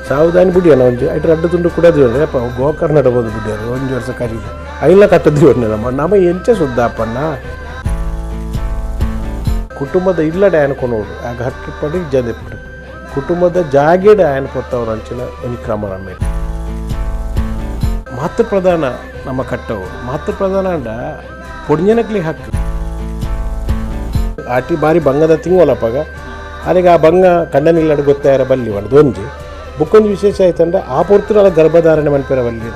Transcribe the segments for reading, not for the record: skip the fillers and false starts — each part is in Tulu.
ಸಾವುದಾನಿ ಬುಡಿಯನ ಒಂಜಿ ಐಟ್ ರಡ್ಡು ತುಂಡು ಕುಡದು ಅಪ್ಪ ಗೋಕರ್ಣ ಬೋದು ಬುಡಿಯರು ಒಂಜಿ ವರ್ಷ ಕರೀದು ಐಲ ಕಟ್ಟದಿ ನಮ್ಮ ನಮ್ಮ ಎಂಚ ಸುದ್ದಾಪಣ್ಣ ಕುಟುಂಬದ ಇಲ್ಲಡೆ ಆಯನ ಆ ಘಟ್ಟಿ ಜಂದಿಪ್ಪಡು ಕುಟುಂಬದ ಜಾಗೆಡೆ ಆಯನ ಪೊತ್ತವ್ರ ಅಂಚಿನ ಒಂಜಿ ಕ್ರಮ ನಮ್ಮ ಮಾತೃಪ್ರಧಾನ ನಮ್ಮ ಕಟ್ಟವು ಮಾತೃಪ್ರಧಾನ ಅಂಡ ಪೊಡ್ಂಜನಕ್ಲಿ ಹಕ್ಕು ಆಟಿ ಬಾರಿ ಬಂಗದ ತಿಂಗಳಪ್ಪಾಗ ಅಲ್ಲಿಗೆ ಆ ಬಂಗ ಕಂಡನಿಲ್ಲಡು ಗೊತ್ತಾರ ಬಲ್ಲಿ ಒಂದು ಒಂಜಿ ಬುಕ್ಕೊಂಜಿ ವಿಶೇಷ ಆಯ್ತಂದ್ರೆ ಆ ಪೊರ್ತುಲ ಗರ್ಭಧಾರಣೆ ಮನ್ಪೆರ ಬಲ್ಲಿ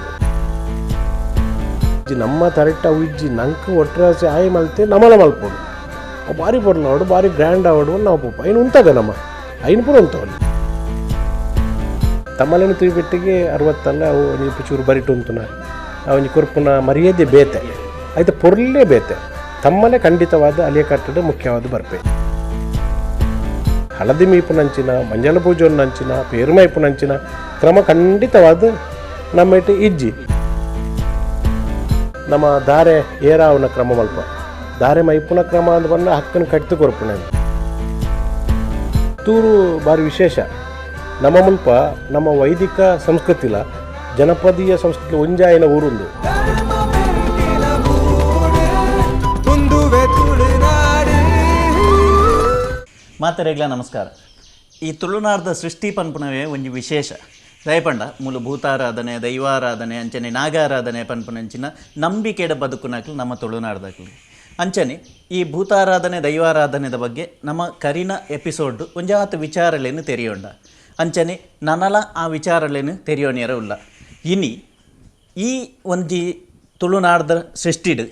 ನಮ್ಮ ತರೆಟ್ಟ ಅವು ಇಜ್ಜಿ ನಂಗೆ ಒಟ್ಟರಾಸಿ ಆಯಿ ಮಲ್ತೆ ನಮಲ ಮಲ್ಪೋಡು ಅವು ಭಾರಿ ಪೊರ್ಲು ಭಾರಿ ಗ್ರ್ಯಾಂಡ್ ಆವಡು ನಾವು ಪೋಪ ಐನು ಉಂತಾಗ ನಮ್ಮ ಐನು ಪೂರ ಉಂತವಲ್ಲಿ ತಮ್ಮಲೇನು ತುಯ್ಬಿಟ್ಟಿಗೆ ಅರವತ್ತಲ್ಲ ಅವು ಒಂಜಿ ಚೂರು ಬರಿಟು ಉಂತುನ ಒಂಜಿ ಕೊರ್ಪುನ ಮರ್ಯಾದೆ ಬೇತೆ ಆಯ್ತು ಪೊರ್ಲೇ ಬೇತೆ ತಮ್ಮಲೆ ಖಂಡಿತವಾದ ಅಲಿಯ ಕಟ್ಟಡ ಮುಖ್ಯವಾದ ಬರ್ಪೆ ಹಳದಿ ಮೀಪುನಂಚಿನ ಮಂಜಲ ಪೂಜೊನ್ನಂಚಿನ ಪೇರುಮೈಪುನಂಚಿನ ಕ್ರಮ ಖಂಡಿತವಾದ ನಮ್ಮ ಇಟ್ಟು ಇಜ್ಜಿ ನಮ್ಮ ದಾರೆ ಏರಾವನ ಕ್ರಮ ಮಲ್ಪ ದಾರೆ ಮೈಪುನ ಕ್ರಮ ಅಂದ್ ಬಣ್ಣ ಹಕ್ಕನ್ನು ಕಟ್ತು ಕೊರ್ಪುನ ತೂರು ಭಾರಿ ವಿಶೇಷ ನಮ್ಮ ಮುಲ್ಪ ನಮ್ಮ ವೈದಿಕ ಸಂಸ್ಕೃತಿಲ ಜನಪದೀಯ ಸಂಸ್ಕೃತಿ ಒಂಜಾಯಿನ ಊರುಂದು ಮಾತರೆಗ್ಲ ನಮಸ್ಕಾರ. ಈ ತುಳುನಾಡ್ದ ಸೃಷ್ಟಿ ಪನ್ಪುನವೇ ಒಂಜಿ ವಿಶೇಷ ದಯಪಂಡ ಮೂಲ ಭೂತಾರಾಧನೆ ದೈವಾರಾಧನೆ ಅಂಚನೆ ನಾಗಾರಾಧನೆ ಪನ್ಪುನಂಚಿನ ನಂಬಿಕೆಡ ಬದುಕುನಕ್ಲು ನಮ್ಮ ತುಳುನಾಡ್ದಕ್ಲು ಅಂಚನೆ ಈ ಭೂತಾರಾಧನೆ ದೈವಾರಾಧನೆದ ಬಗ್ಗೆ ನಮ್ಮ ಕರಿನ ಎಪಿಸೋಡ್ ಒಂಜಾತ ವಿಚಾರಲೇನು ತೆರಿಯೋಂಡ ಅಂಚನೆ ನನಲ ಆ ವಿಚಾರಲೇನು ತೆರಿಯೋಣಿಯರ ಉಲ್ಲ. ಇನಿ ಈ ಒಂಜಿ ತುಳುನಾಡ್ದ ಸೃಷ್ಟಿಡು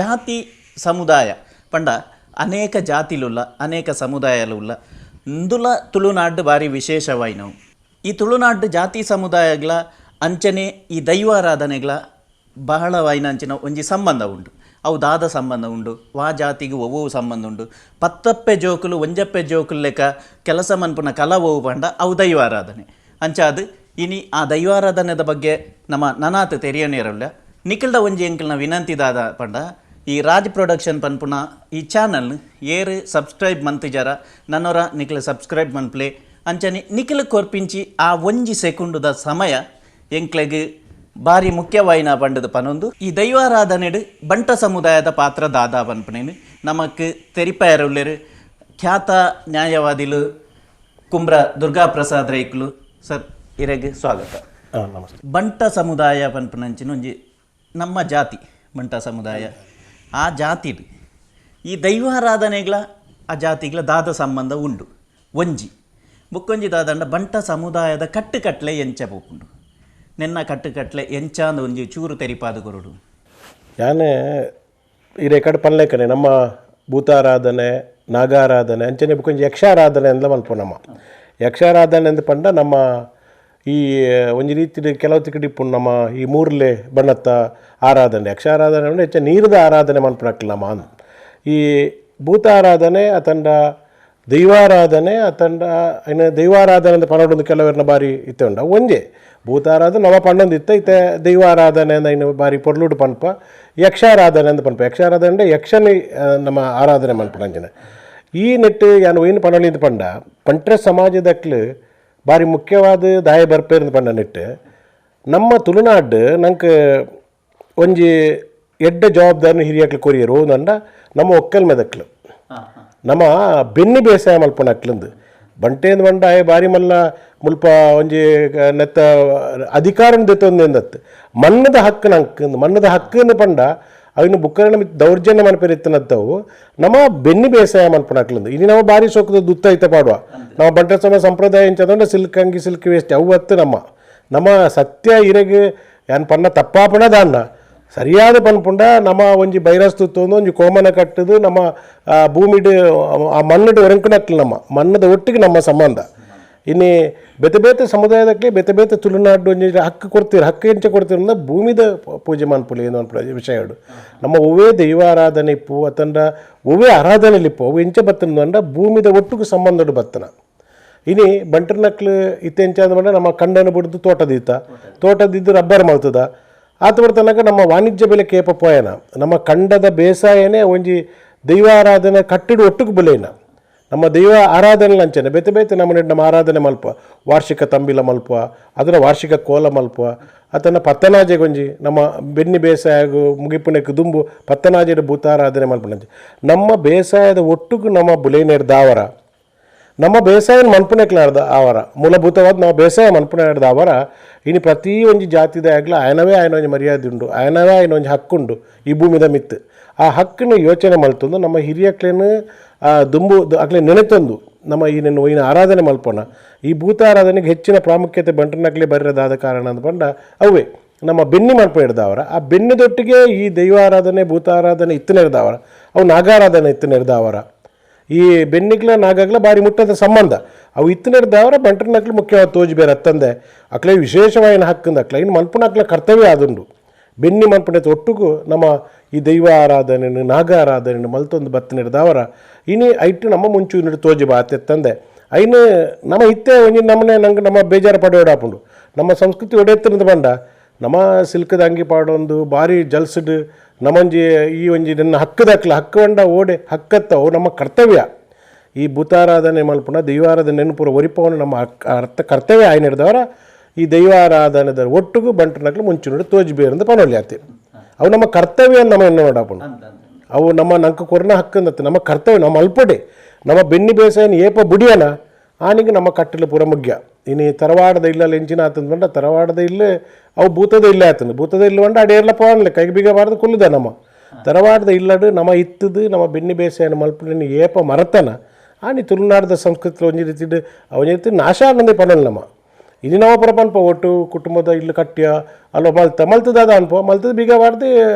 ಜಾತಿ ಸಮುದಾಯ ಪಂಡ ಅನೇಕ ಜಾತಿಲುಲ್ಲ ಅನೇಕ ಸಮುದಾಯಲುಲ್ಲ ಇಂದುಲ ತುಳುನಾಡು ಭಾರಿ ವಿಶೇಷವಾಯಿನವು. ಈ ತುಳುನಾಡು ಜಾತಿ ಸಮುದಾಯಗಳ ಅಂಚನೆ ಈ ದೈವಾರಾಧನೆಗಳ ಬಹಳವಾಯಿನ ಅಂಚಿನ ಒಂಜಿ ಸಂಬಂಧ ಉಂಟು. ಅವು ದಾದ ಸಂಬಂಧ ಉಂಟು, ವಾ ಜಾತಿಗೆ ಒವ್ವು ಸಂಬಂಧ ಉಂಟು. ಪತ್ತಪ್ಪೆ ಜೋಕುಲು ಒಂಜಪ್ಪೆ ಜೋಕುಲು ಲೆಕ್ಕ ಕೆಲಸ ಮನ್ಪುನ ಕಲ ಒವು ಪಂಡ ಅವು ದೈವಾರಾಧನೆ. ಅಂಚಾದು ಇನಿ ಆ ದೈವಾರಾಧನೆದ ಬಗ್ಗೆ ನಮ್ಮ ನನಾತ್ ತೆರಿಯನೇರಲ್ಲ. ನಿಖಿಲ್ದ ಒಂಜಿ ಎಂಕಲ್ನ ವಿನಂತಿ ದಾದ ಪಂಡ ಈ ರಾಜ್ ಪ್ರೊಡಕ್ಷನ್ ಪನ್ಪುನ ಈ ಚಾನಲ್ ಏರು ಸಬ್ಸ್ಕ್ರೈಬ್ ಮಂತಿಜಾರ ನನ್ನೊರ ನಿಖಿಲ್ ಸಬ್ಸ್ಕ್ರೈಬ್ ಮನ್ಪ್ಲೆ ಅಂಚನೆ ನಿಖಿಲ್ ಕೊರ್ಪಿಂಚಿ ಆ ಒಂಜಿ ಸೆಕೆಂಡುದ ಸಮಯ ಎಂಕ್ಲೆಗ್ ಭಾರಿ ಮುಖ್ಯವಾಯಿನ ಪಂಡದ ಪನೊಂದು. ಈ ದೈವಾರಾಧನೆಡು ಬಂಟ ಸಮುದಾಯದ ಪಾತ್ರ ದಾದಾ ಪನ್ಪುನೇನು ನಮಕ್ ತೆರಿಪಾಯರುಲ್ಲೇರು ಖ್ಯಾತ ನ್ಯಾಯವಾದಿಲು ಕುಂಬ್ರ ದುರ್ಗಾ ಪ್ರಸಾದ್ ರೈಕ್ಲು ಸರ್, ಇರೆಗ್ ಸ್ವಾಗತ. ನಮಸ್ತೆ. ಬಂಟ ಸಮುದಾಯ ಪನ್ಪುನಂಚಿನ ಒಂಜಿ ನಮ್ಮ ಜಾತಿ ಬಂಟ ಸಮುದಾಯ, ಆ ಜಾತಿಡು ಈ ದೈವಾರಾಧನೆಗಳ ಆ ಜಾತಿಗಳ ದಾದ ಸಂಬಂಧ ಉಂಡು. ಒಂಜಿ ಬುಕ್ಕೊಂಜಿ ದಾದಂಡ ಬಂಟ ಸಮುದಾಯದ ಕಟ್ಟುಕಟ್ಲೆ ಎಂಚ ಪೋಪುಂಡು, ನಿನ್ನ ಕಟ್ಟುಕಟ್ಲೆ ಎಂಚ ಅಂದ್ ಒಂಜಿ ಚೂರು ತೆರಿಪಾದ ಕೊರಡು. ಯಾನೆ ಈ ರೆಕಾರ್ಡ್ ಪನ್ಲೇಕನೆ ನಮ್ಮ ಭೂತಾರಾಧನೆ ನಾಗಾರಾಧನೆ ಅಂಚನೆ ಬುಕ್ಕೊಂಜಿ ಯಕ್ಷಾರಾಧನೆ ಅಂದ್ಲ ಮಲ್ಪ ನಮ್ಮ ಯಕ್ಷಾರಾಧನೆ ಅಂದ್ ಪಂಡ ನಮ್ಮ ಈ ಒಂಜಿ ರೀತಿ ಕೆಲವು ತಿಕಡಿ ಇಪ್ಪುಂಡು ನಮ್ಮ ಈ ಮೂರ್ಲೆ ಬಣ್ಣತ್ತ ಆರಾಧನೆ ಯಕ್ಷಾರಾಧನೆ ಅಂದ್ರೆ ಹೆಚ್ಚು ನೀರದ ಆರಾಧನೆ ಮನ್ಪುನಕ್ಲು ನಮ್ಮ ಈ ಭೂತಾರಾಧನೆ ಅತಂಡ ದೈವಾರಾಧನೆ ಅತಂಡ ಇನ್ನು ದೈವಾರಾಧನೆ ಅಂತ ಪನ್ನೊಂದು ಕೆಲವರನ್ನ ಬಾರಿ ಇತ್ತೆ ಉಂಡು. ಒಂಜೆ ಭೂತಾರಾಧನೆ ನವ ಪನ್ನೊಂದು ಇತ್ತ ಇತ್ತೆ ದೈವಾರಾಧನೆ ಅಂದ ಇನ್ನು ಬಾರಿ ಪೊರ್ಲುಡು ಪನ್ಪ ಯಕ್ಷಾರಾಧನೆ ಅಂತ ಪನ್ಪ. ಯಕ್ಷಾರಾಧನೆ ಅಂದರೆ ಯಕ್ಷನ ನಮ್ಮ ಆರಾಧನೆ ಮನ್ಪುನಂಚಿನ ಈ ನೆಟ್ಟು ಯಾನು ಏನು ಪನ್ನೊಂದು ಪಂಡ ಪಂಟ್ರ ಸಮಾಜದಕ್ಲು ಭಾರಿ ಮುಖ್ಯವಾದ ದಾಯ ಬರ್ಪೇರಂದು ಪಂಡ ನೆಟ್ಟು ನಮ್ಮ ತುಳುನಾಡು ನಂಗೆ ಒಂಜಿ ಎಡ್ಡೆ ಜವಾಬ್ದಾರಿನ ಹಿರಿಯಕ್ಲು ಕೊರಿಯರು ಓದಂಡ ನಮ್ಮ ಒಕ್ಕಲ್ ಮೆದಕ್ಲು ನಮ್ಮ ಬೆನ್ನಿ ಬೇಸಾಯ ಮಲ್ಪುನಕ್ಲಂದು ಬಂಟೇಂದು ಬಂಡ ಆಯ ಬಾರಿ ಮಲ್ಲ ಮುಲ್ಪ ಒಂಜಿ ನೆತ್ತ ಅಧಿಕಾರ ದೆತ್ತೊಂದೆಂದತ್ತು ಮಣ್ಣದ ಹಕ್ಕು ನಂಗೆ ಮಣ್ಣದ ಹಕ್ಕನ್ನು ಪಂಡ ಅವಿನ ಬುಕ್ಕರನ ದೌರ್ಜನ್ಯ ಮನ್ಪೆರಿತ್ತನತ್ತವು ನಮ್ಮ ಬೆನ್ನಿ ಬೇಸಾಯ ಮನ್ಪುನಕ್ಲಂದು. ಇಲ್ಲಿ ನಾವು ಬಾರಿ ಸೋಕದ ದುತ್ತ ಐತೆ ಪಾಡುವ ನಾವು ಬಂಟ ಸಮ ಸಂಪ್ರದಾಯ ಎಂಚದಂಡ ಸಿಲ್ಕ್ ಅಂಗಿ ಸಿಲ್ಕ್ ವೇಸ್ಟ್ ಅವು ಹತ್ತು ನಮ್ಮ ನಮ್ಮ ಸತ್ಯ ಇರೆಗೆ ಯಾನ್ ಪನ್ನ ತಪ್ಪಾಪಣ ದಾನ್ನ ಸರಿಯಾದ ಪನ್ಪುಂಡ ನಮ್ಮ ಒಂಜಿ ಬೈರಸ್ತುತ್ತು ಒಂಜಿ ಕೋಮನ ಕಟ್ಟದು ನಮ್ಮ ಭೂಮಿಡು ಆ ಮಣ್ಣು ಒರಂಕುನಕ್ಲು ನಮ್ಮ ಮಣ್ಣದ ಒಟ್ಟಿಗೆ ನಮ್ಮ ಸಂಬಂಧ. ಇನ್ನು ಬೇತೆ ಬೇತೆ ಸಮುದಾಯದಕ್ಕೆ ಬೇತೆ ಬೇತೆ ತುಳುನಾಡು ಒಂಜಿ ಹಕ್ಕು ಕೊಡ್ತೀರಿ ಹಕ್ಕು ಎಂಚ ಕೊಡ್ತೀರ ಅಂದ್ರೆ ಭೂಮಿದ ಪೂಜೆ ಮನ್ಪುಲಿ ಏನು ಅನ್ಪುಲ ವಿಷಯ ನಮ್ಮ ಒವ್ವೇ ದೈವಾರಾಧನೆ ಇಪ್ಪು ಅತಂಡ ಒವ್ವೇ ಆರಾಧನೆ ಇಪ್ಪು ಅವು ಎಂಚ ಬತ್ತನ ಅಂಡ ಭೂಮಿದ ಒಟ್ಟಿಗೆ ಸಂಬಂಧಡು ಬತ್ತನ. ಇನಿ ಬಂಟರ್ನಕ್ಲು ಇತ್ತೆ ಎಂಚ ಅಂದ ನಮ್ಮ ಕಂಡನ ಬಿಡ್ದು ತೋಟದಿತ್ತ ತೋಟದಿದ್ದು ರಬ್ಬರ್ ಮಲ್ತದ ಆತ ಬರ್ತನಕ ನಮ್ಮ ವಾಣಿಜ್ಯ ಬೆಲೆ ಕೇಪ ಪೋಯನ ನಮ್ಮ ಕಂಡದ ಬೇಸಾಯನೇ ಒಂಜಿ ದೈವಾರಾಧನೆ ಕಟ್ಟಿಡು ಒಟ್ಟಿಗೆ ಬೆಲೆನ ನಮ್ಮ ದೈವ ಆರಾಧನೆ ಅಂಚನೆ ಬೇತೆ ಬೇತೆ ನಮ್ಮ ನಮ್ಮ ಆರಾಧನೆ ಮಲ್ಪ ವಾರ್ಷಿಕ ತಂಬಿಲ ಮಲ್ಪ ಅದರ ವಾರ್ಷಿಕ ಕೋಲ ಮಲ್ಪ ಅದನ್ನು ಪತ್ತನಾಜೆ ಗೊಂಜಿ ನಮ್ಮ ಬೆನ್ನಿ ಬೇಸಾಯ ಮುಗಿಪುಣಕ್ಕೆ ದುಂಬು ಪತ್ತನಾಜೆಯ ಭೂತಾರಾಧನೆ ಮಲ್ಪನಂಚೆ ನಮ್ಮ ಬೇಸಾಯದ ಒಟ್ಟುಗು ನಮ್ಮ ಬುಲೇನೇರ್ ದಾವರ ನಮ್ಮ ಬೇಸಾಯ ಮನ್ಪುನೆಕ್ಲಾರ್ದ ಆವರ ಮೂಲಭೂತವಾದ ನಾವು ಬೇಸಾಯ ಮನ್ಪುನೇರ್ದ ಆವರ ಇನ್ನು ಪ್ರತಿ ಒಂಜಿ ಜಾತಿದ ಆಗಲ ಆಯನವೇ ಆಯನ ಒಂಜಿ ಮರ್ಯಾದೆ ಉಂಡು ಆಯನವೇ ಆಯನ ಒಂಜಿ ಹಕ್ಕುಂಡು ಈ ಭೂಮಿದ ಮಿತ್ತು ಆ ಹಕ್ಕನ್ನು ಯೋಚನೆ ಮಲ್ತೊಂದು ನಮ್ಮ ಹಿರಿಯಕ್ಲೇನು ಆ ದುಂಬು ಅಕ್ಲೆ ನೆನೆತೊಂದು ನಮ್ಮ ಈ ನೆನ್ನು ಈನ ಆರಾಧನೆ ಮಲ್ಪೋಣ ಈ ಭೂತಾರಾಧನೆಗೆ ಹೆಚ್ಚಿನ ಪ್ರಾಮುಖ್ಯತೆ ಬಂಟನಕ್ಲೆ ಬರೆದಾದ ಕಾರಣ ಅಂದ್ ಪಂಡ ಅವೇ ನಮ್ಮ ಬೆನ್ನಿ ಮಲ್ಪ ಹಿಡ್ದವರ ಆ ಬೆನ್ನಿದೊಟ್ಟಿಗೆ ಈ ದೈವಾರಾಧನೆ ಭೂತಾರಾಧನೆ ಇತ್ತನೆರ್ದವರ ಅವು ನಾಗಾರಾಧನೆ ಇತ್ತನೆರ್ದವರ ಈ ಬೆನ್ನಿಗ್ಲ ನಾಗಾಗ್ಲ ಭಾರಿ ಮುಟ್ಟದ ಸಂಬಂಧ ಅವು ಇತ್ತನೆರ್ದವರ ಬಂಟನಕ್ಲು ಮುಖ್ಯವಾದ ತೋಜಿ ಬೇರೆ ಅತ್ತಂದೆ ಅಕ್ಲೆ ವಿಶೇಷವಾಯಿನ ಹಕ್ಕಂದ ಅಕ್ಲೆ ಇನ್ನು ಮಲ್ಪುನ ಅಕ್ಲೆ ಕರ್ತವ್ಯ ಆದುಂಡು ಬೆನ್ನಿ ಮನ್ಪುಣೆ ಒಟ್ಟುಗು ನಮ್ಮ ಈ ದೈವ ಆರಾಧನೆ ನಾಗ ಆರಾಧನೆ ಮಲ್ತೊಂದು ಬತ್ತನಿಡ್ದವರ ಇನಿ ಐಟು ನಮ್ಮ ಮುಂಚೂನಿಡು ತೋಜಿ ಬಾತೆತ್ತಂದೆ ಐನು ನಮ್ಮ ಇತ್ತೆ ಒಂಜಿ ನಮ್ಮನೆ ನಂಗೆ ನಮ್ಮ ಬೇಜಾರು ಪಡೆಯೋಡಾಪುಂಡು ನಮ್ಮ ಸಂಸ್ಕೃತಿ ಒಡೆಯತ್ತಿನದ ಬಂಡ ನಮ್ಮ ಸಿಲ್ಕದ ಅಂಗಿ ಪಾಡೊಂದು ಭಾರಿ ಜಲ್ಸಡ್ ನಮ್ಮೊಂಜಿ ಈ ಒಂಜಿ ನನ್ನ ಹಕ್ಕದಕ್ಲ ಹಕ್ಕು ಬಂಡ ಓಡೆ ಹಕ್ಕತ್ತವು ನಮ್ಮ ಕರ್ತವ್ಯ ಈ ಭೂತಾರಾಧನೆ ಮಲ್ಪುಣ ದೈವಾರಾಧನೆ ನೆನಪುರ ಒರಿಪವನು ನಮ್ಮ ಅರ್ಥ ಕರ್ತವ್ಯ ಆಯ್ನಿಡ್ದವರ ಈ ದೈವಾರಾಧನೆದ ಒಟ್ಟುಗು ಬಂಟನಕ್ಲು ಮುಂಚೂನಿಡು ತೋಜಿ ಬೇರಂದು ಪನೊಲಿ ಆತಿ ಅವು ನಮ್ಮ ಕರ್ತವ್ಯ ನಮ್ಮ ಎಣ್ಣೆ ನೋಡಾಪುಂಡು ಅವು ನಮ್ಮ ನಂಕ ಕೊರನ ಹಕ್ಕಂದತ್ತೆ ನಮ್ಮ ಕರ್ತವ್ಯ ನಮ್ಮ ಅಲ್ಪಡೆ ನಮ್ಮ ಬೆನ್ನಿ ಬೇಸಾಯನ ಏಪ ಬುಡಿಯನ ಆನಿಗೆ ನಮ್ಮ ಕಟ್ಟಲು ಪೂರ ಮುಗ್ಯ ಇನ್ನು ತರವಾಡದ ಇಲ್ಲಲ್ಲಿ ಎಂಚಿನ ಆತಂದು ಬಂಡ ತರವಾಡದ ಇಲ್ಲೇ ಅವು ಭೂತದ ಇಲ್ಲೇ ಆತಂದು ಭೂತದ ಇಲ್ಲ ಬಂಡ ಅಡೇರ್ಲ ಪೋನ್ಲೆ ಕೈಗೆ ಬೀಗ ಬಾರ್ದು ಕುಲ್ಲುದ ನಮ್ಮ ತರವಾಡದ ಇಲ್ಲಡು ನಮ್ಮ ಇತ್ತದು ನಮ್ಮ ಬೆನ್ನಿ ಬೇಸಾಯನ ಮಲ್ಪುಡಿನ ಏಪ ಮರತನ ಆನಿ ತುಳುನಾಡದ ಸಂಸ್ಕೃತಿ ಒಂಜಿ ರೀತಿ ಒಂಜಿ ರೀತಿ ನಾಶ ಆನಂದೇ ಪನಲ್ ನಮ್ಮ ಇಲ್ಲಿ ನಾವು ಪರ ಪನ್ಪ ಒಟ್ಟು ಕುಟುಂಬದ ಇಲ್ಲಿ ಕಟ್ಟಿಯ ಅಲ್ವ ಮಲ್ತ ಮಲ್ತದಾದ ಅನ್ಪ ಮಲ್ತದ ಬೀಗ ಬಾರ್ದು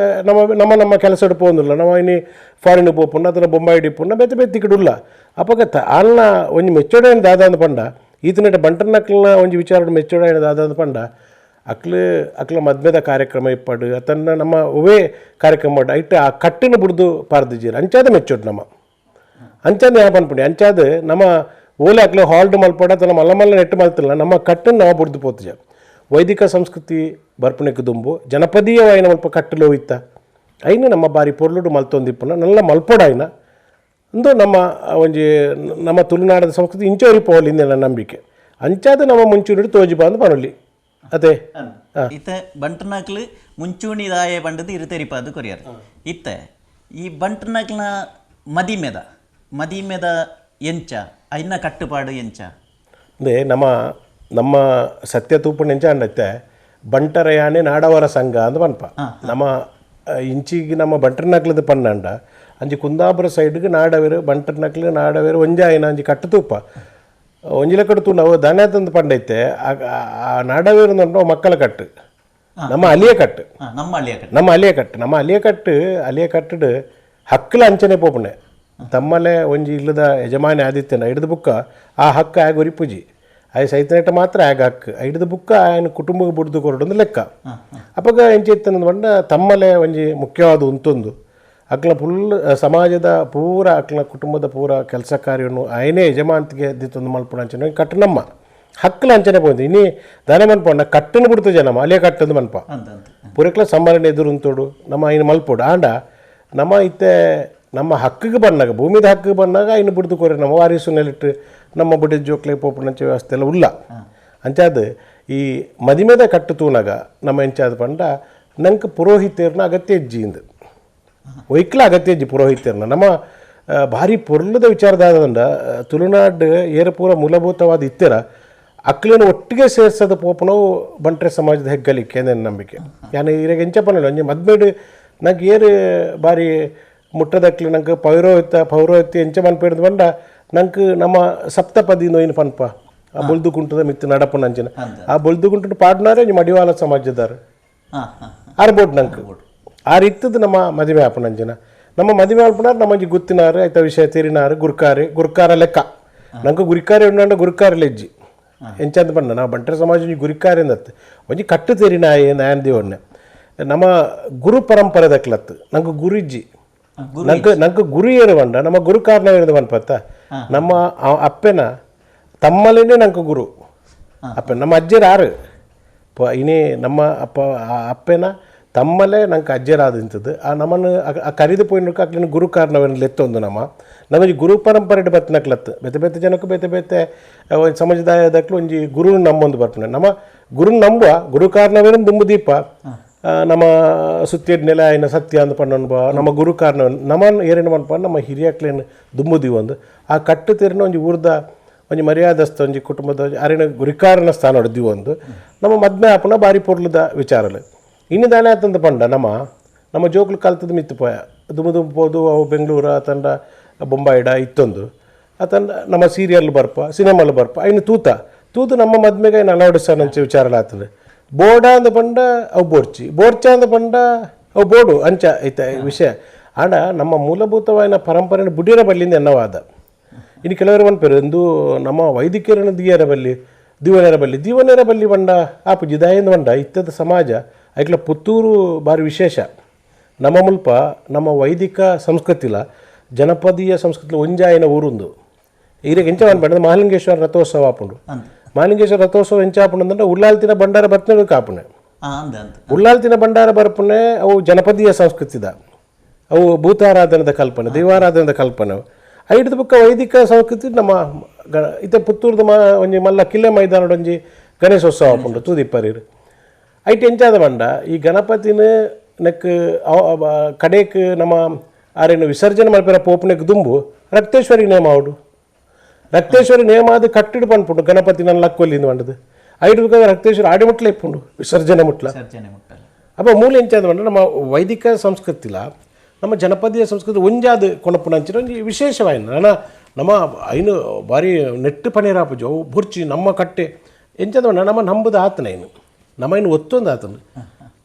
ನಮ್ಮ ನಮ್ಮ ನಮ್ಮ ಕೆಲಸ ಪೋಂದಿಲ್ಲ ನಮ್ಮ ಇನಿ ಫಾರಿನ್ ಪೋಪುಂಡ ಅದನ್ನ ಬೊಂಬಾಯಿ ಡಿಪ್ಪುಂಡ ಬೇತೆ ಬೇತೆ ತಿಕ್ಕಡುಲ್ಲ ಅಪಗ ಅಲ್ಲ ಒಂಜಿ ಮೆಚ್ಚೋಡೈನ ದಾದ ಅಂದ್ ಪಂಡ ಈತನೆಟ ಬಂಟನಕ್ಲನ ಒಂಜಿ ವಿಚಾರ ಮೆಚ್ಚೋಡೈನ ದಾದ ಅಂದ್ ಪಂಡ ಅಕ್ಲು ಅಕ್ಲ ಮದ್ಮೆದ ಕಾರ್ಯಕ್ರಮ ಇಪ್ಪಡು ಅತನ್ನ ನಮ್ಮ ಉವೇ ಕಾರ್ಯಕ್ರಮ ಮಾಡು ಐಟ್ ಆ ಕಟ್ಟಿನ ಬುಡ್ದು ಪಾರ್ದಿಜೀರ ಅಂಚಾದ ಮೆಚ್ಚೋಡು ನಮ್ಮ ಅಂಚಾದ ಯಾವ ಪನ್ಪುಂಡಿ ಅಂಚಾದ ನಮ್ಮ ಓಲೆ ಅಕ್ಲೆ ಹಾಲ್ಡ್ ಮಲ್ಪಡ ತನ್ನ ಮಲ್ಲ ಮಲ್ಲ ನೆಟ್ಟು ಮಲ್ತಿಲ್ಲ ನಮ್ಮ ಕಟ್ಟನ್ನು ನಾವು ಬುಡ್ದು ಪೋತುಜ ವೈದಿಕ ಸಂಸ್ಕೃತಿ ಬರ್ಪಣೆಗೆ ದುಂಬು ಜನಪದೀಯವಾಯಿನ ಮಲ್ಪ ಕಟ್ಟಲು ಇತ್ತ ಐನು ನಮ್ಮ ಬಾರಿ ಪೊರ್ಲುಡು ಮಲ್ತೊಂದಿಪ್ಪುನ ನಲ್ಲ ಮಲ್ಪೊಡ ಐನ ಅಂದು ನಮ್ಮ ಒಂಜಿ ನಮ್ಮ ತುಳುನಾಡದ ಸಂಸ್ಕೃತಿ ಇಂಚೋರಿ ಪೋಲಿ ನನ್ನ ನಂಬಿಕೆ ಅಂಚಾದ ನಮ್ಮ ಮುಂಚೂನಿಡು ತೋಜಿ ಬಂದು ಪನೊಲಿ ಅದೇ ಇತ್ತೆ ಬಂಟನಾಕ್ಲು ಮುಂಚೂಣಿದಾಯ ಬಂಡದು ಇರುತೆರಿಪಾದು ಕೊರಿಯರ್ ಇತ್ತೆ ಈ ಬಂಟನಾಕ್ಲಿನ ಮದಿಮೆದ ಮದಿಮೆದ ಎಂಚ ಐನ ಕಟ್ಟುಪಾಡು ಎಂಚ ಅಂದರೆ ನಮ್ಮ ನಮ್ಮ ಸತ್ಯ ತೂಪುಣ ಎಂಚ ಅಂಡತ್ತೆ ಬಂಟರಯಾನೆ ನಾಡವರ ಸಂಘ ಅಂದ್ ಪನ್ಪ ನಮ್ಮ ಇಂಚಿಗೆ ನಮ್ಮ ಬಂಟರ್ನಕ್ಲದ ಪನ್ನಂಡ ಅಂಜಿ ಕುಂದಾಪುರ ಸೈಡ್ಗೆ ನಾಡವೇರು ಬಂಟರ್ನಕ್ಲು ನಾಡವೇರು ಒಂಜಾಯಿನ ಅಂಜಿ ಕಟ್ಟು ತೂಪ ಒಂಜಿ ಲೆಕ್ಕಡು ತೂ ನಾವು ದನ ತಂದು ಪಂಡೈತೆ ಆ ನಾಡವೇರು ಅಂದ್ರೂ ಮಕ್ಕಳ ಕಟ್ಟು ನಮ್ಮ ಅಲಿಯ ಕಟ್ಟು ನಮ್ಮ ಅಲಿಯ ಕಟ್ಟು ನಮ್ಮ ಅಲಿಯ ಕಟ್ಟು ನಮ್ಮ ಅಲಿಯ ಕಟ್ಟು ಅಲಿಯ ಕಟ್ಟಡು ಹಕ್ಕಲ ಅಂಚನೆ ಪೋಪುಣೆ ತಮ್ಮಲೆ ಒಂಜಿ ಇಲ್ಲದ ಯಜಮಾನಿ ಆದಿತ್ಯನ ಹಿಡಿದು ಬುಕ್ಕ ಆ ಹಕ್ಕ ಆಗ ಉರಿಪೂಜಿ ಆಯ್ ಸೈತನೇಟ ಮಾತ್ರ ಆಗ ಹಕ್ಕು ಹಿಡಿದು ಬುಕ್ಕ ಆಯನ ಕುಟುಂಬಕ್ಕೆ ಬುಡ್ದು ಕೊರಡೊಂದು ಲೆಕ್ಕ ಅಪಗ ಎಂಚಿ ಇತ್ತನಂದು ಬಂಡ ತಮ್ಮಲೆ ಒಂಜಿ ಮುಖ್ಯವಾದ ಉಂತೊಂದು ಅಕ್ಲ ಫುಲ್ ಸಮಾಜದ ಪೂರ ಅಕ್ಲ ಕುಟುಂಬದ ಪೂರ ಕೆಲಸ ಕಾರ್ಯವನ್ನು ಆಯನೇ ಯಜಮಾಂತಿಗೆ ದಿತ್ತೊಂದು ಮಲ್ಪುಣ ಅಂಚನೆ ಕಟ್ಟು ನಮ್ಮ ಹಕ್ಕಲ ಅಂಚನೆ ಪೋಂದು ಇನಿ ದಾನೆ ಮನ್ಪೊಂಡ ಕಟ್ಟನ್ನು ಬಿಡ್ತು ಜನ ಅಲಿಯ ಕಟ್ಟಂದು ಮನ್ಪ ಪೂರಕ್ಲ ಸಂಬರಣ ಎದುರುಂತೋಡು ನಮ್ಮ ಇನ್ನು ಮಲ್ಪೋಡು ಆಂಡ ನಮ್ಮ ಇತ್ತೆ ನಮ್ಮ ಹಕ್ಕಿಗೆ ಬಂದಾಗ ಭೂಮಿದ ಹಕ್ಕಿಗೆ ಬಂದಾಗ ಇನ್ನು ಬಿಡ್ದು ಕೊರೆ ನಮ್ಮ ವಾರಿಸು ನೆಲಿಟ್ಟು ನಮ್ಮ ಬುಡಿ ಜೋಕ್ಲೆ ಪೋಪುಣಂಚೆ ವ್ಯವಸ್ಥೆ ಎಲ್ಲ ಉಲ್ಲ ಅಂಚಾದ ಈ ಮದಿಮೆದ ಕಟ್ಟು ತೂನಾಗ ನಮ್ಮ ಎಂಚಾದ ಪಂಡ ನಂಗೆ ಪುರೋಹಿತರ್ನ ಅಗತ್ಯ ಇಜ್ಜಿ ಇಂದು ಒಯ್ಕ್ಲ ಅಗತ್ಯ ಇಜ್ಜಿ ಪುರೋಹಿತರ್ನ ನಮ್ಮ ಭಾರಿ ಪೊರ್ಲದ ವಿಚಾರದಾದಂಡ ತುಳುನಾಡು ಏರಪೂರ ಮೂಲಭೂತವಾದ ಇತ್ತರ ಅಕ್ಲೇನು ಒಟ್ಟಿಗೆ ಸೇರ್ಸದ ಪೋಪನವು ಬಂಟ್ರೆ ಸಮಾಜದ ಹೆಗ್ಗಲಿಕ್ಕೆ ನನ್ನ ನಂಬಿಕೆ ಯಾನೆ ಇರಾಗ ಎಂಚ ಪನ್ನಲ್ಲ ಒಂಜಿ ಮದ್ಮೇಡು ನಂಗೆ ಏರು ಬಾರಿ ಮುಟ್ಟದಕ್ಲಿ ನಂಗೆ ಪೌರೋಹಿತ ಪೌರೋಹಿತ್ಯ ಎಂಚ ಮನ್ಪೇಡ್ದು ಬಂಡ ನಂಗೆ ನಮ್ಮ ಸಪ್ತಪದಿ ನೋಯಿನ ಪನ್ಪ ಆ ಬೊಲ್ದು ಕುಂಟದ ಮಿತ್ತು ನಡಪನ ಅಂಚಿನ ಆ ಬೊಲ್ದು ಕುಂಟು ಪಾಡ್ನಾರೆ ಮಡಿವಾಳ ಸಮಾಜದಾರ ಆರು ಬೋಟ್ ನಂಗೆ ಆ ರೀತಿದ್ದು ನಮ್ಮ ಮದುವೆ ಆಪನಂಚಿನ ನಮ್ಮ ಮದುವೆ ಆಪನಾರು ನಮ್ಮಂಜಿ ಗುತ್ತಿನಾರು ಆಯ್ತಾ ವಿಷಯ ತೀರಿನಾರು ಗುರ್ಕಾರಿ ಗುರ್ಕಾರ ಲೆಕ್ಕ ನಂಗೆ ಗುರಿಕಾರಿ ಉಂಡ ಗುರುಕಾರ ಲೆಜ್ಜಿ ಎಂಚಂತ ಬಣ್ಣ ನಾವು ಬಂಟರ ಸಮಾಜ ಗುರಿಕಾರಿ ಅಂದತ್ತು ಒಂಜಿ ಕಟ್ಟು ತೀರಿನಾಯ ನಾಯನ್ ದೇವಣ್ಣೆ ನಮ್ಮ ಗುರು ಪರಂಪರೆ ದಕ್ಲತ್ತು ನಂಗೆ ಗುರುಜ್ಜಿ ನಂಗೆ ನಂಗೆ ಗುರು ಏರು ಬಂಡ ನಮ್ಮ ಗುರು ಕಾರಣ ಇರೋದು ಪನ್ಪತ್ತ ನಮ್ಮ ಅಪ್ಪನ ತಮ್ಮಲೇನೆ ನಂಗೆ ಗುರು ಅಪ್ಪ ನಮ್ಮ ಅಜ್ಜರು ಆರು ಇನೇ ನಮ್ಮ ಅಪ್ಪ ಅಪ್ಪನ ತಮ್ಮಲೇ ನಂಗೆ ಅಜ್ಜರಾದಿಂತದ್ದು ಆ ನಮ್ಮನ್ನು ಆ ಕರಿದು ಪೋಯಿನಕ್ಕೆ ಅಕ್ಲಿನ ಗುರುಕಾರನವನ್ನ ಲೆತ್ತೊಂದು ನಮ್ಮ ನಮಗೆ ಗುರು ಪರಂಪರೆ ಬತ್ತಿನಕ್ಲತ್ತು ಬೇತೆ ಬೇತೆ ಜನಕ್ಕೂ ಬೇತೆ ಬೇತೆ ಸಮುದಾಯದಕ್ಲು ಒಂಜಿ ಗುರು ನಮ್ಮೊಂದು ಬರ್ಪುನೆ ನಮ್ಮ ಗುರು ನಂಬುವ ಗುರುಕಾರನವೇನು ದುಂಬು ದೀಪ ನಮ್ಮ ಸುತ್ತಿದ ನೆಲೆ ಆಯ್ನ ಸತ್ಯ ಅಂದ್ ಪಣ್ಣನ್ಬ ನಮ್ಮ ಗುರುಕಾರನ ನಮ್ಮನ್ನು ಏನೇನು ಮನ್ಪ ನಮ್ಮ ಹಿರಿಯಕ್ಲೇನು ದುಂಬು ದೀವೊಂದು ಆ ಕಟ್ಟು ತೀರಿನ ಒಂಜಿ ಊರ್ದ ಒಂಜಿ ಮರ್ಯಾದಸ್ತ ಒಂಜಿ ಕುಟುಂಬದ ಅರಿನ ಗುರಿಕಾರನ ಸ್ಥಾನ ಹೊಡೆದಿವೊಂದು ನಮ್ಮ ಮದ್ಮೆ ಆಪುನ ಬಾರಿ ಪೊರ್ಲುದ ವಿಚಾರಲು ಇನ್ನು ದಾನೆ ಆತಂದ ಪಂಡ ನಮ್ಮ ನಮ್ಮ ಜೋಕ್ಲು ಕಲ್ತದ ಮಿತ್ತು ಪೋಯ ದುಂಬು ದುಂಬು ಪೋದು ಅವು ಬೆಂಗಳೂರ ತಂಡ ಬೊಂಬಾಯಿಡ ಇತ್ತೊಂದು ಆತಂಡ ನಮ್ಮ ಸೀರಿಯಲ್ ಬರ್ಪ ಸಿನಿಮಾಲ್ ಬರ್ಪ ಐನು ತೂತ ತೂತು ನಮ್ಮ ಮದ್ಮೆಗೆ ಐನು ಅಳವಡಿಸನಂಚ ವಿಚಾರಲ ಆತದೆ ಬೋರ್ಡ ಅಂದ ಪಂಡ ಅವು ಬೋರ್ಚಿ ಬೋರ್ಚ ಅಂದ ಪಂಡ ಅವು ಬೋರ್ಡು ಅಂಚ ಐತೆ ವಿಷಯ ಆಂಡ ನಮ್ಮ ಮೂಲಭೂತವಾದ ಪರಂಪರೆಯನ್ನು ಬುಡಿರ ಬಲ್ಲಿಂದ ಎನ್ನವಾದ ಇನ್ನು ಕೆಲವರು ಪನ್ಪೆರು ಎಂದು ನಮ್ಮ ವೈದಿಕರನ್ನು ದಿಯರ ಬಲ್ಲಿ ದಿವನರ ಬಲ್ಲಿ ದಿವನರ ಬಲ್ಲಿ ಬಂಡ ಆಪು ಜಿದಾಯಿಂದ ಬಂಡ ಇತ್ತದ ಸಮಾಜ ಐಕ್ಲ ಪುತ್ತೂರು ಭಾರಿ ವಿಶೇಷ ನಮ್ಮ ಮುಲ್ಪ ನಮ್ಮ ವೈದಿಕ ಸಂಸ್ಕೃತಿಲ ಜನಪದೀಯ ಸಂಸ್ಕೃತಿ ಒಂಜಾಯಿನ ಊರುಂದು ಈರೆಗೆ ಎಂಚ ಪಂಡ ಮಹಾಲಿಂಗೇಶ್ವರ ರಥೋತ್ಸವ ಆಪುಂಡು ಮಹಾಲಿಂಗೇಶ್ವರ ರಥೋತ್ಸವ ಎಂಚ ಆಪುಂಡು ಅಂದ್ರೆ ಉಳ್ಳಾಲ್ತಿನ ಭಂಡಾರ ಬರ್ತನೆ ಕಾಪುಣೆ ಉಳ್ಳಾಲ್ತಿನ ಭಂಡಾರ ಬರ್ಪುಣೆ ಅವು ಜನಪದೀಯ ಸಂಸ್ಕೃತಿದ ಅವು ಭೂತಾರಾಧನದ ಕಲ್ಪನೆ ದೈವಾರಾಧನದ ಕಲ್ಪನೆ ಐಡ್ದು ಬುಕ್ಕ ವೈದಿಕ ಸಂಸ್ಕೃತಿ ನಮ್ಮ ಇತ್ತ ಪುತ್ತೂರ್ದ ಮಾ ಒಂಜಿ ಮಲ್ಲ ಕಿಲ್ಲೆ ಮೈದಾನಡ್ ಒಂಜಿ ಗಣೇಶೋತ್ಸವ ಆಪುಂಡು ತೂದಿಪ್ಪರೀರು ಐಟ್ ಎಂಚಾದ ಬಂಡ ಈ ಗಣಪತಿನ ನೆಕ್ ಕಡೇಕ್ ನಮ್ಮ ಆರೇನು ವಿಸರ್ಜನೆ ಮಲ್ಪೆರ ಪೋಪುನೆಕ್ ದುಂಬು ರಕ್ತೇಶ್ವರಿ ನೇಮ ಆವಡು ರಕ್ತೇಶ್ವರಿ ನೇಮ ಅದು ಕಟ್ಟಿಡು ಪನ್ಪುಂಡು ಗಣಪತಿ ನನ್ನ ಲಕ್ಕೊಲ್ಲಿಂದ ಬಂಡದು ಐಡು ಬುಕ್ಕ ರಕ್ತೇಶ್ವರಿ ಆಡಿ ಮುಟ್ಲ ಇಪ್ಪುಂಡು ವಿಸರ್ಜನೆ ಮುಟ್ಲ ಅಪ್ಪ ಮೂಲ ಎಂಚಾದ ಬಂಡ ನಮ್ಮ ವೈದಿಕ ಸಂಸ್ಕೃತಿಲ ನಮ್ಮ ಜನಪದೀಯ ಸಂಸ್ಕೃತಿ ಒಂಜಾದ ಕೊಣಪುನಂಚಿನ ಒಂಜಿ ವಿಶೇಷವಾಯಿನ ನನ್ನ ನಮ್ಮ ಐನು ಭಾರಿ ನೆಟ್ಟು ಪನೀರಾಪುಜು ಅವು ಬುರ್ಚಿ ನಮ್ಮ ಕಟ್ಟೆ ಎಂಚದ ನಮ್ಮ ನಂಬುದ ಆತನ ಐನು ನಮ್ಮ ಐನು ಒತ್ತೊಂದು ಆತನ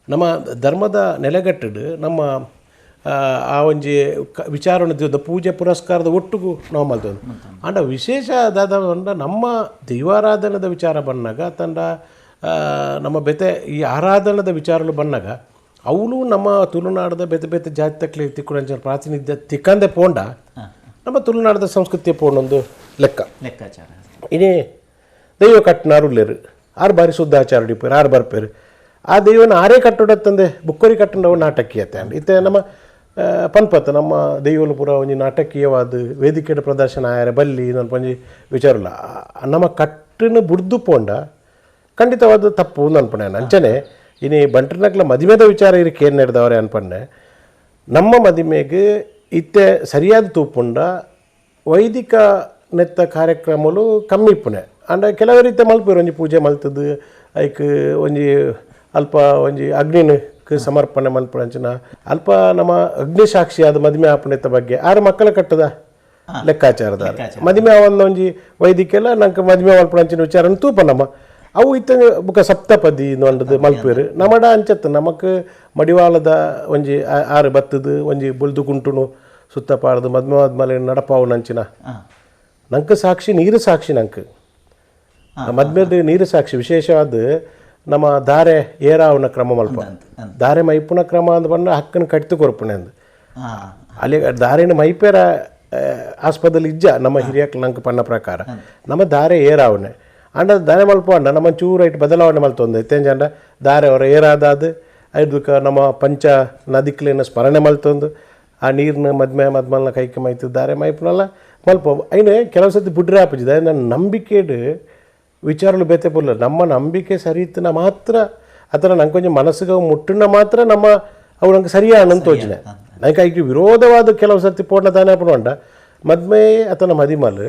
ನಮ್ಮ ಧರ್ಮದ ನೆಲೆಗಟ್ಟಿಡು ನಮ್ಮ ಆ ಒಂಜಿ ವಿಚಾರಣೆ ಪೂಜೆ ಪುರಸ್ಕಾರದ ಒಟ್ಟಿಗೂ ನಾವು ಮಲ್ತೊಂದು ಆಂಡ ವಿಶೇಷ ದಾದ ನಮ್ಮ ದೈವಾರಾಧನದ ವಿಚಾರ ಬಂದಾಗ ತಂಡ ನಮ್ಮ ಬೆತೆ ಈ ಆರಾಧನದ ವಿಚಾರಗಳು ಬಂದಾಗ ಅವಳು ನಮ್ಮ ತುಳುನಾಡದ ಬೇತೆ ಬೇತೆ ಜಾತಿ ತಕ್ಲಿ ತಿಕ್ಕುಣಂಚಿನ ಪ್ರಾತಿನಿಧ್ಯ ತಿಕ್ಕಂದೆ ಪೋಂಡ ನಮ್ಮ ತುಳುನಾಡದ ಸಂಸ್ಕೃತಿಯ ಪೋಂಡೊಂದು ಲೆಕ್ಕ ಲೆಕ್ಕಾಚಾರ ಇನೇ ದೈವ ಕಟ್ಟನಾರು ಉಳ್ಳೇರು ಆರು ಬಾರಿ ಶುದ್ಧಾಚಾರ ಡಿಪೇರು ಆರು ಬರ್ಪೇರು ಆ ದೈವನ ಆರೇ ಕಟ್ಟೋಡತ್ತಂದೆ ಬುಕ್ಕೋರಿ ಕಟ್ಟಂಡವು ನಾಟಕೀಯತೆ ಅಂಡ್ ಇತ್ತೆ ನಮ್ಮ ಪನ್ಪತ್ ನಮ್ಮ ದೈವಲು ಪೂರ ಒಂಜಿ ನಾಟಕೀಯವಾದ ವೇದಿಕೆ ಪ್ರದರ್ಶನ ಆಯರೆ ಬಲ್ಲಿ ನನ್ನ ಪಂಜಿ ವಿಚಾರಲ್ಲ ನಮ್ಮ ಕಟ್ಟನ ಬುಡ್ದು ಪೋಂಡ ಖಂಡಿತವಾದ ತಪ್ಪು ಅನ್ಪಣೆ ಅಂಚನೆ ಇನಿ ಬಂಟ್ರನಕ್ಲ ಮದುವೆದ ವಿಚಾರ ಇರಕ್ಕೆ ಏನು ನಡೆದವರೆ ಅನ್ಪಣ್ಣೆ ನಮ್ಮ ಮದುವೆಗೆ ಇತ್ತೆ ಸರಿಯಾದ ತೂಪುಂಡ ವೈದಿಕ ನೆತ್ತ ಕಾರ್ಯಕ್ರಮಲು ಕಮ್ಮಿ ಇಪ್ಪುನೆ ಅಂಡ ಕೆಲವು ರೀತಿ ಮಲ್ಪೇರು ಒಂಜಿ ಪೂಜೆ ಮಲ್ತದ್ದು ಐಕ್ ಒಂಜಿ ಅಲ್ಪ ಒಂಜಿ ಅಗ್ನಿನ ಸಮರ್ಪಣೆ ಮಲ್ಪುನಂಚಿನ ಅಲ್ಪ ನಮ್ಮ ಅಗ್ನಿಸಾಕ್ಷಿಯಾದ ಮದುವೆ ಆಪುನೆತ್ತ ಬಗ್ಗೆ ಆರು ಮಕ್ಕಳ ಕಟ್ಟದ ಲೆಕ್ಕಾಚಾರದ ಮದುವೆ ಅವನ್ನ ಒಂಜಿ ವೈದಿಕೆಲ್ಲ ನಂಗೆ ಮದುವೆ ಮಲ್ಪುನಂಚಿನ ವಿಚಾರ ತೂಪ ನಮ್ಮ ಅವು ಇತ್ತ ಬುಕ್ಕ ಸಪ್ತಪದಿ ಒಂಡದು ಮಲ್ಪೇರು ನಮಡ ಅಂಚತ್ತು ನಮಕ್ ಮಡಿವಾಳದ ಒಂಜಿ ಆರು ಬತ್ತದು ಒಂಜಿ ಬುಲ್ದು ಕುಂಟುನು ಸುತ್ತ ಪಾಡ್ದು ಮದ್ಮೆ ಆದ್ಮೇಲೆ ನಡಪಾವು ನಂಚಿನ ನಂಗೆ ಸಾಕ್ಷಿ ನೀರು ಸಾಕ್ಷಿ ನಂಗೆ ಮದ್ಮೇದ ನೀರು ಸಾಕ್ಷಿ ವಿಶೇಷವಾದ ನಮ್ಮ ಧಾರೆ ಏರಾವನ ಕ್ರಮ ಮಲ್ಪ ಧಾರೆ ಮೈಪುನ ಕ್ರಮ ಅಂದ್ ಬಣ್ಣ ಹಕ್ಕನ ಕಟ್ತು ಕೊರ್ಪುಣೆ ಅಂದ್ ಅಲ್ಲಿ ಧಾರೆನ ಮೈಪೇರ ಆಸ್ಪದಲ್ಲಿ ಇಜ್ಜ ನಮ್ಮ ಹಿರಿಯಕ್ ನಂಗೆ ಪಣ್ಣ ಪ್ರಕಾರ ನಮ್ಮ ಧಾರೆ ಏರಾವನೆ ಅಂಡ ದಾರೆ ಮಲ್ಪ ಅಂಡ ನಮ್ಮ ಚೂರು ಐಟ್ ಬದಲಾವಣೆ ಮಲ್ತೊಂದು ಇತ್ತೇಂಜಂಡ ದಾರೆ ಅವರ ಏರಾದಾದ ಐದಕ್ಕೆ ನಮ್ಮ ಪಂಚ ನದಿಕ್ಲೇನ ಸ್ಮರಣೆ ಮಲ್ತೊಂದು ಆ ನೀರಿನ ಮದ್ಮೆ ಮದ್ಮಲ್ನ ಕೈಕೆ ಮೈತು ದಾರೆ ಮೈಪುನಲ್ಲ ಮಲ್ಪ ಐನೆ ಕೆಲವು ಸತಿ ಬುಡ್ರೆ ಆಪುಜಿದೆ ನನ್ನ ನಂಬಿಕೆಡು ವಿಚಾರಲು ಬೇತೆ ಪುಲ್ಲ ನಮ್ಮ ನಂಬಿಕೆ ಸರಿ ಇತ್ತನ ಮಾತ್ರ ಅದರ ನಂಗೆ ಕೊಂಚ ಮನಸ್ಸಿಗೆ ಮುಟ್ಟುನ ಮಾತ್ರ ನಮ್ಮ ಅವು ನಂಗೆ ಸರಿಯಾನ ಅಂತ ತೋಚನೆ ನಂಗೆ ಐಕೆ ವಿರೋಧವಾದ ಕೆಲವು ಸರ್ತಿ ಪೋಡ್ನ ದಾನೆ ಅಪ್ಪಣ ಮದ್ಮೆ ಅಥವಾ ಮದಿಮಲ್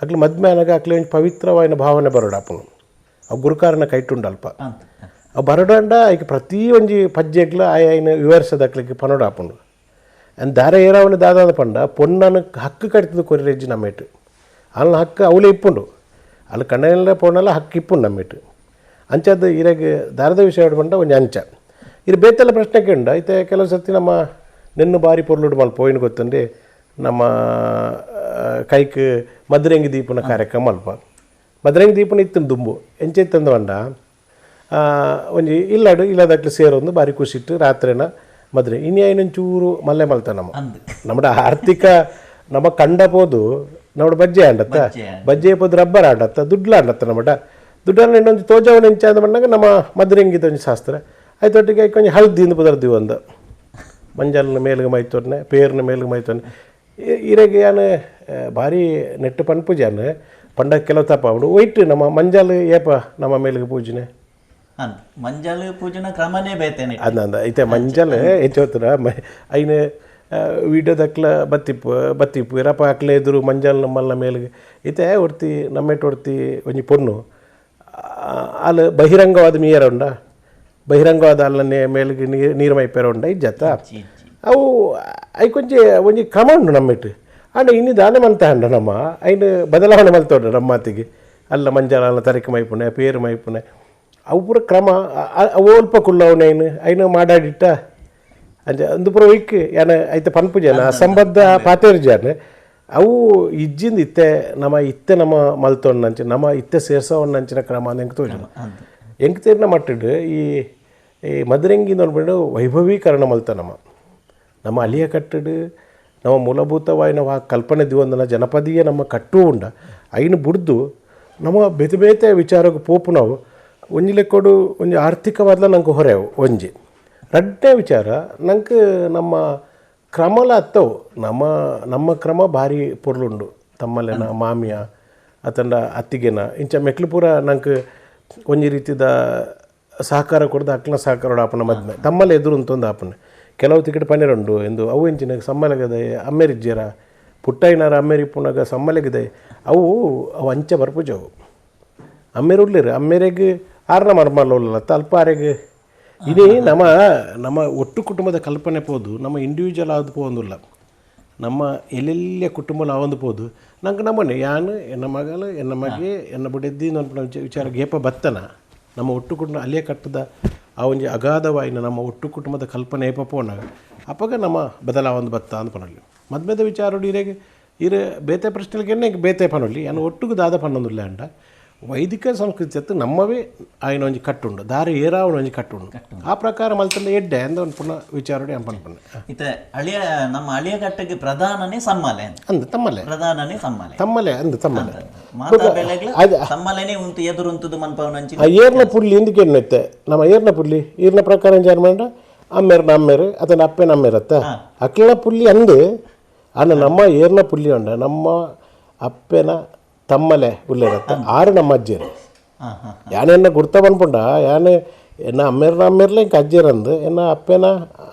ಅಕ್ಲು ಮದ್ಮೆ ಅನಗ ಅಕ್ಲೆ ಒಂಜಿ ಪವಿತ್ರವಾಯಿನ ಭಾವನೆ ಬರೋಡಪ್ಪನು ಅವು ಗುರುಕಾರನ ಕೈಟುಂಡಲ್ಪ ಅವು ಬರೋಡಂಡ ಐಕೆ ಪ್ರತಿ ಒಂಜಿ ಪಜ್ಜೆಗ್ಲ ಆಯನ ವಿವರಿಸದ ಅಕ್ಲಿಗೆ ಪನೋಡಾಪುಂಡು ಅಂಡ್ ದಾರೆ ಏರಾವಣ ದಾದಾದ ಪಂಡ ಪೊನ್ನನ ಹಕ್ಕು ಕಟ್ತದ ಕೊರಿರೆಜ್ಜಿ ನಮ್ಮೇಟು ಅಲ್ಲ ಹಕ್ಕು ಅವಲೇ ಇಪ್ಪುಂಡು ಅಲ್ಲಿ ಕಣ್ಣೆಲ್ಲ ಪೊಣ್ಣಲ್ಲ ಹಕ್ಕು ಇಪ್ಪುಂಡು ನಮ್ಮೇಟು ಅಂಚದ್ದು ಇರಗೆ ದಾರದ ವಿಷಯ ಪಂಡ ಒಂಜಿ ಅಂಚ ಇದು ಬೇತೆಲ್ಲ ಪ್ರಶ್ನೆ ಕೇಂಡ ಐತೆ ಕೆಲವು ಸರ್ತಿ ನಮ್ಮ ನಿನ್ನ ಬಾರಿ ಪೊರ್ಲುಡು ಮಲ್ಪ ಏನು ಗೊತ್ತಂದ್ರೆ ನಮ್ಮ ಕೈಕ್ ಮದ್ರಂಗಿ ದೀಪನ ಕಾರ್ಯಕ್ರಮ ಅಲ್ಪ ಮದ್ರಂಗಿ ದೀಪನ ಇತ್ತು ದುಂಬು ಎಂಚೆತ್ತಂದು ಪಂಡ ಒಂಜಿ ಇಲ್ಲಾಡು ಇಲ್ಲದಕ್ಲು ಸೇರೊಂದು ಬಾರಿ ಖುಷಿಟ್ಟು ರಾತ್ರಿನ ಮದ್ರೆ ಇನ್ಯಾಯಿನೊಂಚೂರು ಮಲ್ಲೆ ಮಲ್ತ ನಮ್ಮ ನಮ್ಮ ಆರ್ಥಿಕ ನಮ್ಮ ಕಂಡ ಪೋದು ನಮ್ಮ ಬಜ್ಜೆ ಆಂಡತ್ತ ಬಜ್ಜೆ ಪೋದು ರಬ್ಬರ್ ಆಂಡತ್ತ ದುಡ್ಲು ಆಂಡತ್ತ ನಮ್ಮಡ ದುಡ್ಡನ್ನು ಇನ್ನೊಂದು ತೋಜವನ ಎಂಚ ಅಂದ ಬಂದಾಗ ನಮ್ಮ ಮದ್ರಂಗಿದ ಒಂಜಿ ಶಾಸ್ತ್ರ ಐತೊಟ್ಟಿಗೆ ಕೊಂಚ ಹಳದಿಯಿಂದ ಪುದರ್ದಿವಿ ಒಂದು ಮಂಜಲ್ನ ಮೇಲ್ಗೆ ಮೈತೊನ್ನೆ ಪೇರ್ನ ಮೇಲ್ಗೆ ಮೈತೊನ್ನೆ ಇರೆಗೆ ಯಾನ್ ಭಾರಿ ನೆಟ್ಟು ಪನ್ಪುಜಾನ್ ಪಂಡ ಕೆಲವು ತಪ್ಪ ಅವಡು ಒಯ್ಟ್ ನಮ್ಮ ಮಂಜಲ್ ಏಪ ನಮ್ಮ ಮೇಲ್ಗೆ ಪೂಜನೆ ಮಂಜಲ್ ಪೂಜನ ಕ್ರಮನೇ ಬೇತೇನೆ ಅಂದ ಐತೆ ಮಂಜಲ್ ಹೆಚ್ಚೋತ್ರ ಐನ ವೀಡಿಯೋದಕ್ಲ ಬತ್ತಿಪ್ಪು ಬತ್ತಿಪ್ಪು ಇರಪ್ಪ ಅಕ್ಲೆ ಎದುರು ಮಂಜಲ್ ನಮ್ಮಲ್ಲ ಮೇಲ್ಗೆ ಇತ್ತೆ ಒರ್ತಿ ನಮ್ಮೆಟ್ಟು ಒರ್ತಿ ಒಂಜಿ ಪೊಣ್ಣು ಅಲ್ಲಿ ಬಹಿರಂಗವಾದ ಮೀಯರ ಉಂಡ ಬಹಿರಂಗವಾದ ಅಲ್ಲನೆ ಮೇಲ್ಗೆ ನೀರು ನೀರು ಮೈಪೇರ ಉಂಡ ಇಜ್ಜತ್ತ ಅವು I ಕೊಂಚ ಒಂಜಿ ಕ್ರಮ ಉಂಡು ನಮ್ಮೆಟ್ಟು ಆಂಡ ಇನ್ನು ದಾನೆ ಮಂತ ಅಂಡ ನಮ್ಮ ಐನು ಬದಲಾವಣೆ ಮಲ್ತೋಡ ನಮ್ಮ ಮಾತಿಗೆ ಅಲ್ಲ ಮಂಜಾಲ ಅಲ್ಲ ತರಿಕೆ ಮೈಪುಣೆ ಪೇರು ಮೈಪುಣೆ ಅವು ಪೂರ ಕ್ರಮ ಅವು ಅಲ್ಪ ಕುಳ್ಳವನ ಐನು ಐನು ಮಾಡಾಡಿಟ್ಟ ಅಂಚ ಅಂದು ಪೂರ ಒಯ್ಕ್ ಯಾನ ಐತೆ ಪನ್ಪು ಜನ ಅಸಂಬದ್ಧ ಪಾತೇರು ಜನ ಅವು ಇಜ್ಜಿಂದ ಇತ್ತೆ ನಮ್ಮ ಇತ್ತೆ ನಮ್ಮ ಮಲ್ತೊಣ್ಣಂಚ ನಮ್ಮ ಇತ್ತೆ ಸೇರ್ಸವಣ್ಣಂಚಿನ ಕ್ರಮ ಅಂದ್ ಎಂಕ್ ತೋಜುಂಡು ಎಂಕ್ ತೇರಿನ ಮಟ್ಟಿಡ್ ಈ ಈ ಮದರಂಗಿಂದ ಅಂದ್ಬಿಟ್ಟು ವೈಭವೀಕರಣ ಮಲ್ತ ನಮ್ಮ ನಮ್ಮ ಅಲಿಯ ಕಟ್ಟಡು ನಮ್ಮ ಮೂಲಭೂತವಾಗಿ ನಾವು ಆ ಕಲ್ಪನೆ ದಿವಂದನ ಜನಪದೀಯ ನಮ್ಮ ಕಟ್ಟು ಉಂಡ ಐನು ಬುಡ್ದು ನಮ್ಮ ಬೇತೆ ಬೇತೆ ವಿಚಾರಕ್ಕೆ ಪೋಪು ನಾವು ಒಂಜಿ ಲೆಕ್ಕೊಡು ಒಂಜಿ ಆರ್ಥಿಕವಾದ್ಲ ನಂಗೆ ಹೊರೆವು ಒಂಜಿ ರಡ್ಡೇ ವಿಚಾರ ನಂಗೆ ನಮ್ಮ ಕ್ರಮಲ ಅತ್ತವು ನಮ್ಮ ನಮ್ಮ ಕ್ರಮ ಭಾರಿ ಪೊರ್ಲುಂಡು ತಮ್ಮಲೆನ ಮಾಮಿಯ ಅತಂಡ ಅತ್ತಿಗೆನ ಇಂಚ ಮೆಕ್ಲು ಪೂರ ನಂಗೆ ಒಂಜಿ ರೀತಿದ ಸಹಕಾರ ಕೊಡ್ದು ಅಕ್ಲ ಸಹಕಾರ ಆಪನ ಮದ್ಮೆ ತಮ್ಮಲ್ಲಿ ಎದುರು ಅಂತೊಂದು ಆಪನೆ ಕೆಲವು ತಿಕಟ್ ಪನ್ನೆರಡು ಎಂದು ಅವು ಎಂಚಿನ ಸಮ್ಮಲೆಗದೆ ಅಮ್ಮೆರಿಜ್ಜರ ಪುಟ್ಟಯ್ಯನಾರ ಅಮ್ಮೇರಿ ಪುನಗ ಸಮ್ಮಲೆಗದೆ ಅವು ಅವು ಅಂಚ ಬರ್ಪುಜವು ಅಮ್ಮೇರು ಉಳ್ಳಿರು ಅಮ್ಮೇರೆಗೆ ಆರ್ನ ಮರ್ಮಲ್ಲ ಅಲ್ಪ ಆರೆಗೆ ಇದೇ ನಮ್ಮ ನಮ್ಮ ಒಟ್ಟು ಕುಟುಂಬದ ಕಲ್ಪನೆ ಪೋದು ನಮ್ಮ ಇಂಡಿವಿಜುವಲ್ ಆದ ಪೋಂದುಲ್ಲ ನಮ್ಮ ಎಲ್ಲೆಲ್ಲ ಕುಟುಂಬ ಆವೊಂದು ಪೋದು ನಂಗೆ ನಮ್ಮನೆ ಯಾನು ಎನ್ನ ಮಗಲು ಎನ್ನ ಮಗೆ ಎನ್ನ ಬುಡೆದ್ದಿ ನನ್ನ ವಿಚಾರ ಗೇಪ ಬತ್ತನ ನಮ್ಮ ಒಟ್ಟು ಕುಟುಂಬ ಅಲ್ಲಿಯೇ ಕಟ್ಟದ ಆ ಒಂಜಿ ಅಗಾಧವಾಯಿನ ನಮ್ಮ ಒಟ್ಟು ಕುಟುಂಬದ ಕಲ್ಪನೆ ಏಪ ಪೋನಾಗ ಅಪ್ಪಗ ನಮ್ಮ ಬದಲಾವೊಂದು ಬತ್ತ ಅಂದ್ ಪನೊಲಿ ಮದ್ಮೆದ ವಿಚಾರ ಇರೆಗೆ ಇರೆ ಬೇತೆ ಪ್ರಶ್ನೆಗೆ ಬೇತೆ ಪನೊಲಿ ಯಾನು ಒಟ್ಟುಗು ದಾದ ಪನ್ನೊಂದುಲ್ಲ ಅಂಡ ವೈದಿಕ ಸಂಸ್ಕೃತಿ ಅತ್ತು ನಮ್ಮವೇ ಆಯ್ನ ಒಂಜಿ ಕಟ್ಟುಂಡು ದಾರಿ ಏರಾವಣ ಒಂಜಿ ಕಟ್ಟುಂಡು ಆ ಪ್ರಕಾರ ಮಲ್ತಂದ ಎಡ್ಡೆ ಅಂದ ಒಂದು ಪುನಃ ವಿಚಾರ ಪನ್ಪುಂಡು ಇತ್ತೆ ಅಳಿಯ ನಮ್ಮ ಅಳಿಯ ಕಟ್ಟಗೆ ಪ್ರಧಾನನೇ ಸಮ್ಮಾಲೆ ಅಂದ ತಮ್ಮಲೆ ಪ್ರಧಾನನೇ ಸಮ್ಮಾಲೆ ತಮ್ಮಲೆ ಅಂದ ತಮ್ಮಲೆ ಮಾತಾ ಬೆಲೆಗ್ಲ ಸಮ್ಮಾಲೆನೇ ಉಂಟು ಎದುರುಂತುದು ಮನ್ಪವನಂಚಿ ಆ ಏರ್ನ ಪುಳ್ಳಿ ಇಂದಕ್ಕೆ ಎಣ್ಣೆತ್ತೆ ನಮ್ಮ ಏರ್ನ ಪುಳ್ಳಿ ಏರ್ನ ಪ್ರಕಾರ ಎಂಜಾರ್ ಮಂಡ ಅಮ್ಮೇರ್ನ ಅಮ್ಮೇರು ಅದನ್ನ ಅಪ್ಪೇನ ಅಮ್ಮೇರತ್ತ ಅಕ್ಲನ ಪುಳ್ಳಿ ಅಂದು ಅನ್ನ ನಮ್ಮ ಏರ್ನ ಪುಳ್ಳಿ ಉಂಡ ನಮ್ಮ ಅಪ್ಪೆನ ತಮ್ಮಲೆ ಉಳ್ಳೇರತ್ತ ಆರು ನಮ್ಮ ಅಜ್ಜಿಯರು ಯಾನೆನ್ನ ಗುರ್ತ ಪನ್ಪುಂಡ ಯಾನೆ ಎನ್ನ ಅಮ್ಮೇರ್ನ ಅಮ್ಮೇರ್ಲ ಇಂಕ ಅಜ್ಜಿಯರಂದು ಎನ್ನ ಅಪ್ಪೆನ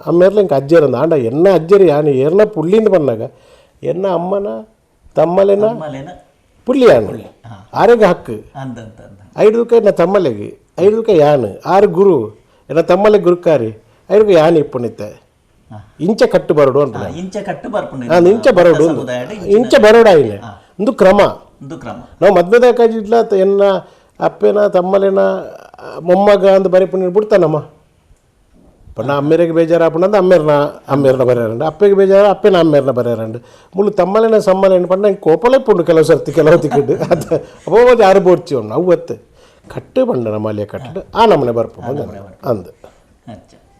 ಅಮ್ಮೇರ್ಲ ಇಂಕ ಅಜ್ಜಿಯರಂದು ಆಂಡ ಎನ್ನ ಅಜ್ಜಿಯರು ಯಾನೆ ಏರ್ನ ಪುಳ್ಳಿಂದ ಬಂದಾಗ ಎನ್ನ ಅಮ್ಮನ ತಮ್ಮಲೆನ ಪುಳ್ಳಿ ಯಾನು ಆರೆಗೆ ಹಕ್ಕು ಐದುಕ ಎನ್ನ ತಮ್ಮಲೆಗೆ ಐದುಕ ಯಾನು ಆರು ಗುರು ಎನ್ನ ತಮ್ಮಲೆ ಗುರುಕಾರಿ ಐದುಕ ಯಾನು ಇಪ್ಪುನಿತ್ತೆ ಇಂಚ ಕಟ್ಟು ಬರಡು ಅಂತ ಇಂಚ ಕಟ್ಟು ಬರ್ಪುಂಡು ಇಂಚ ಬರಡು ಇಂಚ ಬರೋಡ ಆಯ್ನೆ ಒಂದು ಕ್ರಮ ನಾವು ಮದ್ವೆದ ಕಾಜಿಡ್ಲ ಎನ್ನ ಅಪ್ಪೆನ ತಮ್ಮಲೆನ ಮೊಮ್ಮಗ ಅಂದ್ ಬರೀ ಪುಣ್ಯ ಬಿಡ್ತಾನಮ್ಮ ಪಣ್ಣ ಅಮ್ಮೇರಿಗೆ ಬೇಜಾರಾಪುಂಡ ಅಂದ್ ಅಮ್ಮೇರ್ನ ಅಮ್ಮೇರ್ನ ಬರೆಯರಂಡು ಅಪ್ಪೆಗೆ ಬೇಜಾರ ಅಪ್ಪೆನ ಅಮ್ಮೇರ್ನ ಬರೆಯರಂಡು ಮುಳ್ಳು ತಮ್ಮಲೆನ ಸಮ್ಮಲೆನ ಪಂಡ ಹಿಂಗೆ ಕೋಪಲೇ ಪುಂಡು ಕೆಲವು ಸರ್ತಿ ಕೆಲವು ತಿಕ್ಕಿಟ್ಟು ಅದು ಅಬ್ಬೋ ಯಾರು ಬೋಡ್ಚಿ ಉಂಡು ಅವು ಅತ್ತು ಕಟ್ಟು ಬಂಡ ನಮ್ಮ ಅಲ್ಲಿಯ ಕಟ್ಟು ಆ ನಮ್ಮನೆ ಬರ್ಪು ಅಂದು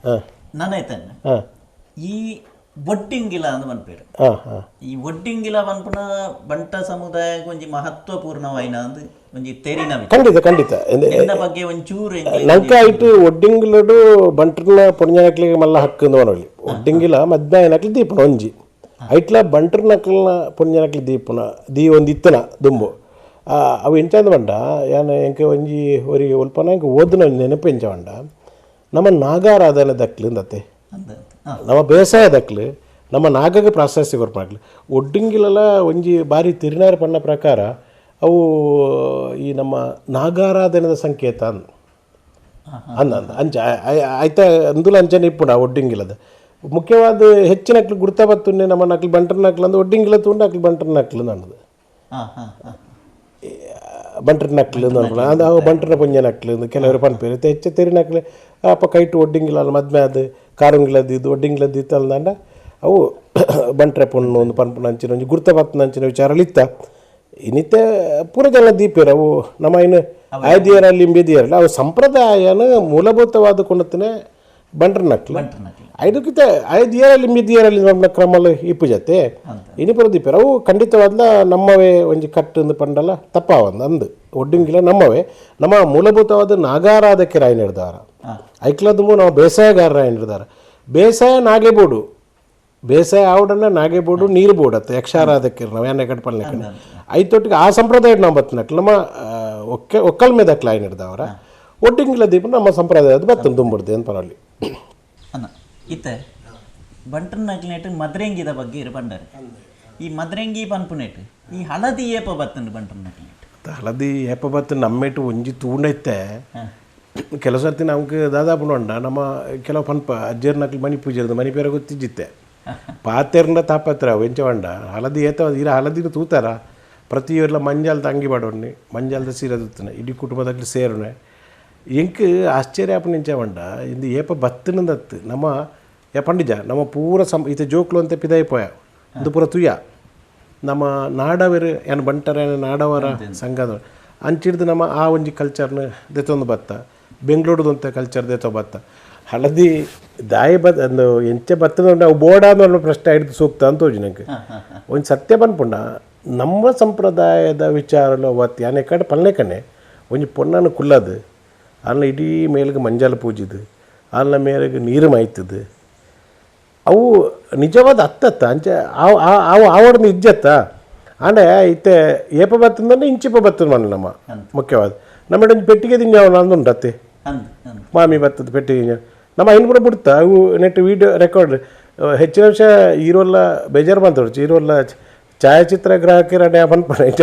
ಹಾಂ ನಾನಾಯ್ತಾನೆ ಹಾಂ ಈ ಒಡ್ಡಿಂಗಿಲ ಅಂದ್ ಪನ್ಪೇರು ಈ ಒಡ್ಡಿಂಗಿಲ ಪನ್ಪುನ ಬಂಟ ಸಮುದಾಯಕ್ಕೆ ಒಂಜಿ ಮಹತ್ವಪೂರ್ಣವಾಯಿನ ಅಂದ್ ಒಂಜಿ ತೆರಿನ ಖಂಡಿತ ಖಂಡಿತ ಎನ್ನ ಬಗ್ಗೆ ಒಂಚೂರು ನಂಕಾಯ್ತು ಒಡ್ಡಿಂಗಿಲಡು ಬಂಟ್ರನ ಪೊಣ್ಜನಕ್ಲಿಗೆ ಮಲ್ಲ ಹಕ್ಕು ಪನೊಲಿ ಒಡ್ಡಿಂಗಿಲ ಮದ್ಮಾಯನಕ್ಲಿ ದೀಪನ ಒಂಜಿ ಐಟ್ಲ ಬಂಟ್ರನಕ್ಲನ ಪೊಣ್ಜನಕ್ಲಿ ದೀಪನ ದೀ ಒಂದು ಇತ್ತನ ದುಂಬು ಅವು ಎಂಚಂದ ಬಂಡ ಯಾನ್ ಎಂಕ ಒಂಜಿ ಒರಿ ಒಲ್ಪನ ಎಂಕ ಓದುನ ನೆನಪು ಎಂಚ ಬಂಡ ನಮ್ಮ ನಾಗಾರಾಧನೆ ದಕ್ಲು ಅಂದತ್ತೆ ನಮ್ಮ ಬೇಸಾಯದಕ್ಲು ನಮ್ಮ ನಾಗಗೆ ಪ್ರಾಶಸ್ತ್ಯ ಕೊರ್ಪುನಕ್ಲು ಒಡ್ಡಿಂಗಿಲೆಲ್ಲ ಒಂಜಿ ಬಾರಿ ತಿರುನಾರು ಪಣ್ಣ ಪ್ರಕಾರ ಅವು ಈ ನಮ್ಮ ನಾಗಾರಾಧನೆದ ಸಂಕೇತ ಅಂದ್ ಅಂದ ಅಂದ ಅಂಚ ಆಯ್ತಾ ಅಂದುಲ ಅಂಚನೆ ಇಪ್ಪುಂಡು ಆ ಒಡ್ಡಿಂಗಿಲದ ಮುಖ್ಯವಾದ ಹೆಚ್ಚಿನ ಅಕ್ಲು ಗುರ್ತ ಬತ್ತುನ್ನೆ ನಮ್ಮ ನಕ್ಲು ಬಂಟರ್ ನಕ್ಲು ಅಂದ್ ಒಡ್ಡಿಂಗಿಲ ತುಂಡು ಅಕ್ಲು ಬಂಟರ್ ನಕ್ಲು ಅನ್ನೋದು ಬಂಟರ್ ನಕ್ಲು ಅಂದ್ಕೊಂಡು ಅದು ಅವು ಬಂಟರ ಪುಂಜ ನಕ್ಲು ಕೆಲವರು ಪನ್ಪೇರು ಹೆಚ್ಚು ತೆರಿ ನಕ್ಲು ಅಪ್ಪ ಕೈಟು ಒಡ್ಡಿಂಗಿಲ ಅಲ್ಲ ಮದ್ಮೆ ಅದು ಕಾರುಂಗಿಲದ್ದು ಇದು ಒಡ್ಡಿಂಗಿಲದ್ದು ಇತ್ತು ಅಲ್ದಾಂಡ ಅವು ಬಂಟ್ರೆ ಪೊಣ್ಣು ಒಂದು ಪನ್ಪುನ ಅಂಚಿನ ಒಂಜಿ ಗುರ್ತ ಬತ್ತನ ಅಂಚಿನ ವಿಚಾರలు ಇತ್ತ ಇನ್ನಿತ್ತೆ ಪೂರ ಜನ ದೀಪೇರು ಅವು ನಮ್ಮ ಇನ್ನು ಆಯ್ದಿಯರಲ್ಲಿ ಇಂಬಿದಿಯರಲ್ಲ ಅವು ಸಂಪ್ರದಾಯನ ಮೂಲಭೂತವಾದ ಕೊಂಡತ್ತನೆ ಬಂಟ್ರ ನಕ್ಲು ಐದಕ್ಕಿಂತ ಐದಿಯರಲ್ಲಿ ಮಿದಿಯರಲ್ಲಿ ನಮ್ಮ ಕ್ರಮಲು ಇಪ್ಪು ಜೊತೆ ಇನಿಪುರ ದೀಪೇರು ಅವು ಖಂಡಿತವಾದ್ಲ ನಮ್ಮವೇ ಒಂಜಿ ಕಟ್ಟು ಪಂಡಲ ತಪ್ಪಾವಂದು ಅಂದು ಒಡ್ಡಿಂಗಿಲ ನಮ್ಮವೇ ನಮ್ಮ ಮೂಲಭೂತವಾದ ನಾಗಾರಾಧಕರಾಯಿ ನಡೆದಾರ ಐಕ್ಲದುಮು ನಾವು ಬೇಸಾಯಗಾರರ ಏನಿರ್ದಾರೆ ಬೇಸಾಯ ನಾಗೆ ಬೋಡು ಬೇಸಾಯ ಆವಡನ್ನ ನಾಗೆ ಬೋಡು ನೀರು ಬೋಡು ಅತ್ತ ಯಕ್ಷಾರಾಧಕ್ಕೆ ನಾವು ಏನ ಕಡೆ ಪಲ್ಲೆ ಐತೊಟ್ಟಿಗೆ ಆ ಸಂಪ್ರದಾಯ ನಾವು ಬತ್ತನಕ್ಲು ನಮ್ಮ ಒಕ್ಕೆ ಒಕ್ಕಲ್ ಮೇದಕ್ಲ ಏನಿರ್ದವರ ಒಟ್ಟಿಂಗಿಲ ದೀಪ ನಮ್ಮ ಸಂಪ್ರದಾಯದ ಬತ್ತನ ದುಂಬುಡ್ದು ಅಂತ ಪರವಾಗಿ. ಅನ್ನ ಇತ್ತೆ ಬಂಟರ್ನಕ್ಲೆಟ್ ಮದ್ರೆಂಗಿದ ಬಗ್ಗೆ ಇರು ಪಂಡರೆ ಈ ಮದ್ರೆಂಗಿ ಪನ್ಪುನೆಟ್ ಈ ಹಳದಿ ಏಪ ಬತ್ತಂಡು ಬಂಟರ್ನಕ್ಲೆಟ್ ಹಳದಿ ಏಪ ಬತ್ತು ನಮ್ಮೇಟು ಒಂಜಿ ತೂಂಡೈತೆ. ಕೆಲವು ಸರ್ತಿ ನಮ್ಗೆ ದಾದಾಪುನ ಉಂಡ ನಮ್ಮ ಕೆಲವು ಪನ್ಪ ಅಜ್ಜರ್ನಕ್ಲು ಮಣಿ ಪೂಜೆ ಮಣಿ ಪೇರ ಗೊತ್ತಿಜ್ಜಿತ್ತೆ ಪಾತೆರ್ನ ತಾಪತ್ರ ಅವು ಎಂಚ వంಡ ಹಳದಿ ಏತ ಇರ ಹಳದಿನ ತೂತಾರ ಪ್ರತಿಯೊರ್ಲ ಮಂಜಾಲ್ದ ಅಂಗಿ ಪಾಡೋಣ್ಣಿ ಮಂಜಾಲ್ದ ಸೀರೆ ತುತ್ತನೆ ಇಡೀ ಕುಟುಂಬದಾಗ್ಲಿ ಸೇರುನೆ ಎಂಕ್ ಆಶ್ಚರ್ಯ ಆಪುನ ಎಂಚ వంಡ ಇಂದು ಏಪ ಬತ್ತಿನದತ್ತು ನಮ್ಮ ಯಾ ಪಂಡಿಜ ನಮ್ಮ ಪೂರ ಸಂ ಈತ ಜೋಕ್ಲು ಅಂತ ಪಿದಾಯಿಪೋಯ ಇಂದು ಪೂರ ತುಯ್ಯ ನಮ್ಮ ನಾಡವರು ಏನು ಬಂಟರ ಏನು ನಾಡವರ ಸಂಘದ ಅಂಚಿಡ್ದು ನಮ್ಮ ಆ ಒಂಜಿ ಕಲ್ಚರ್ನ ದೆತ್ತೊಂದು ಬತ್ತ ಬೆಂಗಳೂರದಂತ ಕಲ್ಚರ್ ದೆತ್ತೊ ಬತ್ತ ಹಳದಿ ದಾಯಿ ಬತ್ ಅಂದು ಎಂಚ ಬತ್ತದ ಅವು ಬೋಡ ಅನ್ನೋ ಪ್ರಶ್ನೆ ಹಿಡಿದು ಸೂಕ್ತ ಅಂತ ಹೋಜಿ ನಂಗೆ ಒಂದು ಸತ್ಯ ಪನ್ಪುಂಡ ನಮ್ಮ ಸಂಪ್ರದಾಯದ ವಿಚಾರಲು ಅವತ್ತು ಯಾನೆ ಕಡೆ ಪಲ್ಲೆ ಕಣೆ ಒಂಜಿ ಪೊನ್ನನ್ನು ಕುಲ್ಲದು ಅಲ್ಲ ಇಡೀ ಮೇಲ್ಗೆ ಮಂಜಾಲ ಪೂಜಿದು ಅಲ್ಲ ಮೇರೆಗೆ ನೀರು ಮಾಯ್ತದು ಅವು ನಿಜವಾದ ಅತ್ತತ್ತ ಅಂಚೆ ಆವು ಆವು ಆವಡ್ನ ಇಜ್ಜತ್ತ ಆಂಡೆ ಇತ್ತೆ ಏಪ ಬತ್ತಂದ್ರೆ ಇಂಚಿಪ ಬತ್ತದ ಮನ ನಮ್ಮ ಮುಖ್ಯವಾದ ನಮ್ಮ ಒಂಜಿ ಪೆಟ್ಟಿಗೆ ತಿಂಜಾವನ ಅಂದುಂಟತ್ತೆ ಮಾಮಿ ಬತ್ತದ ಪೆಟ್ಟಿಗೆ ನಮ್ಮ ಐನು ಪೂರ ಬಿಡ್ತಾ ಅವು net video record ಹೆಚ್ಚಿನ ಅಂಶ ಹೀರೋಲ್ಲ ಬೇಜಾರು ಬಂತೊಡ್ಚು ಹೀರೋಲ್ಲ ಛಾಯಾಚಿತ್ರ ಗ್ರಾಹಕರಡೆ ಪನ್ಪಣ ಹೆಚ್ಚ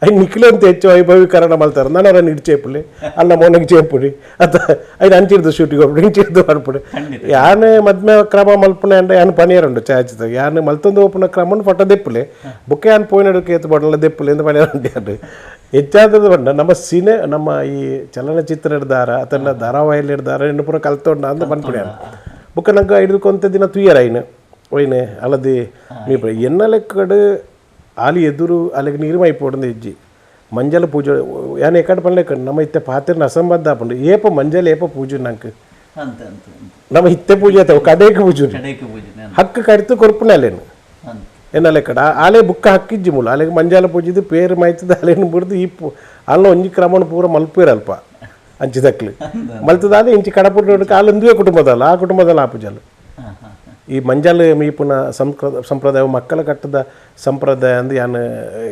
ಐನ್ ನಿಖಿಲು ಅಂತ ಹೆಚ್ಚು ವೈಭವೀಕರಣ ಮಲ್ತಾರೆ ನಾನು ಅವರನ್ನು ಇಡ್ ಚೇಪುಲಿ ಅಲ್ಲ ಮೋನಗೆ ಚೇಪುಡಿ ಅತ್ತ ಐನ್ ಅಂಚಿಡ್ದು ಶೂಟಿಗೆ ಹೋಗ್ಬಿಡಿ ಇಂಚಿಡ್ದು ಮಾಡ್ಪುಡಿ ಯಾನೆ ಮದ್ಮೆ ಕ್ರಮ ಮಲ್ಪುಣೆ ಅಂದ್ರೆ ಯಾನ್ ಪನಿಯರುಂಡು ಛಾಯಾಚಿತ್ರ ಯಾನ್ ಮಲ್ತೊಂದು ಓಪುನ ಕ್ರಮನ್ ಫೋಟೋ ದೆಪ್ಪುಲೆ ಬುಕ್ಕೆ ಯಾನ್ ಪೋಯಿನಡುಕ್ಕೆ ಏತು ಬಡಲ ದೆಪ್ಪುಲೆ ಎಂದು ಪನಿಯರುಂಡು ಯಾರು ಹೆಚ್ಚಾದದ್ದು ಬಂಡ ನಮ್ಮ ಸಿನೆ ನಮ್ಮ ಈ ಚಲನಚಿತ್ರ ಹಿಡ್ದಾರ ಅಥವಾ ಧಾರಾವಾಹಿಯಲ್ಲಿ ಹಿಡ್ದಾರ ಇನ್ನು ಪೂರ ಕಲ್ತೊಂಡ ಅಂತ ಪನ್ಪುಡಿ ಬುಕ್ಕ ನಂಗೆ ಹಿಡಿದುಕೊಂತ ದಿನ ತುಯ್ಯರ ಐನು ಒಯ್ನೆ ಅಲ್ಲದೆ ಮೀ ಎನ್ನ ಲೆಕ್ಕಡು ಆಲಿ ಎದುರು ಅಲ್ಲಿಗೆ ನೀರು ಮೈಪೋಡಂದು ಇಜ್ಜಿ ಮಂಜಲ ಪೂಜೆ ಯಾನ್ ಎಕ್ಕಡ ಪನ್ಲೆಕ್ಕ ನಮ್ಮ ಇತ್ತೆ ಪಾತಿರ್ನ ಅಸಂಬದ್ಧ ಆಪುಂಡು ಏಪ ಮಂಜಲ ಏಪ ಪೂಜೆ ನಂಗೆ ನಮ್ಮ ಇತ್ತೆ ಪೂಜೆ ಆಯ್ತಾವ ಕಡೇಕ್ ಪೂಜೆ ಹಕ್ಕು ಕಡಿತು ಕೊರ್ಪುಣ ಅಲ್ಲೇನು ಎನ್ನ ಲೆಕ್ಕಡ ಆಲೆ ಬುಕ್ಕ ಹಕ್ಕಿಜ್ಜಿ ಮೂಲ ಅಲ್ಲಿಗೆ ಮಂಜಾಲ ಪೂಜಿದ್ದು ಪೇರು ಮಾಯ್ತದ ಅಲ್ಲೇನು ಬಿಡ್ದು ಈ ಪೂ ಅಲ್ಲ ಒಂಜಿ ಕ್ರಮನ ಪೂರ ಮಲ್ಪೇರಲ್ಪ ಅಂಚಿದಕ್ಲು ಮಲ್ತದಾದ ಇಂಚಿ ಕಡಪುಟ್ಟು ಅಲ್ಲೊಂದುವೇ ಕುಟುಂಬದಲ್ಲ ಆ ಕುಟುಂಬದಲ್ಲ ಆ ಪೂಜಲು ಈ ಮಂಜಾಲ ಮೀಪುನ ಸಂಪ್ರದಾಯ ಮಕ್ಕಳ ಕಟ್ಟದ ಸಂಪ್ರದಾಯ ಅಂದು ಯಾನ್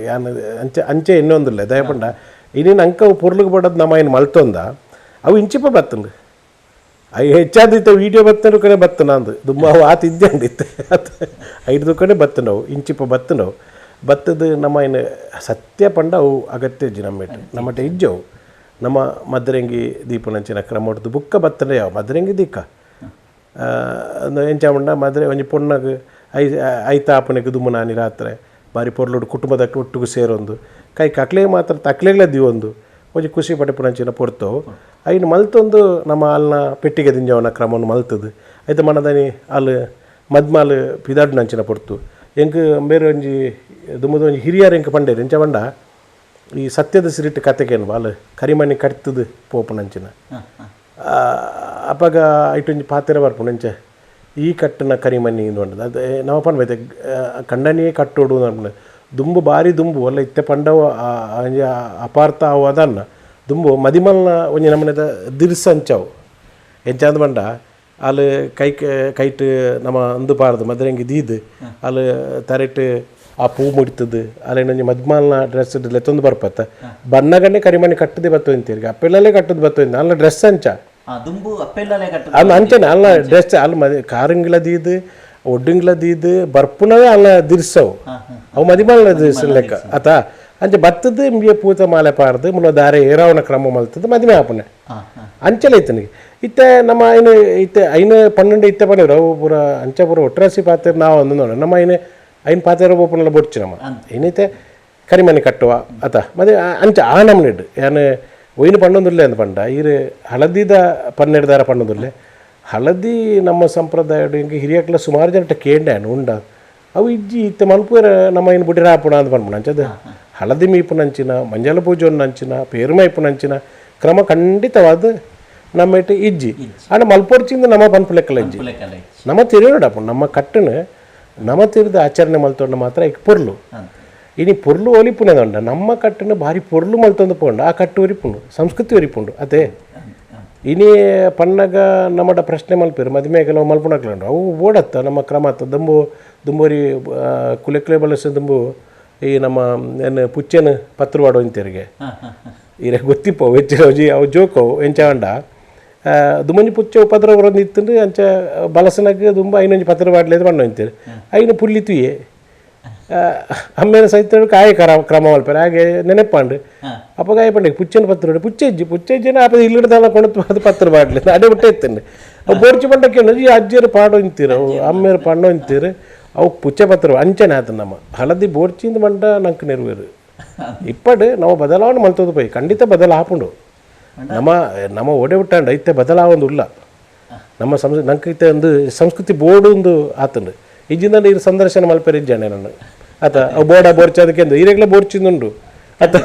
ಯಾನ್ ಅಂಚೆ ಅಂಚೆ ಇನ್ನೊಂದಿಲ್ಲ ದಯಪಂಡ ಇನ್ನೇನು ಅಂಕ ಪೊರ್ಲುಗೆ ಬಡೋದು ನಮ್ಮ ಏನು ಮಲ್ತೊಂದ ಅವು ಇಂಚಿಪ ಬತ್ತಂಡು ಅಯ್ಯ ಹೆಚ್ಚಾದಿತ್ತ ವೀಡಿಯೋ ಬತ್ತನು ಕಡೆ ಬತ್ತನ ಅಂದು ದುಮ್ಮ ಅವು ಆತ ಇದ್ದೆ ಅಂದಿತ್ತು ಐದು ಕಡೆ ಬತ್ತನವು ಇಂಚಿಪ ಬತ್ತನವು ಬತ್ತದ ನಮ್ಮ ಏನು ಸತ್ಯ ಪಂಡ ಅವು ಅಗತ್ಯ ಇಜ್ಜಿ ನಮ್ಮೆಟ್ಟು ನಮ್ಮಟ ಇಜ್ಜವು ನಮ್ಮ ಮದ್ರಂಗಿ ದೀಪನಂಚಿನ ಕ್ರಮ ಹೊಡ್ದು ಬುಕ್ಕ ಬತ್ತನೆ ಯಾವ ಮದ್ರಂಗಿ ದೀಕ ಎಂಚ ಪಂಡ ಮದ್ರೆ ಒಂಜಿ ಪೊಣ್ಣಗ್ I ಐತಾಪನೆಗೆ ದುಮ್ಮನಾನಿ ರಾತ್ರೆ ಬಾರಿ ಪೊರ್ಲುಡು ಕುಟುಂಬದ ಒಟ್ಟುಗು ಸೇರೊಂದು ಕೈ ಕಕ್ಲೆ ಮಾತ್ರ ತಕ್ಲೆಗ್ಲ ದಿವೊಂದು ಒಂಜಿ ಖುಷಿ ಪಡೆಪುನಂಚಿನ ಪೊರ್ತವು ಐನು ಮಲ್ತೊಂದು ನಮ್ಮ ಅಲ್ನ ಪೆಟ್ಟಿಗೆ ದಿಂಜವನ ಕ್ರಮವನ್ನು ಮಲ್ತದು ಐತ ಮನದನಿ ಅಲ್ ಮದ್ಮಾಲ್ ಪಿದಾಡ್ನಂಚಿನ ಪೊರ್ತು ಎಂಕ್ ಬೇರೆ ಒಂಜಿ ದುಮ್ಮದ ಒಂಜಿ ಹಿರಿಯರ್ ಎಂಕ್ ಪಂಡೇರು ಎಂಚ ಪಂಡ ಈ ಸತ್ಯದ ಸಿರಿಟ್ಟು ಕತೆಗೇನು ಅಲ್ ಕರಿಮಣಿ ಕಟ್ತದು ಪೋಪುನಂಚಿನ ಅಪಗ ಐಟೊಂಜಿ ಪಾತೆರ ಬರ್ಪುಂಡು ಎಂಚ ಈ ಕಟ್ಟನ ಕರಿಮಣಿ ಇಂದು ಪಂಡದು ಅದು ನಮ್ಮ ಪನ್ಪೈತೆ ಕಂಡನಿಯೇ ಕಟ್ಟೋಡು ಪಂಡ ದುಂಬು ಬಾರಿ ದುಂಬು ಅಲ್ಲ ಇತ್ತೆ ಪಂಡವ ಒಂಜಿ ಅಪಾರ್ಥ ಅವು ಅದನ್ನ ದುಂಬು ಮದಿಮಲ್ನ ಒಂಜಿ ನಮನೆದ ದಿರ್ಸಂಚವು ಎಂಚಾಂದ್ ಪಂಡ ಅಲ್ಲಿ ಕೈ ಕೈಟ್ ನಮ್ಮ ಅಂದು ಪಾರ್ದು ಮದ್ರಂಗಿ ದೀದ್ ಅಲ್ಲಿ ತರೆಟ್ ಆ ಪೂ ಮುಡಿತದು ಅಲ್ಲಿ ಮದ್ಮಾಲ್ನ ಡ್ರೆಸ್ ಲೆತ್ತೊಂದು ಬರ್ಪತ್ತ ಬಣ್ಣಗಣ್ಣೆ ಕರಿಮಣಿ ಕಟ್ಟದೆ ಬತ್ತು ಅಂತೀರಿ ಅಪ್ಪೆಲ್ಲೇ ಕಟ್ಟದು ಬತ್ತು ಅಂತ ಅಲ್ಲ ಡ್ರೆಸ್ ಅಂಚ ಅಲ್ಲ ಅಂಚನೆ ಅಲ್ಲ ಡ್ರೆಸ್ ಅಲ್ಲಿ ಮದಿ ಕಾರಿಂಗ್ಲ ದೀದ್ ಒಡ್ಡುಂಗ್ಲ ದೀದ್ ಬರ್ಪುನವೇ ಅಲ್ಲ ದಿರ್ಸವು ಅವು ಮದಿಮಾಲ್ನ ದಿರ್ಸ ಲೆಕ್ಕ ಆತ ಅಂಚೆ ಬತ್ತದ ಇಂಬಿಯ ಪೂತ ಮಾಲೆ ಪಾರ್ದು ಮುಲ ದಾರೆ ಏರಾವಣ ಕ್ರಮ ಮಲ್ತದ್ದು ಮದಿಮೆ ಆಪುನೆ ಅಂಚಲೆ ಇತ್ತನಿಗೆ ಇತ್ತೆ ನಮ್ಮ ಐನು ಇತ್ತೆ ಐನು 12 ಇತ್ತೆ ಪನ್ನಿರು ಅವು ಪೂರ ಅಂಚ ಪೂರ ಒಟ್ರಾಸಿ ಪಾತ್ರೆ ನಾವು ಅಂದು ನೋಡ ನಮ್ಮ ಐನು ಐನು ಪಾತ್ರೆ ಬೋಪನೆಲ್ಲ ಬೊಡ್ಚು ನಮ್ಮ ಏನೈತೆ ಕರಿಮಣಿ ಕಟ್ಟುವ ಆತ ಮತ್ತೆ ಅಂಚ ಆ ನಮ್ನಿಡ್ ಯಾನ್ ಒಯ್ನು ಪಣ್ಣೊಂದುಲ್ಲೆ ಅಂದ್ ಪಂಡ ಈರು ಹಳದಿದ ಪನ್ನೆಡ್ದಾರ ಪಣ್ಣೊಂದುಲ್ಲೆ ಹಳದಿ ನಮ್ಮ ಸಂಪ್ರದಾಯ ಹಿಂಗೆ ಹಿರಿಯಕ್ಲ ಸುಮಾರು ಜನ ಕೇಂಡ ಉಂಡ ಅವು ಇಜ್ಜಿ ಇತ್ತೆ ಮಲ್ಪುರ ನಮ್ಮ ಏನು ಬುಡಿರ ಆಪುಣ ಅಂತ ಪನ್ಪುಣ ಅಂಚದ ಹಳದಿ ಮೀಪುನಂಚಿನ ಮಂಜಲ ಪೂಜೆ ಅಂಚಿನ ಪೇರುಮೈಪುನಂಚಿನ ಕ್ರಮ ಖಂಡಿತವಾದ ನಮ್ಮ ಇಟ್ಟು ಇಜ್ಜಿ ಆಂಡ ಮಲ್ಪೊರ್ಚಿಂದ ನಮ್ಮ ಪನ್ಪು ಲೆಕ್ಕಲ ಇಜ್ಜಿ ನಮ್ಮ ತಿರುಗಡಪ್ಪ ನಮ್ಮ ಕಟ್ಟನ ನಮ್ಮ ತಿರುದ ಆಚರಣೆ ಮಲ್ತೊಂಡ ಮಾತ್ರ ಈಗ ಪೊರ್ಲು ಇನಿ ಪೊರ್ಲು ಒಲಿಪುನದಂಡ ನಮ್ಮ ಕಟ್ಟನ ಭಾರಿ ಪೊರ್ಲು ಮಲ್ತೊಂದು ಪೋಂಡ ಆ ಕಟ್ಟು ಒರಿಪುಂಡು ಸಂಸ್ಕೃತಿ ಒರಿಪುಂಡು ಅದೇ. ಇನಿ ಪನ್ನಗ ನಮ್ಮಡ ಪ್ರಶ್ನೆ ಮಲ್ಪೇರು ಮದಿಮೆ ಕೆಲವು ಮಲ್ಪುಣಕ್ಲುಂಡು ಅವು ಓಡತ್ತ ನಮ್ಮ ಕ್ರಮ ಅತ್ತ ದುಂಬು ದುಂಬೋರಿ ಕುಲೆಕ್ಲೆ ಬಳಸ ದುಂಬು ಈ ನಮ್ಮ ಏನು ಪುಚ್ಚೆನ ಪತ್ರವಾಡು ಇಂತೆರಿಗೆ ಇರೆ ಗೊತ್ತಿಪ್ಪೋ ಹೆಚ್ಚಿನ ಅವು ಜೋಕವು ಎಂಚಾಂಡ ದುಮ್ಮಂಜಿ ಪುಚ್ಚೆ ಉಪದ್ರವ ಬರೋದು ಇತ್ತಂಡು ಅಂಚ ಬಲಸನಕ್ಕೆ ದುಂಬ ಐನೊಂಜಿ ಪತ್ರ ವಾಡ್ಲೇದು ಬಣ್ಣ ಇಂತೇರಿ ಐನ ಪುಲ್ಲಿ ತುಯೆ ಅಮ್ಮೇನ ಸಹಿತ ಕಾಯಿ ಕ್ರಮ ಮಲ್ಪೇರು ಹಾಗೆ ನೆನಪಾಂಡು ಅಪ್ಪ ಕಾಯಿ ಪಂಡೆ ಪುಚ್ಚನ ಪತ್ರ ಪುಚ್ಚೆಜ್ಜಿ ಪುಚ್ಚೆಜ್ಜಿನ ಅಪ್ಪ ಇಲ್ಲಿಡ್ದಲ್ಲ ಕೊಂಡು ಅದು ಪತ್ರ ಬಾಡ್ಲಿ ಅದೇ ಬಿಟ್ಟೆ ಇತ್ತಂಡೆ ಅವು ಬೋರ್ಚಿ ಪಂಡಕ್ಕೆ ಈ ಅಜ್ಜಿಯರು ಪಾಡೋ ಇಂತೀರು ಅವು ಅಮ್ಮೇರು ಪಣ್ಣು ಇಂತೀರು ಅವು ಪುಚ್ಚೆ ಪತ್ರ ಅಂಚನೆ ಆತ ನಮ್ಮ ಹಳದಿ ಬೋರ್ಚಿಂದ ಮಂಡ ನಂಗೆ ನೆರವೇರು ಇಪ್ಪಡು ನಾವು ಬದಲಾವಣೆ ಮಲ್ತೋದು ಪೋಯಿ ಖಂಡಿತ ಬದಲಾಪುಂಡು ನಮ್ಮ ನಮ್ಮ ಒಡೆ ಬಿಟ್ಟಾಂಡ ಇತ್ತೆ ಬದಲಾವೊಂದು ಉಲ್ಲ ನಮ್ಮ ನಂಗೆ ಇತ್ತೆ ಒಂದು ಸಂಸ್ಕೃತಿ ಬೋರ್ಡ್ ಒಂದು ಆತಂಡು ಇಜ್ಜಿಂದ ಇದು ಸಂದರ್ಶನ ಮಲ್ಪೆರ್ ಇಜ್ಜಾನೆ ನಾನು ಆತ ಅವು ಬೋರ್ಡ ಬೋರ್ಚಿ ಅದಕ್ಕೆ ಈರೆಗ್ಲ ಬೋರ್ಚಿಂದುಂಡು ಆತ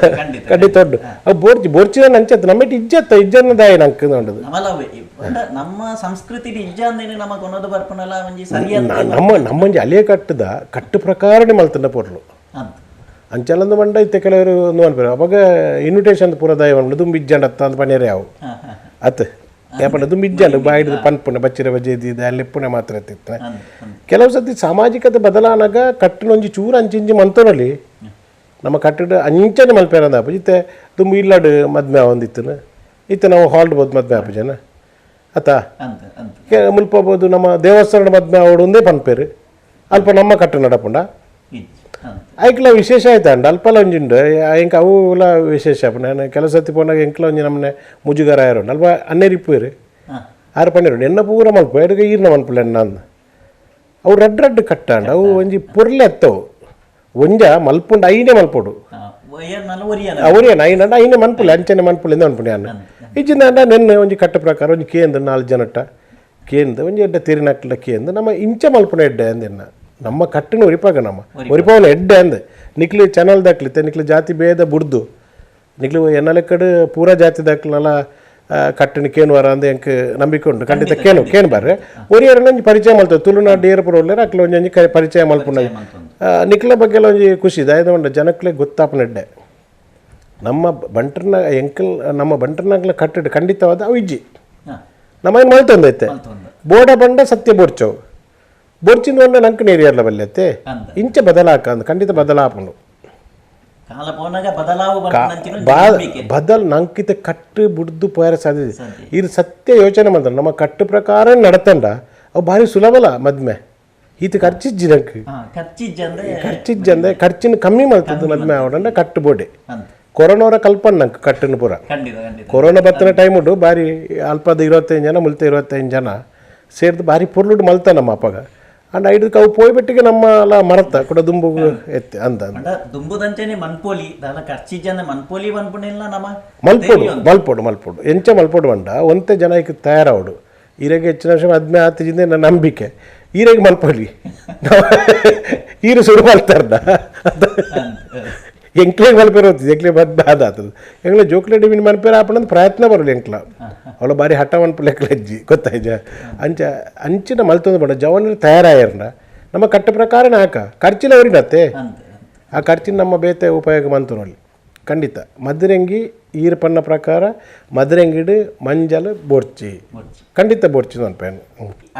ಖಂಡಿತ ಉಂಡು ಅವು ಬೋರ್ಚಿ ಬೋರ್ಚಿದ ನಂಚತ್ತು ನಮ್ಮೆಟ್ ಇಜ್ಜತ್ತ ಇಜ್ಜನ್ನ ದಾಯ ನಂಗೆ ಉಂಡದು ನಮ್ಮ ಸಂಸ್ಕೃತಿ ಇಜ್ಜ ಅಂದೇನೆ ನಮ್ಮ ಕೊನೋದು ಬರ್ಪನಲ್ಲ ಒಂಜಿ ಸರಿಯಾದ ನಮ್ಮ ನಮ್ಮಂಜಿ ಅಲಿಯ ಕಟ್ಟದ ಕಟ್ಟು ಪ್ರಕಾರನೇ ಮಲ್ತಂಡ ಪೊರ್ಲು ಅಂಚಲಂದು ಮಂಡ ಇತ್ತೆ ಕೆಲವರು ಒಂದು ಅನ್ಪೇರು ಅವಾಗ ಇನ್ವಿಟೇಷನ್ ಪೂರ ದಾಯ ಉಂಡು ದುಂಬು ಇಜ್ಜಂಡ ಅತ್ತ ಅಂತ ಪನೇರೆ ಅವು ಅತ್ ಯಾಪಂಡ ದುಂಬು ಇಜ್ಜಂಡು ಬಾಯಿಡ್ದು ಪನ್ಪುಣೆ ಬಚ್ಚಿರ ಬಜ್ಜೆ ಇದ್ದಿದ್ದು ಅಲ್ಲಿ ಪುಣೆ ಮಾತ್ರ ಇತ್ತು. ಕೆಲವು ಸತಿ ಸಾಮಾಜಿಕತೆ ಬದಲಾನಾಗ ಕಟ್ಟಿನೊಂಜಿ ಚೂರು ಅಂಚಿಂಚಿ ಮಂತೋನಲ್ಲಿ ನಮ್ಮ ಕಟ್ಟಡ ಅಂಚನೆ ಮಲ್ಪೇರಂದ ಆಪುಜಿ ಇತ್ತೆ ದುಂಬು ಇಲ್ಲಾಡು ಮದ್ಮೆ ಒಂದಿತ್ತು ಇತ್ತೆ ನಾವು ಹಾಲ್ಡ್ ಬೋದು ಮದ್ಮೆ ಆಪುಜನ ಅತ್ತ ಮುಲ್ಪಬೋದು ನಮ್ಮ ದೇವಸ್ಥಾನದ ಮದ್ಮೆ ಅವಡು ಒಂದೇ ಪನ್ಪೇರು ಅಲ್ಪ ನಮ್ಮ ಕಟ್ಟು ನಡಪುಂಡ ಐಕ್ಲ ವಿಶೇಷ ಆಯ್ತಾಂಡ ಅಲ್ಪಲ ಒಂಜಿಂಡು ಎಂಕ ಅವುಲ ವಿಶೇಷ ನಾನು ಕೆಲವು ಸತಿ ಪೋನಾಗ ಎಂಕ್ಲ ಒಂಜಿ ನಮ್ಮನೆ ಮುಜುಗರ ಆಯರುಂಡು ಅಲ್ಪ ಅನ್ನೇರಿಪ್ಪೇರು ಆರು ಪನ್ನೇರು ಎನ್ನ ಪೂರ ಮಲ್ಪ ಎಡುಗ ಈರ್ನ ಮನ್ಪುಲ ಎನ್ನ ಅವು ರಡ್ಡ್ ರಡ್ಡ್ ಕಟ್ಟಾಂಡ ಅವು ಒಂಜಿ ಪೊರ್ಲೆ ಎತ್ತವು ಒಂಜ ಮಲ್ಪುಂಡು ಐನೇ ಮಲ್ಪೊಡು ಅವರೇನು ಐನಂಡ ಐನೇ ಮನ್ಪುಲೆ ಅಂಚನೆ ಮನ್ಪುಲೆ ಇಂದ ಮನ್ಪುಂಡು ಯಾನ್ ಇಜ್ಜಿಂದ ನೆನ್ನೆ ಒಂಜಿ ಕಟ್ಟ ಪ್ರಕಾರ ಒಂಜಿ ಕೇಂದ್ರ 4 ಜನಟ ಕೇಂದ್ರ ಒಂಜಿ ಎಡ್ಡೆ ತಿರಿನಕ್ಲ ಕೇಂದ್ರ ನಮ್ಮ ಇಂಚ ಮಲ್ಪುಣ ಎಡ್ಡೆ ಅಂದೆನ್ನ ನಮ್ಮ ಕಟ್ಟಿನ ಒರಿಪಾಗ ನಮ್ಮ ಒರಿಪಾವನ ಎಡ್ಡೆ ಅಂದೆ ನಿಕ್ಲು ಚಾನಲ್ ದಾಕ್ಲಿತ್ತೆ ನಿಕ್ಲು ಜಾತಿ ಭೇದ ಬುಡ್ದು ನಿಕ್ಲು ಎನ್ನ ಲೆಕ್ಕಡು ಪೂರಾ ಜಾತಿ ದಾಕ್ಲಲ್ಲ ಕಟ್ಟಿನ ಕೇನುವಾರ ಅಂದ ಎಂಕ್ ನಂಬಿಕೆ ಉಂಟು ಖಂಡಿತ ಕೇನು ಕೇನು ಬಾರ್ರೆ ಒರಿಯರನ್ನ ಒಂಜಿ ಪರಿಚಯ ಮಲ್ತದೆ ತುಳುನಾಡು ಏರ್ಪುರ ಒಳ್ಳೆರ ಅಕ್ಲ ಒಂಜಿ ಪರಿಚಯ ಮಲ್ಪುಂಡ ನಿಕ್ಲ ಬಗ್ಗೆ ಎಲ್ಲ ಒಂಜಿ ಖುಷಿ ದಾಯದ ಉಂಡು ಜನಕ್ಲೆ ಗೊತ್ತಾಪನ ಎಡ್ಡೆ ನಮ್ಮ ಬಂಟರ್ನ ಎಂಕಲ್ ನಮ್ಮ ಬಂಟರ್ನಾಗ್ಲ ಕಟ್ಟಡ ಖಂಡಿತವಾದ ಅವು ಇಜ್ಜಿ ನಮ್ಮ ಏನು ಮಲ್ತೊಂದೈತೆ ಬೋಡ ಬಂಡ ಸತ್ಯ ಬೋರ್ಚವು ಬೋರ್ಚಿಂದ ಒಂಡ ನಂಗೆ ನೀರಿಯರ್ಲ ಬಲ್ಲೆತ್ತೆ ಇಂಚ ಬದಲಾಕ ಅಂದ್ ಖಂಡಿತ ಬದಲಾಪುಂಡು ಬದಲ್ ನಂಕಿತ ಕಟ್ಟು ಬುಡ್ದು ಪೋಯರ ಸಾಧ್ಯತೆ ಇದು ಸತ್ಯ ಯೋಚನೆ ಮಾಡ್ತಾರೆ ನಮ್ಮ ಕಟ್ಟು ಪ್ರಕಾರ ನಡತಂಡ ಅವು ಭಾರಿ ಸುಲಭಲ ಮದ್ಮೆ ಈತ ಖರ್ಚಿಜ್ಜಿ ನಂಗೆ ಖರ್ಚಿಜ್ಜಂದೆ ಖರ್ಚಿನ ಕಮ್ಮಿ ಮಾಡ್ತದ್ದು ಮದ್ಮೆ ಆವಡಂಡ ಕಟ್ಟು ಬೋಡೆ ಕೊರೋನವರ ಕಲ್ಪನೆ ನಂಗೆ ಕಟ್ಟನ್ನು ಪೂರ ಕೊರೋನಾ ಬತ್ತಿನ ಟೈಮ್ ಉಂಟು ಭಾರಿ ಅಲ್ಪದ 25 ಜನ ಮುಲ್ತ 25 ಜನ ಸೇರಿದು ಭಾರಿ ಪೊರ್ಲುಡು ಮಲ್ತ ನಮ್ಮ ಅಪ್ಪಗ ಅಂಡ್ ಐದಕ್ಕೆ ಅವು ಪೋಯ್ಬಿಟ್ಟಿಗೆ ನಮ್ಮ ಅಲ್ಲ ಮರತ್ತ ಕೂಡ ದುಂಬು ಎತ್ತಿ ಅಂದ ದುಂಬುದಂಚನೆ ಮನ್ಪೋಲಿ ದಾಲ ಖರ್ಚಿಜ್ಜಂದೆ ಮನ್ಪೋಲಿ ಮನ್ಪುಣಿಲ್ಲ ನಮ್ಮ ಮಲ್ಪೋಡು ಮಲ್ಪೋಡು ಮಲ್ಪೋಡು ಎಂಚ ಮಲ್ಪೋಡು ಬಂಡ ಒಂತೆ ಜನ ಈಗ ತಯಾರಾವಡು ಈರೆಗೆ ಹೆಚ್ಚಿನ ವರ್ಷ ಮದ್ಮೆ ಆತಿಜಿಂದ ನನ್ನ ನಂಬಿಕೆ ಈರೆಗೆ ಮಲ್ಪೋಲಿ ಈರು ಸುಡು ಮಲ್ತಾರ್ದ ಎಂಕ್ಲೆಗೆ ಮಲ್ಪೇರು ಹೋಗ್ತದೆ ಎಂಕ್ಲೆ ಮದ್ಮೆ ಆದ ಆತದ ಎಂಕ್ಲೆ ಜೋಕ್ಲೆ ಡಿವಿನ ಮನ್ಪೇರು ಆಪಣಂದು ಪ್ರಯತ್ನ ಬರಲಿ ಎಂಕ್ಲ ಅವಳ ಬಾರಿ ಹಠ ಮನ್ಪುಲೆ ಎಂಕ್ಲ ಅಜ್ಜಿ ಗೊತ್ತಾಯ್ಜ ಅಂಚ ಅಂಚಿನ ಮಲ್ತೊಂದು ಬೇಡ ಜವನರು ತಯಾರಾಯರ್ನ ನಮ್ಮ ಕಟ್ಟ ಪ್ರಕಾರನೇ ಹಾಕ ಖರ್ಚಿನ ಅವರಿನತ್ತೆ ಆ ಖರ್ಚಿನ ನಮ್ಮ ಬೇತೆ ಉಪಯೋಗ ಮಂತನಲ್ಲಿ ಖಂಡಿತ ಮದ್ರಂಗಿ ಈರು ಪನ್ನ ಪ್ರಕಾರ ಮದ್ರಂಗಿಡು ಮಂಜಲ್ ಬೋರ್ಚಿ ಖಂಡಿತ ಬೋರ್ಚಿ ಅನ್ಪೇನು.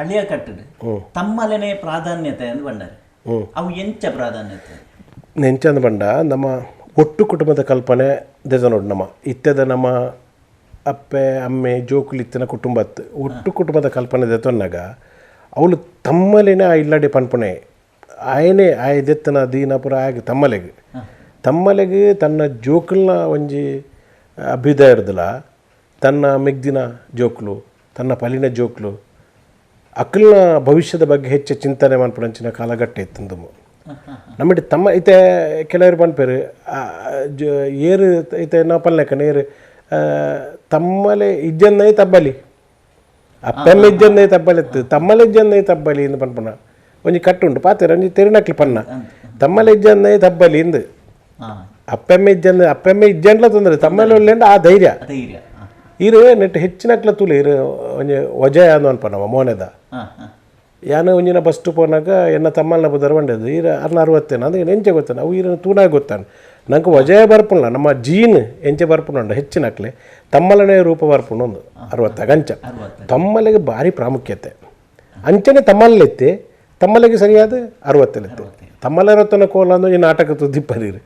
ಅಳಿಯ ಕಟ್ಟಡು ತಮ್ಮಲೇನೆ ಪ್ರಾಧಾನ್ಯತೆ ಅಂದ್ ಬಂಡಾರೆ ಅವು ಎಂಚ ಪ್ರಾಧಾನ್ಯತೆ ನೆಂಚಂದ ಬಂಡ ನಮ್ಮ ಒಟ್ಟು ಕುಟುಂಬದ ಕಲ್ಪನೆ ದೇಶ ನೋಡು ನಮ್ಮ ಇತ್ತದ ನಮ್ಮ ಅಪ್ಪೆ ಅಮ್ಮೆ ಜೋಕುಲಿತ್ತಿನ ಕುಟುಂಬತ್ತು ಒಟ್ಟು ಕುಟುಂಬದ ಕಲ್ಪನೆ ದೆತೊನ್ನಾಗ ಅವಳು ತಮ್ಮಲೇನೆ ಆ ಇಲ್ಲಡೆ ಪನ್ಪುಣೆ ಆಯನೇ ಆಯ ದೆತ್ತನ ದೀನ ಪುರ ಆಗ ತಮ್ಮಲೆಗೆ ತಮ್ಮಲೆಗೆ ತನ್ನ ಜೋಕುಲ್ನ ಒಂಜಿ ಅಭ್ಯುದಯ ಇರ್ದಲ ತನ್ನ ಮೆಗ್ದಿನ ಜೋಕ್ಲು ತನ್ನ ಪಲಿನ ಜೋಕ್ಲು ಅಕ್ಕಲ್ನ ಭವಿಷ್ಯದ ಬಗ್ಗೆ ಹೆಚ್ಚು ಚಿಂತನೆ ಮನ್ಪುಣಂಚಿನ ಕಾಲಘಟ್ಟ ಇತ್ತಂದು ನಮ್ಮಡಿ ತಮ್ಮ ಇತ್ತೆ ಕೆಲವರು ಪನ್ಪೇರು ಏರು ಇತ್ತೆ ನಾವು ಪಲ್ಲೆಕ್ಕನ ಏರು ತಮ್ಮಲೆ ಇಜ್ಜನ್ನೈ ತಬ್ಬಲಿ ಅಪ್ಪೆಮ್ಮ ಇಜ್ಜನ್ನೈ ತಬ್ಬಲೆತ್ತು ತಮ್ಮಲೆ ಇಜ್ಜನ್ನೈ ತಬ್ಬಲಿ ಇಂದು ಪನ್ಪುನ ಒಂಜಿ ಕಟ್ಟುಂಡು ಪಾತೆರ ಒಂಜಿ ತೆರಿನಕ್ಲಿ ಪನ್ನ ತಮ್ಮಲೆ ಇಜ್ಜನ್ನೈ ತಬ್ಬಲಿ ಇಂದು ಅಪ್ಪೆಮ್ಮ ಇಜ್ಜಂದ ಅಪ್ಪೆಮ್ಮ ಇಜ್ಜಂಡ್ಲ ತೊಂದರೆ ತಮ್ಮಲೆ ಒಳ್ಳೆಂಡ ಆ ಧೈರ್ಯ ಈರು ನೆಟ್ ಹೆಚ್ಚಿನಕ್ಲ ತುಲೆ ಇರು ಒಂಜಿ ವಜಯ ಅಂದು ಅನ್ಪನವ ಮೋನೆದ ಯಾನು ಒಂಜಿನ ಬಸ್ ಪೋನಾಗ ಎನ್ನ ತಮ್ಮಲ್ನ ಬುದರ್ ಬಂಡದು ಈರ ಅರ್ನ 60 ಅಂದ್ರೆ ಎಂಚೆ ಗೊತ್ತಾನ ಅವು ಈರನ ತೂನಾಗ ಗೊತ್ತಾನ ನಂಗೆ ವಜಯ ಬರ್ಪುಲ್ಲ ನಮ್ಮ ಜೀನ್ ಎಂಚೆ ಬರ್ಪುಂಡು ಹೆಚ್ಚಿನಕ್ಲೆ ತಮ್ಮಲನೇ ರೂಪ ಬರ್ಪುಂಡು ಒಂದು 60 ಅಂಚ ತಮ್ಮಲೆಗೆ ಭಾರಿ ಪ್ರಾಮುಖ್ಯತೆ. ಅಂಚನೆ ತಮ್ಮಲೆತ್ತಿ ತಮ್ಮಲೆಗೆ ಸರಿಯಾದ 60 ತಮ್ಮಲ 60ನ ಕೋಲ ಅಂದ್ರೆ ಈ ನಾಟಕ ತುದಿಪ್ಪರೀರು.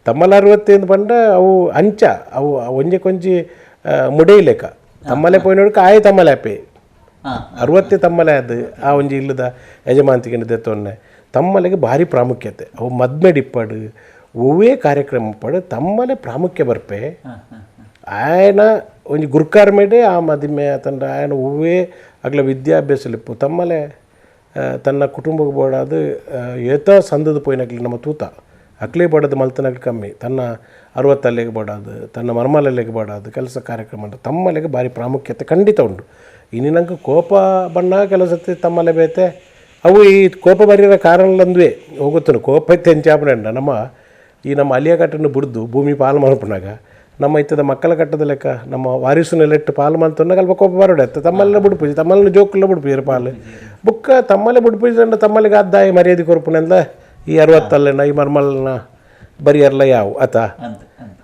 ತಮ್ಮಲ 60 ಪಂಡ ಅವು ಅಂಚ ಅವು ಒಂಜಿ ಕೊಂಚಿ ಮುಡೆಯಿಲೆಕ್ಕ ತಮ್ಮಲೆ ಪೋಯಿನೋಡಕ್ಕೆ ಆಯ್ ತಮ್ಮಲೆ ಅಪ್ಪೆ 60 ತಮ್ಮಲೆ ಅದು ಆ ಒಂಜಿ ಇಲ್ಲದ ಯಜಮಾಂತಿಗೆ ದೆತ್ತೊನ್ನೆ ತಮ್ಮಲೆಗೆ ಭಾರಿ ಪ್ರಾಮುಖ್ಯತೆ. ಅವು ಮದ್ಮೆಡಿಪ್ಪಡು ಒವ್ವೇ ಕಾರ್ಯಕ್ರಮ ಪಡು ತಮ್ಮಲೆ ಪ್ರಾಮುಖ್ಯ ಬರ್ಪೆ. ಆಯನ ಒಂಜಿ ಗುರ್ಕಾರ ಮೇಡೆ ಆ ಮದಿಮೆ ತಂಡ ಆಯನ ಒವ್ವೇ ಅಗ್ಲ ವಿದ್ಯಾಭ್ಯಾಸಲಿಪ್ಪು ತಮ್ಮಲೆ ತನ್ನ ಕುಟುಂಬಕ್ಕೆ ಬೋಡಾದು ಏತ ಸಂದದ ಪೋಯಿನಕ್ಲಿ ನಮ್ಮ ತೂತ ಅಕ್ಲೇ ಬೋಡದು ಮಲ್ತನಕ್ಲಿ ಕಮ್ಮಿ ತನ್ನ 60 ಬೋಡಾದು ತನ್ನ ಮರ್ಮಲಲ್ಲಿಗೆ ಬೋಡಾದು ಕೆಲಸ ಕಾರ್ಯಕ್ರಮ ಅಂತ ತಮ್ಮಲೆಗೆ ಭಾರಿ ಪ್ರಾಮುಖ್ಯತೆ ಖಂಡಿತ ಉಂಟು. ಇನ್ನು ನಂಗೆ ಕೋಪ ಬಣ್ಣ ಕೆಲಸ ತಮ್ಮಲೆ ಬೇತೆ ಅವು ಈ ಕೋಪ ಬರೀರ ಕಾರಣಲಂದುವೆ ಹೋಗುತ್ತಾನೆ ಕೋಪ ಇತ್ತೆ ನಮ್ಮ ಈ ನಮ್ಮ ಅಲಿಯ ಕಟ್ಟನ್ನು ಬುಡ್ದು ಭೂಮಿ ಪಾಲು ಮಲ್ಪುನಾಗ ನಮ್ಮ ಇತ್ತದ ಮಕ್ಕಳ ಕಟ್ಟದ ಲೆಕ್ಕ ನಮ್ಮ ವಾರಿಸುನೆಲೆಟ್ಟು ಪಾಲು ಮಲ್ತೊನ್ನಾಗ ಅಲ್ಪ ಕೋಪ ಬರೋಡೆ ತಮ್ಮಲ್ಲ ಬುಡ್ಪುಜಿ ತಮ್ಮಲ್ಲ ಜೋಕುಲ್ಲ ಬುಡ್ಪುಜಿ ಪಾಲು ಬುಕ್ಕ ತಮ್ಮಲ್ಲೇ ಬುಡ್ಪುಜಿ ತಮ್ಮಲ್ಲಿಗೆ ಅದ್ದಾಯ ಮರ್ಯಾದೆ ಕೊರ್ಪುನೆಂದ ಈ 60 ಈ ಮರ್ಮಲ್ನ ಬರಿಯರ್ಲ ಯಾವು ಆತ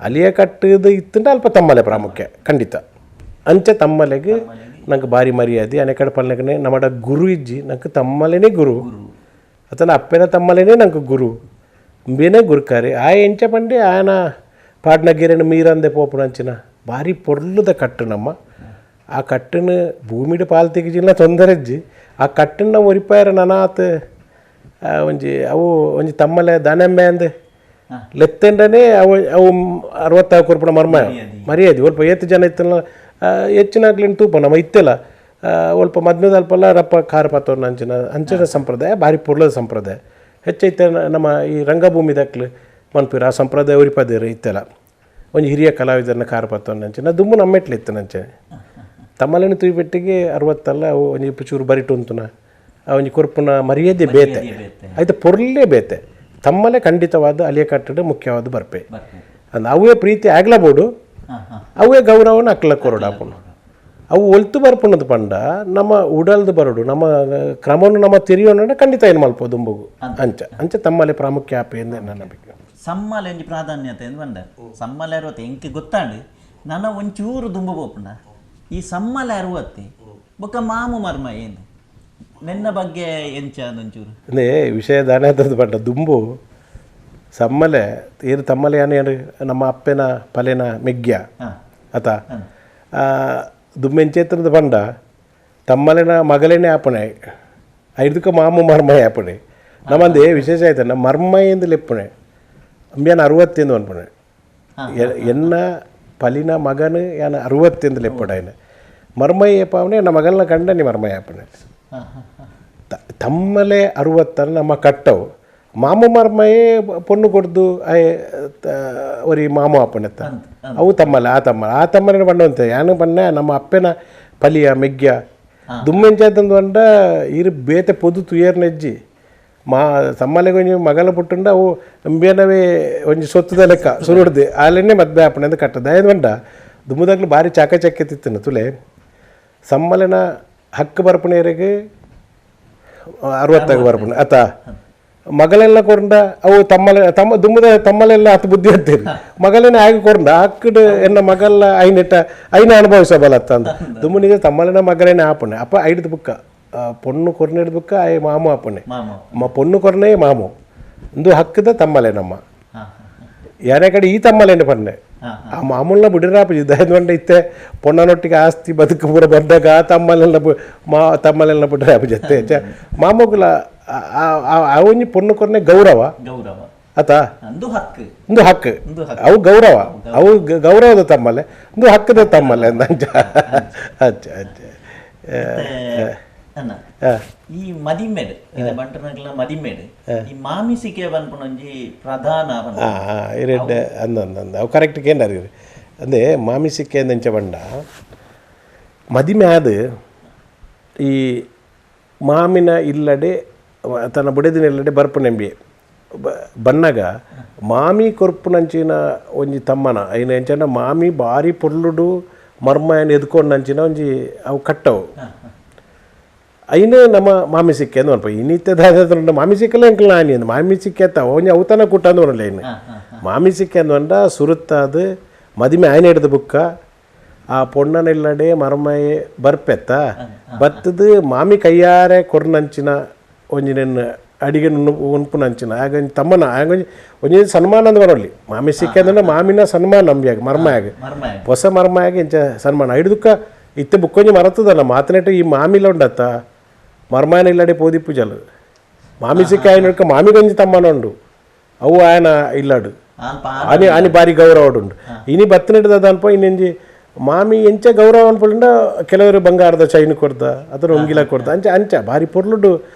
ಅಲಿಯ ಕಟ್ಟದ ಇತ್ತಂಡ ಅಲ್ಪ ತಮ್ಮಲೆ ಪ್ರಾಮುಖ್ಯ ಖಂಡಿತ. ಅಂಚೆ ತಮ್ಮಲೆಗೆ ನಂಗೆ ಭಾರಿ ಮರ್ಯಾದೆ. ಅನೇಕಡೆ ಪಲ್ಲೆಗನೆ ನಮ್ಮಡ ಗುರು ಇಜ್ಜಿ ನಂಗೆ ತಮ್ಮಲೇನೆ ಗುರು ಅತನ ಅಪ್ಪನ ತಮ್ಮಲೇನೆ ನಂಗೆ ಗುರು ಬೇನೆ ಗುರುಕಾರಿ ಆ ಎಂಚ ಪಂಡೆ ಆಯನ ಪಾಡ್ನಗಿರಿನ ಮೀರಂದೆ ಪೋಪುನಂಚಿನ ಭಾರಿ ಪೊರ್ಲುದ ಕಟ್ಟು ನಮ್ಮ ಆ ಕಟ್ಟನ್ನು ಭೂಮಿಡು ಪಾಲ್ ತೆಗಿಜಿಲ್ಲ ತೊಂದರೆ ಇಜ್ಜಿ ಆ ಕಟ್ಟನ್ನ ಒರಿಪಾಯರ ನನಾತ್ ಒಂಜಿ ಅವು ಒಂಜಿ ತಮ್ಮಲೆ ದನೆಂಬೆ ಅಂದ್ ಲೆತ್ತೆಂಡನೆ ಅವು ಅವು 60 ಕೊರ್ಪುನ ಮರ್ಮ ಮರ್ಯಾದೆ. ಒಲ್ಪ ಏತ್ ಜನ ಇತ್ತಲ್ಲ ಹೆಚ್ಚಿನಾಗ್ಲಿನ ತೂಪ ನಮ್ಮ ಇತ್ತೆಲ್ಲ ಒಲ್ಪ ಮದ್ಮೆದ ಅಲ್ಪಲ್ಲ ರಪ್ಪ ಖಾರ ಪತ್ತೋರ್ನ ಅಂಚಿನ ಅಂಚಿನ ಸಂಪ್ರದಾಯ ಭಾರಿ ಪೊರ್ಲದ ಸಂಪ್ರದಾಯ ಹೆಚ್ಚೈತೆ. ನಮ್ಮ ಈ ರಂಗಭೂಮಿ ದಕ್ಲು ಮನ್ಪೀರು ಆ ಸಂಪ್ರದಾಯ ಉರಿಪದೇರು ಇತ್ತೆಲ್ಲ ಒಂಜಿ ಹಿರಿಯ ಕಲಾವಿದರನ್ನ ಖಾರ ಪತ್ತೋರ್ನ ಅಂಚಿನ ದುಮ್ಮು ನಮ್ಮೆಟ್ಲು ಇತ್ತು ನಂಚೆ ತಮ್ಮಲೇನು ತುಯ್ಬೆಟ್ಟಿಗೆ 60 ಅವು ಒಂಜಿ ಚೂರು ಬರಿಟು ಉಂತುನ ಆ ಒಂಜಿ ಕೊರ್ಪುನ ಮರ್ಯಾದೆ ಬೇತೆ ಆಯ್ತು ಪೊರ್ಲೇ ಬೇತೆ ತಮ್ಮಲ್ಲೇ ಖಂಡಿತವಾದ ಅಲಿಯ ಕಟ್ಟಡ ಮುಖ್ಯವಾದ ಬರ್ಪೆ ಅಂದ್ ಅವೇ ಪ್ರೀತಿ ಆಗ್ಲಬೋಡು ಅವೇ ಗೌರವನ ಅಕ್ಲ ಕೊರಡಾಪುನು ಅವು ಒಲ್ತು ಬರ್ಪುನದು ಪಂಡ ನಮ್ಮ ಉಡಲ್ದು ಬರೋಡು ನಮ್ಮ ಕ್ರಮವನ್ನು ನಮ್ಮ ತಿರಿಯೋಣ ಖಂಡಿತ ಏನು ಮಲ್ಪೋ ದುಂಬುಗು ಅಂಚ ಅಂಚ ತಮ್ಮಲ್ಲಿ ಪ್ರಾಮುಖ್ಯ ಆಪೆ ಎಂದು ನನ್ನ ನಂಬಿಕೆ. ಸಮ್ಮಲೆ ಒಂಜಿ ಪ್ರಾಧಾನ್ಯತೆ ಎಂದು ಬಂದ ಸಮ್ಮಲೆ 60 ಎಂಕ್ ಗೊತ್ತಾಂಡು ನನ್ನ ಒಂಚೂರು ದುಂಬು ಬೋಪುಂಡ ಈ ಸಮ್ಮಲೆ 60 ಬೊಕ್ಕ ಮಾಮು ಮರ್ಮ ಏನು ನಿನ್ನ ಬಗ್ಗೆ ಎಂಚ ಒಂಚೂರು ಅಂದರೆ ವಿಷಯ ದಾನೆ ಪಂಡ ದುಂಬು ಸಮ್ಮಲೆ ಏನು ತಮ್ಮಲೆ ಏನು ನಮ್ಮ ಅಪ್ಪನ ಪಲೆನ ಮೆಗ್ಯ ಅತ ದುಮ್ಮೆಂಚೇತ್ರದ ಪಂಡ ತಮ್ಮಲೆನ ಮಗಲೇನೆ ಆಪಣೆ ಐದಕ್ಕೆ ಮಾಮು ಮರ್ಮಯ ಆಪಣೆ ನಮ್ಮಂದೇ ವಿಶೇಷ ಆಯ್ತು ನಮ್ಮ ಮರ್ಮಯ ಎಂದು ಲೆಪ್ಪಣೆ ಅಂಬ್ಯಾನ 60 ಅನ್ಪಣೆ ಎನ್ನ ಪಲಿನ ಮಗನು ಯಾನ 60 ಲೆಪ್ಪಡಾಯನ ಮರ್ಮಯ್ಯ ಪಾವನೆ ನಮ್ಮ ಮಗನ ಕಂಡ ನೀ ಮರ್ಮಯ್ಯ ಆಪಣೆ ತಮ್ಮಲೆ 60 ನಮ್ಮ ಕಟ್ಟವು ಮಾಮು ಮರ್ಮಯೇ ಪೊಣ್ಣು ಕೊಡ್ದು ಒರಿ ಮಾಮು ಅಪ್ಪನೆತ್ತ ಅವು ತಮ್ಮಲ್ಲ ಆ ತಮ್ಮಲ್ಲ ಆ ತಮ್ಮನೇ ಬಣ್ಣವಂತೆ ಯಾನು ಬಣ್ಣ ನಮ್ಮ ಅಪ್ಪನ ಪಲಿಯ ಮೆಗ್ಯ ದುಮ್ಮೆಂಚಾತಂದು ಬಂಡ ಇರು ಬೇತೆ ಪೊದು ತುಯರ್ನೆಜ್ಜಿ ಮಾ ತಮ್ಮಲೆಗೆ ಒಂಜಿ ಮಗಲ ಪುಟ್ಟುಂಡ ಅವು ಅಂಬೇನವೇ ಒಂಜಿ ಸೊತ್ತದ ಲೆಕ್ಕ ಸುರುಡ್ದು ಆಲೆನ್ನೇ ಮದ್ವೆ ಅಪ್ಪನೆ ಅಂತ ಕಟ್ಟದ ಆಯ್ತು ಬಂಡ ದುಮ್ಮದಾಗ್ಲು ಭಾರಿ ಚಾಕಚಕ್ಯ ತಿತ್ತನ ತುಲೆ ಸಮ್ಮಲೆನ ಹಕ್ಕು ಬರ್ಪುನೇರಿಗೆ 60 ಬರ್ಪುಣ ಆತ ಮಗಳೆಲ್ಲ ಕೊರಂಡ ಅವು ತಮ್ಮಲೆ ತಮ್ಮ ದುಮ್ಮದ ತಮ್ಮಲೆಲ್ಲ ಹತ್ತು ಬುದ್ಧಿ ಅಂತೀರಿ ಮಗಲೇನೆ ಆಗಿ ಕೊರಂಡ ಅಕ್ಕಡು ಎನ್ನ ಮಗಲ್ಲ ಐನೆಟ್ಟ ಐನ ಅನುಭವಿಸಬಲತ್ತ ಅಂದ ದುಮ್ಮನಿಗೆ ತಮ್ಮಲೆನ ಮಗಲೇನೆ ಆಪಣೆ ಅಪ್ಪ ಐಡ್ದು ಬುಕ್ಕ ಪೊಣ್ಣು ಕೊರ್ನೆಡ್ ಬುಕ್ಕ ಆಯ್ ಮಾಮು ಆಪಣೆ ಪೊಣ್ಣು ಕೊರ್ನೆ ಮಾಮು ಇಂದು ಹಕ್ಕದ ತಮ್ಮಲೆ ನಮ್ಮ ಯಾರೇ ಕಡೆ ಈ ತಮ್ಮಲೇನೆ ಪನ್ನೆ ಆ ಮಾಮೂಲ್ನ ಬಿಡಿರಾಪ ಇದ್ದ ಇತ್ತೆ ಪೊಣ್ಣನೊಟ್ಟಿಗೆ ಆಸ್ತಿ ಬದುಕು ಪೂರ ಬಂದಾಗ ಆ ತಮ್ಮಲೆಲ್ಲ ಮಾ ತಮ್ಮಲೆಲ್ಲ ಬಿಡಿರಾಪ ಜೊತೆ ಮಾಮೂಗುಲ ಆ ಒಂಜಿ ಪೊಣ್ಣು ಕೊರ್ನೆ ಗೌರವ ಗೌರವ ಆತ ಅಂದು ಹಕ್ಕು ಒಂದು ಹಕ್ಕು ಅವು ಗೌರವ ಅವು ಗೌರವದ ತಮ್ಮಲೆ ಒಂದು ಹಕ್ಕದ ತಮ್ಮಲೆ ಅಂಚ ಅಚ್ಚ ಅಚ್ಚ. ಈ ಮದಿಮೇಡು ಬಂಟನಗಳ ಮದಿಮೇಡು ಈ ಮಾಮಿಸಿಕೆ ಪನ್ಪುನೊಂಜಿ ಪ್ರಧಾನ ಇರೆಡ್ಡೆ ಅಂದ ಅಂದ ಅವು ಕರೆಕ್ಟ್ ಕೇಂದ್ರ ಅಂದೆ ಮಾಮಿಸಿಕೆ ಅಂದಂಚ ಬಂಡ ಮದಿಮೆ ಆದ ಈ ಮಾಮಿನ ಇಲ್ಲಡೆ ತನ್ನ ಬುಡೆದಿನ ಇಲ್ಲಡೆ ಬರ್ಪುನೆಂಬಿ ಬನ್ನಗ ಮಾಮಿ ಕೊರ್ಪುನಂಚಿನ ಒಂಜಿ ತಮ್ಮನ ಐನ ಎಂಚನ ಮಾಮಿ ಭಾರಿ ಪೊರ್ಲುಡು ಮರ್ಮಯನ ಎದ್ಕೊಂಡಂಚಿನ ಒಂಜಿ ಅವು ಕಟ್ಟವು ಐನೇ ನಮ್ಮ ಮಾಮಿ ಸಿಕ್ಕೆ ಅಂದ್ ಅಲ್ಪ ಇನ್ನಿತ್ಯದ ಮಾಮಿ ಸಿಕ್ಕಲ್ಲ ಎಂಕಲ್ ನಾನಿ ಅಂದ್ ಮಾಮಿ ಸಿಕ್ಕೆ ಅತ್ತ ಒಂಜಿ ಅವತನ ಕುಟ್ಟ ಅಂದ್ ಒರಲೆ ಇನ್ನು ಮಾಮಿ ಸಿಕ್ಕೆ ಅಂದ ಸುರುತ್ತಾದ ಮದಿಮೆ ಆಯ್ನ ಹಿಡ್ದು ಬುಕ್ಕ ಆ ಪೊಣ್ಣನ ಇಲ್ಲಡೆ ಮರಮಯೆ ಬರ್ಪೆತ್ತ ಬತ್ತದು ಮಾಮಿ ಕೈಯಾರೆ ಕೊರ್ನಂಚಿನ ಒಂಜಿನ ಅಡಿಗೆ ಉನ್ಪುನಂಚಿನ ಆಗ ತಮ್ಮನ ಆಗ ಒಂಜಿ ಸನ್ಮಾನ ಅಂದ್ ಬರೋಲಿ ಮಾಮಿ ಸಿಕ್ಕೆ ಅಂದ್ರೆ ಮಾಮಿನ ಸನ್ಮಾನ ನಂಬಿಯಾಗ ಮರ್ಮಯಾಗ ಹೊಸ ಮರ್ಮಯಾಗ ಇಂಚ ಸನ್ಮಾನ ಹಿಡ್ದುಕ್ಕ ಇತ್ತೆ ಬುಕ್ಕೊಂಜಿ ಮರತದಲ್ಲ ಮಾತನೆಟ್ಟು ಈ ಮಾಮಿಲ ಉಂಡತ್ತ ಮರ್ಮಾಯನ ಇಲ್ಲಡೆ ಪೋದಿ ಪೂಜಲು ಮಾಮಿ ಸಿಕ್ಕ ಆಯ್ನ ಮಾಮಿಗೊಂಜಿ ತಮ್ಮನ ಉಂಡು ಅವು ಆಯನ ಇಲ್ಲಾಡು ಆನಿ ಆನಿ ಬಾರಿ ಗೌರವ ಉಂಡು ಇನಿ ಬತ್ತನೆಡ್ದ ಅನ್ಪ ಇನ್ನೆಂಜಿ ಮಾಮಿ ಎಂಚ ಗೌರವ ಅನ್ಪಂಡ ಕೆಲವರು ಬಂಗಾರದ ಚೈನ್ ಕೊಡ್ದ ಅದರ ಉಂಗಿಲ ಕೊಡ್ದ ಅಂಚ ಅಂಚ ಭಾರಿ ಪೊರ್ಲುಡು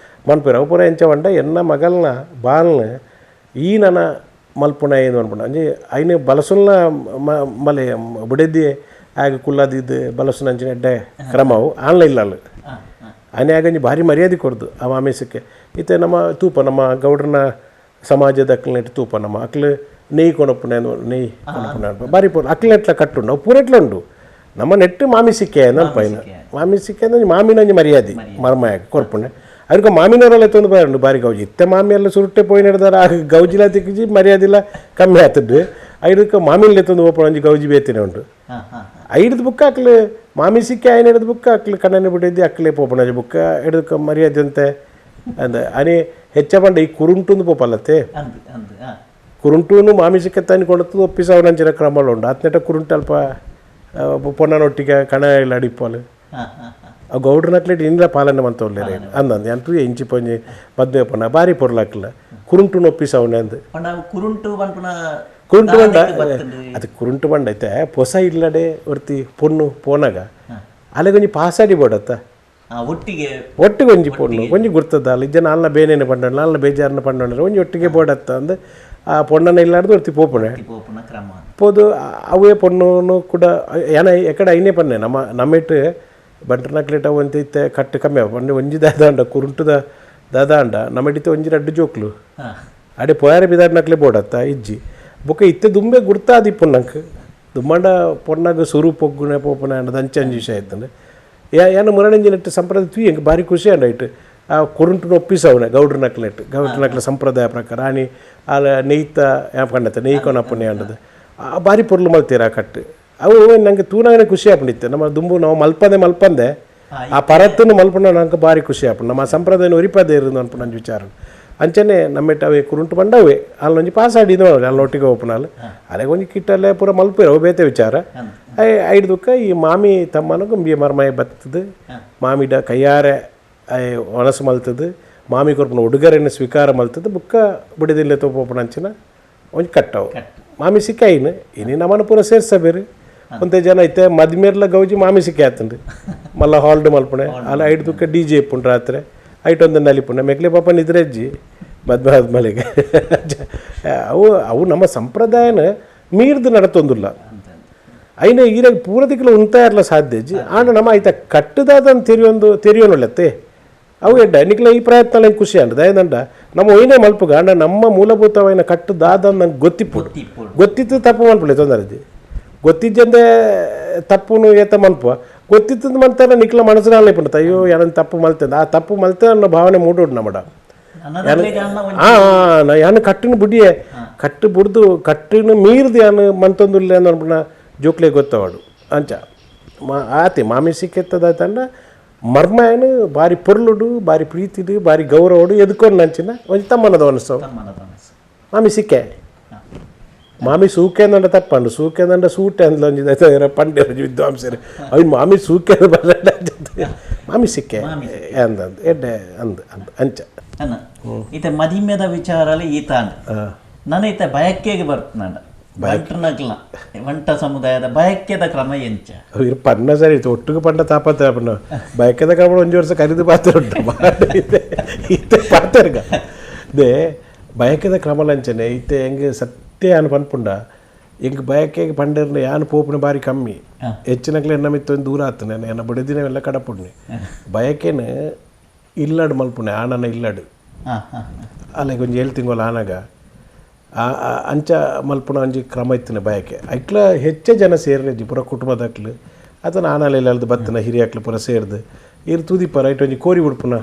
ಮನ್ಪೇರು ಅವು ಪೂರ ಎಂಚ వంಡ ಎನ್ನ ಮಗಲ್ನ ಬಾಲ್ನ ಈ ನನ್ನ ಮಲ್ಪುಣ ಏನು ಅನ್ಪುಣ ಅಂಜಿ ಐನ ಬಲಸುಲ್ನ ಮಲೆ ಬುಡೆದಿ ಆಗ ಕುಲ್ಲದಿದ್ದು ಬಲಸುನ ಅಂಚಿನ ಎಡ್ಡೆ ಕ್ರಮವು ಆನ್ಲೈನ್ ಇಲ್ಲ ಆನೆ ಆಗಂಜಿ ಭಾರಿ ಮರ್ಯಾದೆ ಕೊಡ್ದು ಆ ಮಾಮೀಸಕ್ಕೆ ಇತ್ತೆ ನಮ್ಮ ತೂಪ ನಮ್ಮ ಗೌಡ್ರನ ಸಮಾಜದ ಅಕ್ಲನೆಟ್ ತೂಪ ನಮ್ಮ ಅಕ್ಲು ನೆಯ್ ಕೊನಪ್ಪುನ ನೆಯ್ ಕೊನಪ್ಪುನ ಭಾರಿ ಪೂರ ಅಕ್ಲೆಟ್ಲ ಕಟ್ಟುಂಡು ಅವು ಪೂರೆಟ್ಲ ಉಂಡು ನಮ್ಮ ನೆಟ್ಟು ಮಾಮಿ ಸಿಕ್ಕೆ ಅನ್ಪೈನ ಮಾಮಿ ಸಿಕ್ಕೆ ಅಂದ್ರೆ ಮಾಮಿನಂಜಿ ಮರ್ಯಾದೆ ಮರ್ಮಯಾಗ ಕೊರ್ಪುಣೆ ಅದಕ್ಕೆ ಮಾಮಿನವರೆಲ್ಲ ಎತ್ತೊಂದು ಬಾರಿ ಭಾರಿ ಗೌಜಿ ಇತ್ತೆ ಮಾಮಿ ಎಲ್ಲ ಸುರುಟ್ಟೆ ಪೋಯಿ ನಡೆದಾರ ಆ ಗೌಜಿಲ ತಿಕ್ಕಿಜಿ ಮರ್ಯಾದಿಲ್ಲ ಕಮ್ಮಿ ಆತದ್ದು ಐದಕ್ಕೆ ಮಾಮಿನಲ್ಲಿ ಎತ್ತೊಂದು ಓಪನ್ ಒಂಜಿ ಗೌಜಿ ಬೇತಿನ ಉಂಟು ಐದು ಬುಕ್ಕ ಅಕ್ಲು ಮಾಮಿ ಸಿಕ್ಕಿ ಆಯ್ನ ಹಿಡಿದು ಬುಕ್ಕ ಅಕ್ಲು ಕಣ್ಣನ್ನು ಬಿಟ್ಟಿದ್ದು ಅಕ್ಲೆ ಪೋಪಣಜಿ ಬುಕ್ಕ ಹಿಡಿದಕ್ಕೆ ಮರ್ಯಾದೆ ಅಂತೆ ಅಂದ ಅನಿ ಹೆಚ್ಚ ಪಂಡ ಈ ಕುರುಂಟುಂದು ಪೋಪಲ್ಲತ್ತೆ ಕುರುಂಟೂನು ಮಾಮಿ ಸಿಕ್ಕ ತಾನಿ ಕೊಡುತ್ತದು ಒಪ್ಪಿಸವನಂಚಿನ ಕ್ರಮಗಳು ಉಂಟು ಆತ್ನೆಟ ಕುರುಂಟು ಅಲ್ಪ ಪೊನ್ನನೊಟ್ಟಿಗೆ ಕಣ ಇಲ್ಲ ಅಡಿಪಾಲು ಆ ಗೌಡ್ರನಕ್ಲೇಟ್ ಇಂಡ್ಲ ಪಾಲನೆ ಮಂತವ್ಲೇರೆ ಅಂದಂದು ಅಂತೂ ಇಂಚಿ ಪೊಂಜಿ ಮದ್ವೆ ಪೊನ್ನ ಭಾರಿ ಪೊರ್ಲಾಕ್ಲ ಕುರುಂಟುನು ಒಪ್ಪಿಸವನೆ ಅಂದು ಕುರುಂಟು ಕುರುಂಟು ಬಂಡ ಅದು ಕುರುಂಟು ಬಂಡ ಐತೆ ಪೊಸ ಇಲ್ಲಡೆ ಒರ್ತಿ ಪೊಣ್ಣು ಪೋನಾಗ ಅಲ್ಲಿಗೊಂಜಿ ಪಾಸಾಡಿ ಬೋಡತ್ತ ಒಟ್ಟಿಗೆ ಒಟ್ಟಿಗೆ ಒಂಜಿ ಪೊಣ್ಣು ಒಂಜಿ ಗುರ್ತದ ಅಲ್ಲ ಇಜ್ಜ ನಾಲ್ನ ಬೇನೇನೆ ಪಂಡ ನಾಲ್ನ ಬೇಜಾರನ ಪಂಡ ಒಂಜಿ ಒಟ್ಟಿಗೆ ಬೋಡತ್ತ ಅಂದು ಆ ಪೊಣ್ಣನ ಇಲ್ಲಾರ್ದು ಒರ್ತಿ ಪೋಪುಣೆ ಪೋದು ಅವೇ ಪೊಣ್ಣು ಕೂಡ ಏನ ಎಕಡೆ ಐನೇ ಪನ್ನೆ ನಮ್ಮ ನಮ್ಮಿಟ್ಟು ಬಂಟನಕ್ಲೇಟ ಒಂತ ಇತ್ತೆ ಕಟ್ಟು ಕಮ್ಮಿ ಪಂಡ ಒಂಜಿ ದಾದಾಂಡ ಕುರುಂಟುದ ದಾದಾಂಡ ನಮ್ಮಿಡಿತೆ ಒಂಜಿ ರಡ್ಡು ಜೋಕ್ಲು ಅಡೆ ಪೋಯಾರ ಬಿದಾಡ್ನಕ್ಲೆ ಬೋಡತ್ತ ಇಜ್ಜಿ ಬೊಕ್ಕ ಇತ್ತೆ ದುಂಬೆ ಗುರ್ತಾದಿ ಪೊನ್ನಂಕ್ ದುಮ್ಮಂಡ ಪೊನ್ನಾಗ ಸುರು ಪೊಗ್ಗುನೆ ಪೋಪುನೆ ಅಂಡದ ಅಂಚಂಜಿ ವಿಷಯ ಇತ್ತಂದ್ರೆ ಏನ ಮುರಣಿಂಜಿನೆಟ್ಟು ಸಂಪ್ರದಾಯ ತೂ ಎಂಕ್ ಭಾರಿ ಖುಷಿ ಅಂಡ ಇಟ್ಟು ಆ ಕುರುಂಟುನ ಒಪ್ಪಿಸವನೆ ಗೌಡ್ರನಕ್ಲೆಟ್ಟು ಗೌಡ್ರನಕ್ಲೆ ಸಂಪ್ರದಾಯ ಪ್ರಕಾರ ಆನಿ ಆಲ ನೆಯ್ತ ಕಂಡತ್ತೆ ನೆಯ್ ಕೊನಪ್ಪನೆ ಅಂಡದು ಆ ಭಾರಿ ಪೊರ್ಲು ಮಲ್ತೀರ ಆ ಕಟ್ಟು ಅವು ನಂಗೆ ತೂನಾಗನೆ ಖುಷಿ ಆಪಣಿತ್ತೆ ನಮ್ಮ ದುಂಬು ನಾವು ಮಲ್ಪಂದೆ ಮಲ್ಪಂದೆ ಆ ಪರತ್ತನ್ನು ಮಲ್ಪಂಡ ನಂಗೆ ಭಾರಿ ಖುಷಿ ಆಪಣ ನಮ್ಮ ಸಂಪ್ರದಾಯ ಒರಿಪದೇ ಇರೋದು ಅನ್ಪು ನನ್ನ ವಿಚಾರ ಅಂಚನೆ ನಮ್ಮೆಟ್ಟ ಅವೇ ಕುರುಂಟು ಬಂಡವೇ ಅಲ್ಲೊಂಜಿ ಪಾಸ್ ಆಡಿದ್ದು ಅಲ್ಲಿ ಒಟ್ಟಿಗೆ ಓಪನ್ ಅಲ್ಲೇ ಒಂಜಿ ಕಿಟ್ಟಲ್ಲೇ ಪೂರ ಮಲ್ಪೇರು ಅವು ಬೇತೆ ವಿಚಾರ ಐಡ್ದುಕ್ಕ ಈ ಮಾಮಿ ತಮ್ಮನ ಗುಂಬಿ ಮರ್ಮಯ ಬತ್ತದು ಮಾಮಿಡ ಕೈಯಾರೆ ಒಣಸು ಮಲ್ತದು ಮಾಮಿ ಕೊರ್ಪುನ ಉಡುಗೊರೆಯನ್ನು ಸ್ವೀಕಾರ ಮಲ್ತದು ಬುಕ್ಕ ಬುಡಿದಿಲ್ಲ ತೋಪೋಪನ ಅಂಚಿನ ಒಂಜಿ ಕಟ್ಟವು ಮಾಮಿ ಸಿಕ್ಕಾಯಿನ ಇನಿ ನಮ್ಮನ್ನು ಪೂರ ಸೇರ್ಸಬೇರು ಒಂತೆ ಜನ ಐತೆ ಮದ್ಮೇರ್ಲ ಗೌಜಿ ಮಾಮಿ ಸಿಕ್ಕಿ ಆತಂಡು ಮಲ್ಲ ಹಾಲ್ಡ್ ಮಲ್ಪಣೆ ಅಲ್ಲ ಐಡ್ ದುಕ್ಕ ಡಿ ಜೆ ಇಪ್ಪುಂಡು ರಾತ್ರಿ ಐಟ್ ಒಂದು ನಲಿಪುಂಡೆ ಮೆಕ್ಲೆ ಪಾಪ ನಿದ್ರೆಜ್ಜಿ ಮದ್ವೆ ಆದ್ಮೇಲೆಗೆ ಅವು ಅವು ನಮ್ಮ ಸಂಪ್ರದಾಯನ ಮೀರ್ದು ನಡತೊಂದಿಲ್ಲ ಐನ ಈರಾಗ ಪೂರ ದಿಕ್ಕಲು ಉಂತಾ ಇರಲ್ಲ ಸಾಧ್ಯ ಅಜ್ಜಿ ಆಂಡ ನಮ್ಮ ಐತ ಕಟ್ಟದಾದನ್ ತೆರಿಯೊಂದು ತೆರಿಯೋನುಳ್ಳತ್ತೆ ಅವು ಎಡ್ಡ ನಿಕ್ಲ ಈ ಪ್ರಯತ್ನ ನಂಗೆ ಖುಷಿ ಅಂಡ ದಯದಂಡ ನಮ್ಮ ಒಯ್ನೇ ಮಲ್ಪುಗ ಅಂಡ ನಮ್ಮ ಮೂಲಭೂತವಾಯಿನ ಕಟ್ಟದಾದ ನಂಗೆ ಗೊತ್ತಿಪ್ಪುಡು ಗೊತ್ತಿತ್ತು ತಪ್ಪು ಮಲ್ಪುಲೆ ತೊಂದರೆ ಗೊತ್ತಿದ್ದಂದೆ ತಪ್ಪುನು ಏತ ಮನ್ಪು ಗೊತ್ತಿತ್ತು ಮಂತಾರ ನಿಕ್ಲ ಮನಸ್ಸಿನಲ್ಲಿ ಪುಂಡ ಅಯ್ಯೋ ಯಾರನ್ನ ತಪ್ಪು ಮಲ್ತದ ಆ ತಪ್ಪು ಮಲ್ತ ಅನ್ನೋ ಭಾವನೆ ಮೂಡೋಡು ನಮ್ಮಡ ಹಾಂ ಯಾನು ಕಟ್ಟಿನ ಬುಡಿಯೇ ಕಟ್ಟು ಬುಡ್ದು ಕಟ್ಟಿನ ಮೀರ್ದು ಯಾನು ಮಂತೊಂದುಲ್ಲ ಅನ್ನೋಣ ಜೋಕ್ಲೆ ಗೊತ್ತವಾಡು ಅಂಚ ಮಾ ಆತಿ ಮಾಮಿ ಸಿಕ್ಕೆತ್ತದಾಯ್ತಂಡ ಮರ್ಮಾಯನು ಭಾರಿ ಪೊರ್ಲುಡು ಭಾರಿ ಪ್ರೀತಿಡು ಭಾರಿ ಗೌರವಡು ಎದ್ಕೊಂಡು ನಂಚಿನ ಒಂಜಿ ತಮ್ಮನದ ಅನಿಸ್ತವು ಮಾಮಿ ಸಿಕ್ಕೆ ಮಾಮಿ ಸೂಕೆ ಅಂದಂಡ ತಪ್ಪಂಡು ಸೂಕೆ ಅಂದಂಡ ಸೂಟೆ ಅಂದ್ಲ ಒಂಜಿ ಪಂಡೆ ವಿದ್ವಾಂಸರು ಅವ್ನು ಮಾಮಿ ಸೂಕೆ ಬರಲ್ಲ ಮಾಮಿ ಸಿಕ್ಕೆ ಅಂದಂದು ಎಡ್ಡೆ ಅಂದ್ ಅಂದ್ ಅಂಚ ಈತ ಮದಿಮೆದ ವಿಚಾರ ಈತ ನನ್ನ ಈತ ಬಯಕ್ಕೆಗೆ ಬರ್ತನಾಡ ಬಂಟನಗ್ಲ ಬಂಟ ಸಮುದಾಯದ ಬಯಕ್ಕೆದ ಕ್ರಮ ಎಂಚ ಇರು ಪನ್ನ ಸರಿ ಇತ್ತು ಒಟ್ಟಿಗೆ ಪಂಡ ತಾಪತ್ರ ಪನ್ನ ಬಯಕ್ಕೆದ ಕ್ರಮ ಒಂಜಿ ವರ್ಷ ಕರಿದು ಪಾತ್ರ ಉಂಟು ಇತ್ತೆ ಪಾತ್ರಗ they ಬಯಕ್ಕೆದ ಕ್ರಮಲಂಚನೆ ಇತ್ತೆ ಹೆಂಗೆ ಸತ್ಯ ಅನ್ ಪನ್ಪುಂಡ ಎಂಕ್ ಬಯಕ್ಕೆಗೆ ಪಂಡರ್ನ ಯಾನ್ ಪೋಪುನ ಬಾರಿ ಕಮ್ಮಿ ಹೆಚ್ಚಿನಕ್ಲೆ ಎನ್ನ ಮಿತ್ತ ಒಂದು ದೂರ ಆತನೆ ಎನ್ನ ಬಡಿದಿನವೆಲ್ಲ ಕಡಪುಡ್ನೆ ಬಯಕೆನ ಇಲ್ಲಡು ಮಲ್ಪುಣೆ ಆನನ ಇಲ್ಲಡು ಅಲ್ಲ ಒಂಜಿ ಏಳು ತಿಂಗಳು ಆನಾಗ ಅಂಚ ಮಲ್ಪುಣ ಒಂಜಿ ಕ್ರಮ ಇತ್ತಿನ ಬಯಕೆ ಐಕ್ಲ ಹೆಚ್ಚೆ ಜನ ಸೇರಿಜ್ಜಿ ಪೂರ ಕುಟುಂಬದಕ್ಲು ಅಥವಾ ಆನಾಲೆ ಇಲ್ಲದ ಬತ್ತನ ಹಿರಿಯಕ್ಲು ಪೂರ ಸೇರ್ದು ಇರು ತೂದಿಪ್ಪ ರೈಟ್ ಒಂಜಿ ಕೋರಿ ಉಡುಪುನ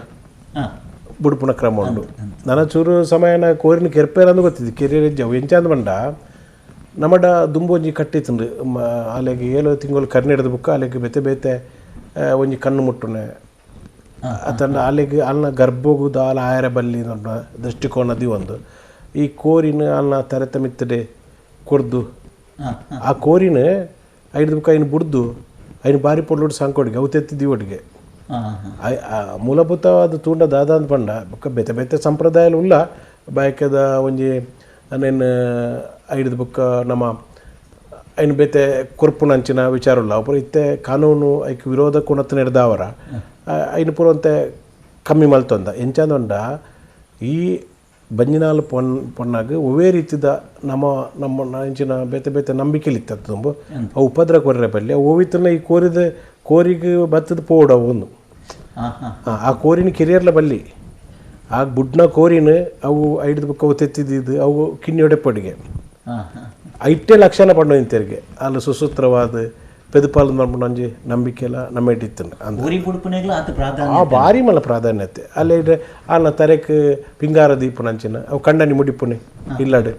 ಬುಡುಪುನ ಕ್ರಮ ಉಂಡು ನನ್ನ ಚೂರು ಸಮಯನ ಕೋರಿನ ಕೆರ್ಪೇರ ಅಂದು ಗೊತ್ತಿದ್ದು ಕೆರಿಯರ್ ಅವು ಎಂಚ ಅಂದ್ ಬಂಡ ನಮಡ ದುಂಬೊಂಜಿ ಕಟ್ಟಿತ್ತುಂಡು ಅಲೆಗ್ 7 ತಿಂಗಳು ಕರ್ನಿಡ್ದ ಬುಕ್ಕ ಅಲೆಗ್ ಬೇತೆ ಬೇತೆ ಒಂಜಿ ಕಣ್ಣು ಮುಟ್ಟುನೆ ಅತಂಡ ಅಲೆಗ್ ಅಲ್ನ ಗರ್ಭಗು ದಾಲ ಆಯರ ಬಲ್ಲಿ ದೃಷ್ಟಿಕೋನ ಒಂದು ಈ ಕೋರಿನ ಅಲ್ನ ತರೆತ ಮಿತ್ತಡೆ ಕೊರ್ದು ಆ ಕೋರಿನ ಐದು ಬುಕ್ಕ ಐನು ಬುಡ್ದು ಐನು ಬಾರಿ ಪೊಡ್ಲುಡು ಸಾಂಕೋಡಿಗೆ ಅವು ತೆತ್ತಿದ್ದೀವಿ ಒಟ್ಟಿಗೆ ಮೂಲಭೂತವಾದ ತೂಂಡ ದಾದ ಅಂತ ಪಂಡ ಬೊಕ್ಕ ಬೇತೆ ಬೇತೆ ಸಂಪ್ರದಾಯ ಉಲ್ಲ ಬಾಯ್ಕದ ಒಂಜಿ ನೇನು ಐದು ಬುಕ್ಕ ನಮ್ಮ ಐನು ಬೇತೆ ಕೊರ್ಪುನಂಚಿನ ವಿಚಾರ ಉಲ್ಲ ಅಪುರ ಇತ್ತೆ ಕಾನೂನು ಐಕ್ ವಿರೋಧ ಕೊಣತ್ ನೆಡ್ದಾವರ ಐನು ಪೂರಂತೆ ಕಮ್ಮಿ ಮಲ್ತೊಂದ ಎಂಚಂದೊಂಡ ಈ ಬಂಜಿನಾಲ್ ಪೊನ್ನಾಗ ಒವೇ ರೀತಿದ ನಮ್ಮ ನಮ್ಮ ಇಂಚಿನ ಬೇತೆ ಬೇತೆ ನಂಬಿಕೆಲಿತ್ತ ತುಂಬ ಅವು ಉಪದ್ರ ಕೊರ್ರೆ ಬಲ್ಲಿ ಅವು ಓವಿತನ ಈ ಕೋರಿದ ಕೋರಿಗೆ ಬತ್ತದ ಪೋಡು ಅವು ಒಂದು ಆ ಕೋರಿನ ಕೆರಿಯರ್ಲ ಬಲ್ಲಿ ಆ ಬುಡ್ನ ಕೋರಿನ ಅವು ಐಡ್ದ ಬುಕ್ಕ ಅವು ತೆತ್ತಿದ್ದು ಅವು ಕಿನ್ನಿಯೊಡೆ ಪೊಡಿಗೆ ಐಟೇ ಲಕ್ಷಣ ಪಂಡು ಇಂತೆರಿಗೆ ಅಲ್ಲಿ ಸುಸೂತ್ರವಾದ ಪೆದುಪಾಲ ನಂಜಿ ನಂಬಿಕೆ ಎಲ್ಲ ನಮ್ಮ ಇಟ್ಟಿತ್ತು ಆ ಭಾರಿ ಮಲ್ಲ ಪ್ರಾಧಾನ್ಯತೆ ಅಲ್ಲಿ ಅಲ್ಲ ತರೆಕ್ ಪಿಂಗಾರ ದೀಪ ನಂಚಿನ ಅವು ಕಂಡನಿ ಮುಡಿಪುಣೆ ಇಲ್ಲಾಡು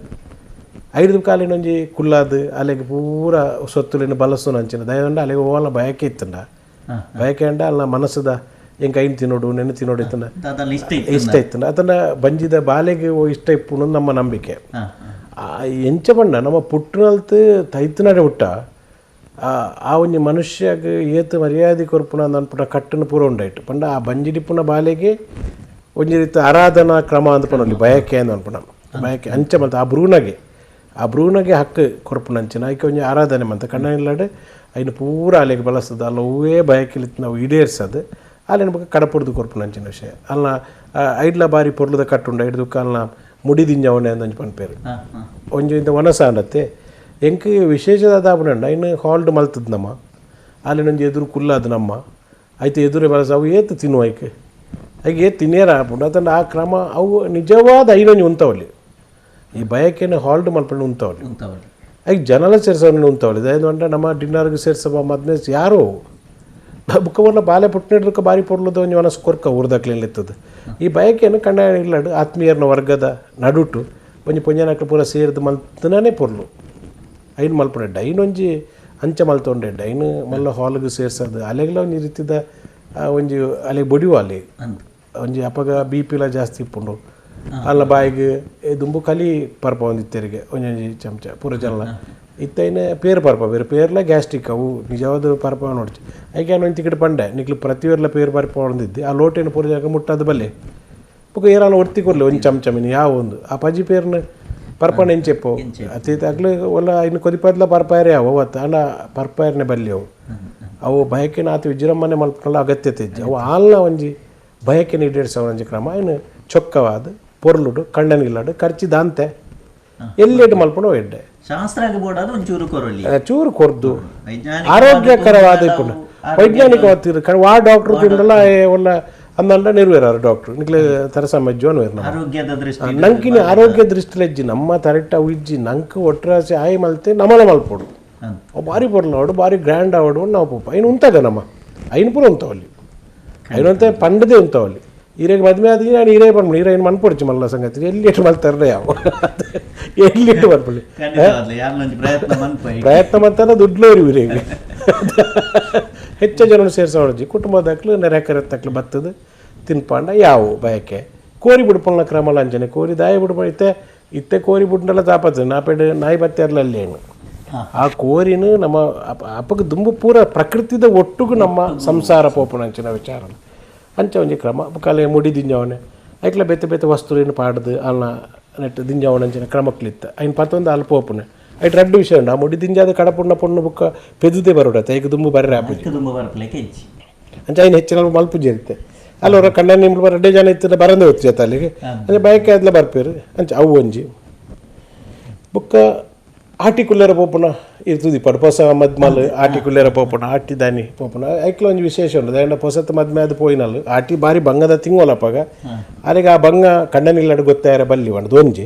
ಐದು ಕಾಲಿನೊಂಜಿ ಕುಲ್ಲಾದು ಅಲ್ಲಿಗೆ ಪೂರ ಸೊತ್ತುಲಿನ ಬಲಸು ನಂಚಿನ ದಯದಂಡ ಅಲ್ಲಿಗೆ ಓಲ ಬಯಕೆ ಇತ್ತಂಡ ಬಯಕೆ ಅಂಡ ಅಲ್ಲ ಮನಸ್ಸದ ಎಂಕ ಐನ್ ತಿನ್ನೋಡು ನೆನೆ ತಿನ್ನೋಡು ಇತ್ತಂಡ ಇಷ್ಟ ಇತ್ತಂಡ ಅದನ್ನ ಬಂಜಿದ ಬಾಲೆಗೆ ಇಷ್ಟ ಇಪ್ಪುಣ ನಮ್ಮ ನಂಬಿಕೆ ಎಂಚ ಪಂಡ ನಮ್ಮ ಪುಟ್ಟನಲ್ತು ತೈತನಡೆ ಹುಟ್ಟ ಆ ಒಂಜಿ ಮನುಷ್ಯಗ್ ಏತ್ ಮರ್ಯಾದೆ ಕೊರ್ಪುನ ಅನ್ಪುನ ಕಟ್ಟನ್ನು ಪೂರ ಉಂಡಾಯ್ತು ಪಂಡ ಆ ಬಂಜಿಡಿಪುನ ಬಾಲೆಗೆ ಒಂಜಿ ರೀತಿ ಆರಾಧನಾ ಕ್ರಮ ಅಂದ್ ಪನೊಲಿ ಬಯಕೆ ಅಂದ್ ಅನ್ಪುನ ಬಯಕೆ ಅಂಚ ಮಂತ ಆ ಭ್ರೂಣಗೆ ಹಕ್ಕು ಕೊರ್ಪುನ ಅಂಚಿನ ಐಕೆ ಒಂಜಿ ಆರಾಧನೆ ಮಂತ ಕಣ್ಣನಿಲ್ಲಾಡು ಐನು ಪೂರ ಅಲೆಗೆ ಬಳಸೋದು ಅಲ್ಲ ಹೂವೇ ಬಯಕೆಲಿತ್ತು ನಾವು ಈಡೇರ್ಸೋದು ಅಲ್ಲಿನ ಬೊಕ್ಕ ಕಡಪುಡ್ದು ಕೊರ್ಪುನ ಅಂಚಿನ ವಿಷಯ ಅಲ್ಲ ಐಡ್ಲ ಬಾರಿ ಪೊರ್ಲುದ ಕಟ್ಟುಂಡು ಐಡ್ದು ಅಲ್ಲ ಮುಡಿದಿಂಜವನೆ ಅಂದ್ ಒಂಜಿ ಪನ್ಪೇರು ಒಂಜಿ ಇಂತ ವನಸ ಅಂಡತ್ತೆ ಎಂಕ್ ವಿಶೇಷದಾದ ಆಪುಂಡ ಇನ್ನು ಹಾಲ್ಡ್ ಮಲ್ತದ ನಮ್ಮ ಅಲ್ಲಿನೊಂಜಿ ಎದುರು ಕುಲ್ಲಾದ ನಮ್ಮ ಐತೆ ಎದುರೇ ಬಳಸ ಅವು ಏತು ತಿನ್ನುವ ಐಕೆ ಐಕೆ ಏತು ತಿನ್ನೇರ ಆಪುಂಡು ಅದನ್ನು ಆ ಕ್ರಮ ಅವು ನಿಜವಾದ ಐನೊಂಜಿ ಉಂತವಲ್ಲಿ ಈ ಬಯಕೆನ ಹಾಲ್ಡ್ ಮಲ್ಪಂಡು ಉಂತವಲ್ಲಿ ಐಕೆ ಜನಲ ಸೇರ್ಸವನ್ನ ಉಂತವಲ್ಲಿ ದಯದಂಡ ನಮ್ಮ ಡಿನ್ನರ್ಗೆ ಸೇರ್ಸವ ಮದ್ಮೆ ಯಾರು ಬುಕ್ಕವನ್ನ ಬಾಲೆ ಪುಟ್ಟನಿಡ್ರಕ್ಕೆ ಬಾರಿ ಪೊರ್ಲದ ಒಂಜಿ ಮನಸ್ಸು ಕೊರ್ಕ ಊರ್ದಕ್ಲಿತ್ತದ ಈ ಬಯಕೆಯನ್ನು ಕಣ್ಣ ಇಲ್ಲಡು ಆತ್ಮೀಯರನ ವರ್ಗದ ನಡುಟು ಒಂಜಿ ಪೊಂಜನಕ್ಲು ಪೂರ ಸೇರಿದ ಮಲ್ತನೇ ಪೊರ್ಲು ಐನು ಮಲ್ಪುಂಡೆ ಐನೊಂಜಿ ಅಂಚ ಮಲ್ತೊಂಡೆ ಐನು ಮಲ್ಲ ಹಾಲ್ಗೆ ಸೇರ್ಸೋದು ಅಲೆಗ್ಲ ಒಂಜಿ ರೀತಿದ ಒಂಜಿ ಅಲೆಗೆ ಬೊಡಿವ ಅಲ್ಲಿ ಒಂಜಿ ಅಪಗ ಬಿ ಪಿಲ ಜಾಸ್ತಿ ಇಪ್ಪುಂಡು ಅಲ್ಲ ಬಾಯಿಗೆ ದುಂಬು ಕಲಿ ಪರ್ಪ ಒಂದಿತ್ತೆರಿಗೆ ಒಂಜೊಂಜಿ ಚಮಚ ಪೂರ ಜನ ಇತ್ತೈನೆ ಪೇರು ಪರ್ಪ ಬೇರೆ ಪೇರ್ಲ ಗ್ಯಾಸ್ಟ್ರಿಕ್ ಅವು ನಿಜವಾದ ಪರ್ಪ ನೋಡ್ಚಿ ಐಕೆ ಒಂದು ತಿಕ್ಕಡೆ ಪಂಡೆ ನಿಕ್ಲು ಪ್ರತಿಯೊರ್ಲ ಪೇರು ಪರ್ಪ ಹೊಂದಿದ್ದೆ ಆ ಲೋಟೇನು ಪೂರ ಜಾಗ ಮುಟ್ಟದು ಬಲ್ಲೆ ಬೊಕ ಏರಾಲ ಒರ್ತಿ ಕೊರ್ಲಿ ಒಂಜಿ ಚಮಚ ಮೀನು ಯಾವ ಒಂದು ಆ ಪಜಿ ಪೇರ್ನ ಪರ್ಪಣ ಎಂಚೆಪ್ಪು ಅತಿ ಅಗ್ಲು ಒಲ್ಲ ಇನ್ನು ಕೊದಿಪದ್ಲ ಪರ್ಪಾಯರೇ ಅವು ಅವತ್ತು ಅಣ್ಣ ಪರ್ಪಾಯರ್ನೆ ಬಲ್ಲಿ ಅವು ಅವು ಬಯಕೆನ ಆತ ವಿಜೃಂಭಣೆ ಮಲ್ಪನಲ್ಲ ಅಗತ್ಯತೆ ಇಜ್ಜಿ ಅವು ಆಲ್ನ ಒಂಜಿ ಬಯಕೆನ ಈಡೇರಿಸೋ ಒಂಜಿ ಕ್ರಮ ಇನ್ನು ಚೊಕ್ಕವಾದ ಪೊರ್ಲುಡು ಕಣ್ಣನಿಗಿಲ್ಲಾಡು ಖರ್ಚಿ ದಾಂತೆ ಎಲ್ಲೆಟ್ಟು ಮಲ್ಪುಂಡು ಎಡ್ಡೆ ಶಾಸ್ತ್ರ ಒಂಚೂರು ಕೊರಲಿ ಚೂರು ಕೊರ್ದು ಆರೋಗ್ಯಕರವಾದ ಇಪ್ಪುಂಡು ವೈಜ್ಞಾನಿಕವಾದ ವಾ ಡಾಕ್ಟ್ರು ತಿಂಡಲ್ಲ ಒಲ್ಲ ಅಂದಂಡ ನೆರವೇರಾರು ಡಾಕ್ಟ್ರು ನಿಕ್ಲೆ ತರಸಮಜ್ಜು ಆರೋಗ್ಯದ ದೃಷ್ಟಿ ನಂಕಿನ ಆರೋಗ್ಯ ದೃಷ್ಟಿಲೆಜ್ಜಿ ನಮ್ಮ ತರೆಟ್ಟ ಅವು ಇಜ್ಜಿ ನಂಕ್ ಒಟ್ಟರಾಸಿ ಆಯಿ ಮಲ್ತೆ ನಮಲ ಮಲ್ಪೊಡು ಅವು ಭಾರಿ ಪೊರ್ಲು ಅವಡು ಭಾರಿ ಗ್ರ್ಯಾಂಡ್ ಅವಡು ನಾವು ಪೋಪ ಐನು ಉಂತಾಗ ನಮ್ಮ ಐನು ಪೂರ ಉಂತಾವಲ್ಲಿ ಐನು ಪಂಡದೇ ಉಂತಾವಲ್ಲಿ ಈರೆಗೆ ಮದುವೆ ಆದ ನಾನು ಹೀರೇ ಪನ್ಪುಂಡು ಹೀರೋಯಿನ್ ಮನ್ಪೊಡ್ಚಿ ಮಲ್ಲ ಸಂಗತಿ ಎಲ್ಲಿ ಮಲ್ತಾರ್ರೆ ಯಾವ ಎಲ್ಲಿಟ್ಟು ಮನ್ಪೊಳಿ ಪ್ರಯತ್ನ ಮಂತಾನ ದುಡ್ಲೋರಿ ಇವರಿಗೆ ಹೆಚ್ಚು ಜನ ಸೇರ್ಸೋರ್ಜಿ ಕುಟುಂಬದಾಕ್ಲು ನೆರೆಕರೆ ತಕ್ಲು ಬತ್ತದ ತಿನ್ಪಾಂಡ ಯಾವು ಬಯಕೆ ಕೋರಿ ಬಿಡ್ಪೊಲ್ನ ಕ್ರಮ ಅಂಚನೆ ಕೋರಿ ದಾಯ ಬಿಡ್ಪ ಇತ್ತೆ ಇತ್ತೆ ಕೋರಿ ಬಿಡ್ನಲ್ಲ ತಾಪತ್ತು ನಾಪೆಡ್ ನಾಯಿ ಬತ್ತೇರ್ಲ ಅಲ್ಲಿ ಏನು ಆ ಕೋರಿನ ನಮ್ಮ ಅಪ್ಪಗೆ ದುಂಬು ಪೂರ ಪ್ರಕೃತಿದ ಒಟ್ಟುಗು ನಮ್ಮ ಸಂಸಾರ ಪೋಪುನ ಅಂಚಿನ ವಿಚಾರ ಅಂಚ ಒಂಜಿ ಕ್ರಮ ಕಲೆ ಮುಡಿ ದಿಂಜವನೆ ಐಕ್ಲ ಬೇತೆ ಬೇತೆ ವಸ್ತುಲೇನು ಪಾಡ್ದು ಅಲ್ನ ನೆಟ್ ದಿಂಜವನ ಅಂಚಿನ ಕ್ರಮಕ್ಲಿತ್ತ ಐನ್ ಪತ್ತೊಂದು ಅಲ್ಪ ಪೋಪುನೆ ಐಟ್ ರಡ್ಡು ವಿಷಯ ಉಂಡು ಆ ಮುಡಿ ದಿಂಜಾದ ಕಡಪುಣ್ಣ ಪೊಣ್ಣು ಬುಕ್ಕ ಪೆದುದೇ ಬರೋಡತ್ತೆ ಐಕ್ ದುಂಬು ಬರ್ರೆ ಆಪುಜಿ ಅಂಚ ಐನ್ ಹೆಚ್ಚಿನ ಮಲ್ಪುಜಿ ಇರುತ್ತೆ ಅಲ್ಲ ಕಣ್ಣ ನಿಂಬ ರಡ್ಡೆ ಜನ ಇತ್ತು ಬರಂದೆ ಹೋಗ್ತು ಜೊತೆ ಅಲ್ಲಿಗೆ ಅಂಚೆ ಬಯಕೆ ಅದ್ಲ ಬರ್ಪೇರು ಅಂಚ ಅವು ಒಂಜಿ ಬುಕ್ಕ ಆಟಿ ಕುಲ್ಲೇರ ಪೋಪುನ ಇರ್ತದೆ ಪಡ್ ಪೊಸ ಮದ್ಮಲ್ ಆಟಿ ಕುಲ್ಲೇರ ಪೋಪುನ ಆಟಿ ದಾನಿ ಪೋಪುನ ಐಕ್ಲ ಒಂಜಿ ವಿಶೇಷ ಉಂಡು ದಾಂಡ ಪೊಸತ್ ಮದ್ಮೆ ಅದು ಪೋಯಿನಲ್ಲು ಆಟಿ ಬಾರಿ ಬಂಗದ ತಿಂಗೋಲಪ್ಪಾಗ ಅಲ್ಲಿಗೆ ಆ ಬಂಗ ಕಣ್ಣನಿಲ್ಲಡು ಗೊತ್ತಾಯರ ಬಲ್ಲಿ ಒಂಡು ಒಂಜಿ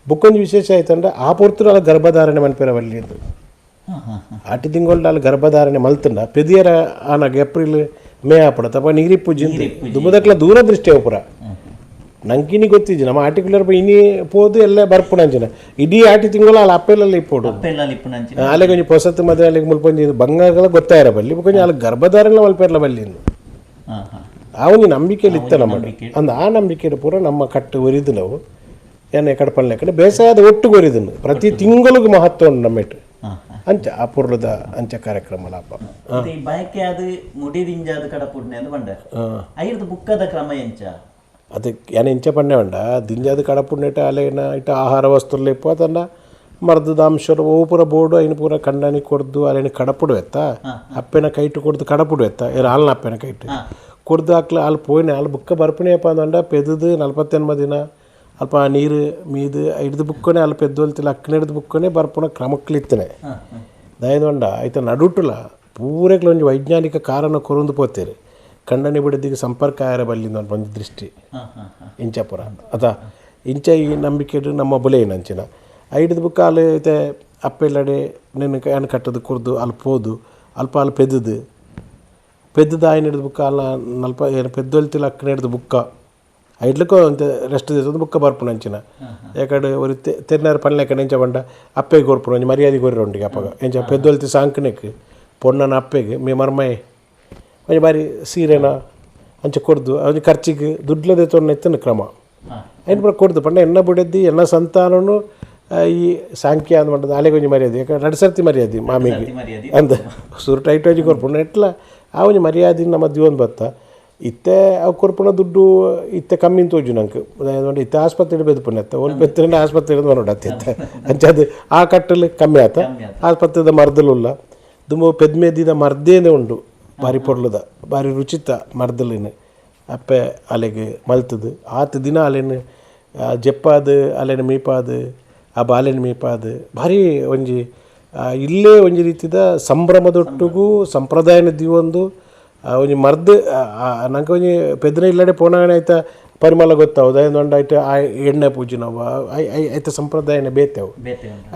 ಬುಕ್ಕೊಂಜಿ ವಿಶೇಷ ಆಯ್ತಂದ್ರೆ ಆ ಪೊರ್ತುಡು ಅಲ್ಲ ಗರ್ಭಧಾರಣೆ ಮನ್ಪೇರ ಬಲ್ಲಿ ಇದು ಆಟಿ ತಿಂಗೊಳ್ಡು ಅಲ್ಲಿ ಗರ್ಭಧಾರಣೆ ಮಲ್ತಂಡ ಪೆದಿಯರ ಆನಾಗ ಏಪ್ರಿಲ್ ಮೇ ಆಪಡ ತಪ್ಪ ನೀರಿ ಪೂಜೆ ದುಂಬುದಕ್ಲ ದೂರದೃಷ್ಟಿ ಅವು ಪೂರ ನಂಕಿನಿ ಗೊತ್ತಿಜ್ಜಿ ನಮ್ಮ ಆಟಿಕುಲರ್ ಇನಿ ಪೋದು ಎಲ್ಲ ಬರ್ಪುಣಂಚಿನ ಇಡೀ ಆಟಿ ತಿಂಗಳು ಅಲ್ಲಿ ಅಪ್ಪೆಲ್ಲ ಇಪ್ಪೋಡು ಅಲ್ಲಿಗೆ ಒಂಜಿ ಪೊಸತ್ತು ಮದುವೆ ಅಲ್ಲಿಗೆ ಮುಲ್ಪ ಒಂಜಿ ಬಂಗಾರಗಳ ಗೊತ್ತಾಯಿರ ಬಲ್ಲಿ ಕೊಂಚ ಅಲ್ಲಿ ಗರ್ಭಧಾರಣ ಮಲ್ಪೆರ್ಲ ಬಲ್ಲಿ ಆ ಒಂದು ನಂಬಿಕೆಯಲ್ಲಿ ಇತ್ತ ನಮ್ಮ ಅಂದ ಆ ನಂಬಿಕೆಯಲ್ಲಿ ಪೂರ ನಮ್ಮ ಕಟ್ಟು ಒರಿದು ನಾವು ಏನೇ ಕಡಪಲ್ಲೆ ಕಡೆ ಬೇಸಾಯದ ಒಟ್ಟು ಒರಿದನು ಪ್ರತಿ ತಿಂಗಳಿಗೂ ಮಹತ್ವ ಉಂಟು ನಮ್ಮೆಟ್ಟು ಅಂಚ ಆ ಪುರ್ಲದ ಅಂಚ ಕಾರ್ಯಕ್ರಮ ಲಾಪ. ಬಯಕೆ ಅದು ಮುಡಿದಿಂಜಾದ ಕಡಪುಡ್ನೆ ಅಂತ ಬಂಡ ಐರ್ದು ಬುಕ್ಕದ ಕ್ರಮ ಎಂಚ ಅದು ಏನ ಇಂಚ ಪಣ್ಣೆ ಉಂಡ ದಿಂಜಾದ ಕಡಪುಡ್ನೆಟ ಅಲ್ಲೇನ ಇಟ್ಟ ಆಹಾರ ವಸ್ತುలు ಇಪ್ಪ ಅದನ್ನ ಮರ್ದದ ಅಂಶರು ಓ ಪೂರ ಬೋರ್ಡು ಐನು ಪೂರ ಕಂಡನಿ ಕೊಡ್ದು ಅಲ್ಲೇನು ಕಡಪುಡು ಎತ್ತ ಅಪ್ಪೆನ ಕೈಟು ಕೊಡ್ದು ಕಡಪುಡು ಎತ್ತ ಏರು ಹಾಲ್ನ ಅಪ್ಪೆನ ಕೈಟು ಕೊಡ್ದು ಹಾಕ್ಲ ಅಲ್ಲಿ ಪೋಯಿನ ಅಲ್ಲಿ ಬುಕ್ಕ ಬರ್ಪಣೆಯಪ್ಪ ಅಂದಂಡ ಪೆದದು 48 ದಿನ ಅಲ್ಪ ಆ ನೀರು ಮೀದು ಹಿಡ್ದು ಬುಕ್ಕನೆ ಅಲ್ಲಿ ಪೆದ್ದೊಲ್ತಿಲ್ಲ ಅಕ್ಕನ ಹಿಡ್ದು ಬುಕ್ಕನೆ ಬರ್ಪುಣ ಕ್ರಮಕ್ಲಿತ್ತನೆ ದಯದೊಂಡ ಐತ ನಡುಟುಲ ಪೂರೆಗ್ಲ ಒಂಜಿ ವೈಜ್ಞಾನಿಕ ಕಾರಣ ಕೊರೊಂದು ಪೋತೇರು ಕಂಡನಿ ಬಿಡದಿಗೆ ಸಂಪರ್ಕ ಆಯರ ಬಲ್ಲಿಂದ ಒಂದು ದೃಷ್ಟಿ ಇಂಚಪುರ ಅತ ಇಂಚ ಈ ನಂಬಿಕೆ ನಮ್ಮ ಬುಲೆ ನಂಚಿನ ಐಡ್ದು ಬುಕ್ಕ ಅಲ್ಲಿ ಐತೆ ಅಪ್ಪೆಲ್ಲಡೆ ನಿನ್ನ ಏನು ಕಟ್ಟದು ಕುರ್ದು ಅಲ್ಲಿ ಪೋದು ಅಲ್ಪ ಅಲ್ಲಿ ಪೆದ್ದದು ಪೆದ್ದದ ಆಯ್ನ ಹಿಡ್ದು ಬುಕ್ಕ ಅಲ್ಲ ನಲ್ಪ ಏನು ಪೆದ್ದೊಲ್ತಿಲ್ಲ ಅಕ್ಕನ ಹಿಡ್ದು ಬುಕ್ಕ ಐಡ್ಲಕ್ಕೋ ಅಂತ ರೆಸ್ಟ್ ದಿವಸ ಬುಕ್ಕ ಬರ್ಪುಣ ಅಂಚಿನ ಯಾಕಡೆ ಒಂದು ತೆನ್ನಾರ ಪನ್ಲೆಕ್ಕ ಎಂಚ ಬಂಡ ಅಪ್ಪೆಗೆ ಕೊರ್ಪುಣ ಒಂಜಿ ಮರ್ಯಾದೆ ಕೊರ್ರ ಉಂಡಿಗೆ ಅಪ್ಪಗ ಎಂಚ ಪೆದ್ದೊಲ್ತಿ ಸಾಂಕನೆಕ್ ಪೊಣ್ಣನ ಅಪ್ಪೆಗೆ ಮೇ ಮರ್ಮಯ್ ಒಂಜಿ ಬಾರಿ ಸೀರೆನ ಅಂಚ ಕೊಡ್ದು ಒಂಜಿ ಖರ್ಚಿಗೆ ದುಡ್ಲದೆ ತೊನ್ನ ಎತ್ತನ ಕ್ರಮ ಐನು ಪೂರ ಕೊಡ್ದು ಪಂಡ ಎನ್ನ ಬುಡೆದ್ದಿ ಎನ್ನ ಸಂತಾನನು ಈ ಸಾಂಖ್ಯ ಅಂದ್ ಮಂಡದ ಅಲೆಗೆ ಒಂಜಿ ಮರ್ಯಾದೆ ಯಾಕಂದ್ರೆ ರಡ್ ಸರ್ತಿ ಮರ್ಯಾದೆ ಮಾಮಿಗೆ ಅಂದ ಸುರು ಟೈಟ್ ಒಂಜಿ ಕೊರ್ಪುಣ ಎಟ್ಲ ಆ ಒಂಜಿ ಮರ್ಯಾದೆ ನಮ್ಮ ದಿವನ್ ಬತ್ತ ಇತ್ತೆ ಅವು ಕೊರ್ಪುಣ ದುಡ್ಡು ಇತ್ತೆ ಕಮ್ಮಿ ತೋಜು ನಂಗೆ ಇತ್ತೆ ಆಸ್ಪತ್ರೆ ಬೆದಪುಣ ಎತ್ತ ಒಂದು ಪೆತ್ತಿನ ಆಸ್ಪತ್ರೆ ಬರೋಡ ಅತ್ತಿತ್ತ ಅಂಚ ಅದು ಆ ಕಟ್ಟಲು ಕಮ್ಮಿ ಆತ ಆಸ್ಪತ್ರೆದ ಮರ್ದಲುಲ್ಲ ದುಂಬ ಪೆದ್ಮೆದಿದ ಮರ್ದೇನೆ ಉಂಡು ಬಾರಿ ಪೊರ್ಲುದ ಬಾರಿ ರುಚಿತ ಮರ್ದಲಿನ ಅಪ್ಪೆ ಅಲೆಗೆ ಮಲ್ತದು ಆತ ದಿನ ಅಲೆನ ಜಪ್ಪಾದು ಅಲೆನ ಮೀಪಾದು ಆ ಬಾಲೆನ ಮೀಪಾದು ಭಾರಿ ಒಂಜಿ ಇಲ್ಲೇ ಒಂಜಿ ರೀತಿದ ಸಂಭ್ರಮದೊಟ್ಟುಗೂ ಸಂಪ್ರದಾಯನ ದಿವೊಂದು ಒಂಜಿ ಮರ್ದ್ ನಂಗೆ ಒಂಜಿ ಪೆದ್ನ ಇಲ್ಲಡೆ ಪೋನಾಗಣೆ ಆಯ್ತ ಪರಿಮಳ ಗೊತ್ತಾವು ದೊಂಡ ಆಯ್ತು ಆ ಎಣ್ಣೆ ಪೂಜಿನವು ಆಯ್ತ ಸಂಪ್ರದಾಯನ ಬೇತೆವು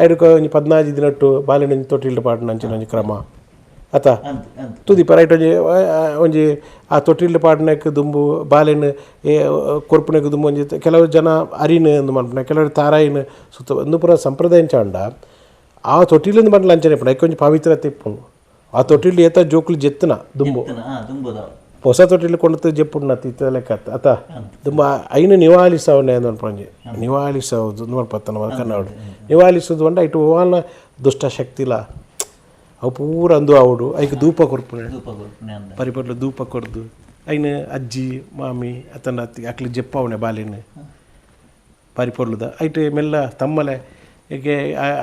ಐದಕ್ಕೆ ಒಂಜಿ 14 ದಿನಟ್ಟು ಬಾಲೆನ ಒಂಜಿ ತೊಟ್ಟಿಲ್ಡು ಪಾಡ್ನ ಅಂಚಿನ ಒಂಜಿ ಕ್ರಮ ಅತ ತುದಿ ಪರೈಟ್ ಒಂಜಿ ಒಂಜಿ ಆ ತೊಟ್ಟಿಲ್ಡು ಪಾಡ್ನಕ್ಕೆ ದುಂಬು ಬಾಲೆನ ಕೊರ್ಪುನಕ್ಕೆ ದುಂಬು ಒಂಜಿ ಕೆಲವು ಜನ ಅರಿನ ಎಂದು ಮನ್ಪುನ ಕೆಲವರು ತಾರಾಯಿನ ಸುತ್ತ ಒಂದು ಪೂರ ಸಂಪ್ರದಾಯ ಚಾಂಡ ಆ ತೊಟ್ಟಿಲಿಂದ ಬಂಡ್ಲ ಅಂಚನೆ ಇಪ್ಪುಂಡು ಐಕ್ ಒಂಜಿ ಪವಿತ್ರತೆ ಇಪ್ಪುಂಡು ಆ ತೊಟ್ಟಿಲು ಏತ ಜೋಕುಲು ಜೆತ್ತನ ದುಂಬು ಹೊಸ ತೊಟ್ಟಿಲು ಕೊಂಡು ಜೆಪ್ಪುಂಡು ಇತ್ತ ಲೆಕ್ಕ ಅತ ದುಂಬ ಐನು ನಿವಾಲಿಸವನೆ ಅಂದ್ ನಿವಾಲಿಸೋದು ನೋಡ್ಪತ್ತ ಕನ್ನಡ ನಿವಾಲಿಸೋದು ಅಂಡ ಇಟ್ಟು ಓನ ದುಷ್ಟಶಕ್ತಿಲ ಅವು ಪೂರ ಅಂದು ಆವಡು ಐಕ್ ಧೂಪ ಕೊರ್ಪುಣೆ ಪರಿಪಡ್ಲು ಧೂಪ ಕೊರ್ದು ಐನ ಅಜ್ಜಿ ಮಾಮಿ ಅತನ ಅತ್ತಿ ಅಕ್ಲಿ ಜೆಪ್ಪವನೆ ಬಾಲಿನ ಪರಿಪೊರ್ಲುದ ಐಟ್ ಮೆಲ್ಲ ತಮ್ಮಲೆ ಏಕೆ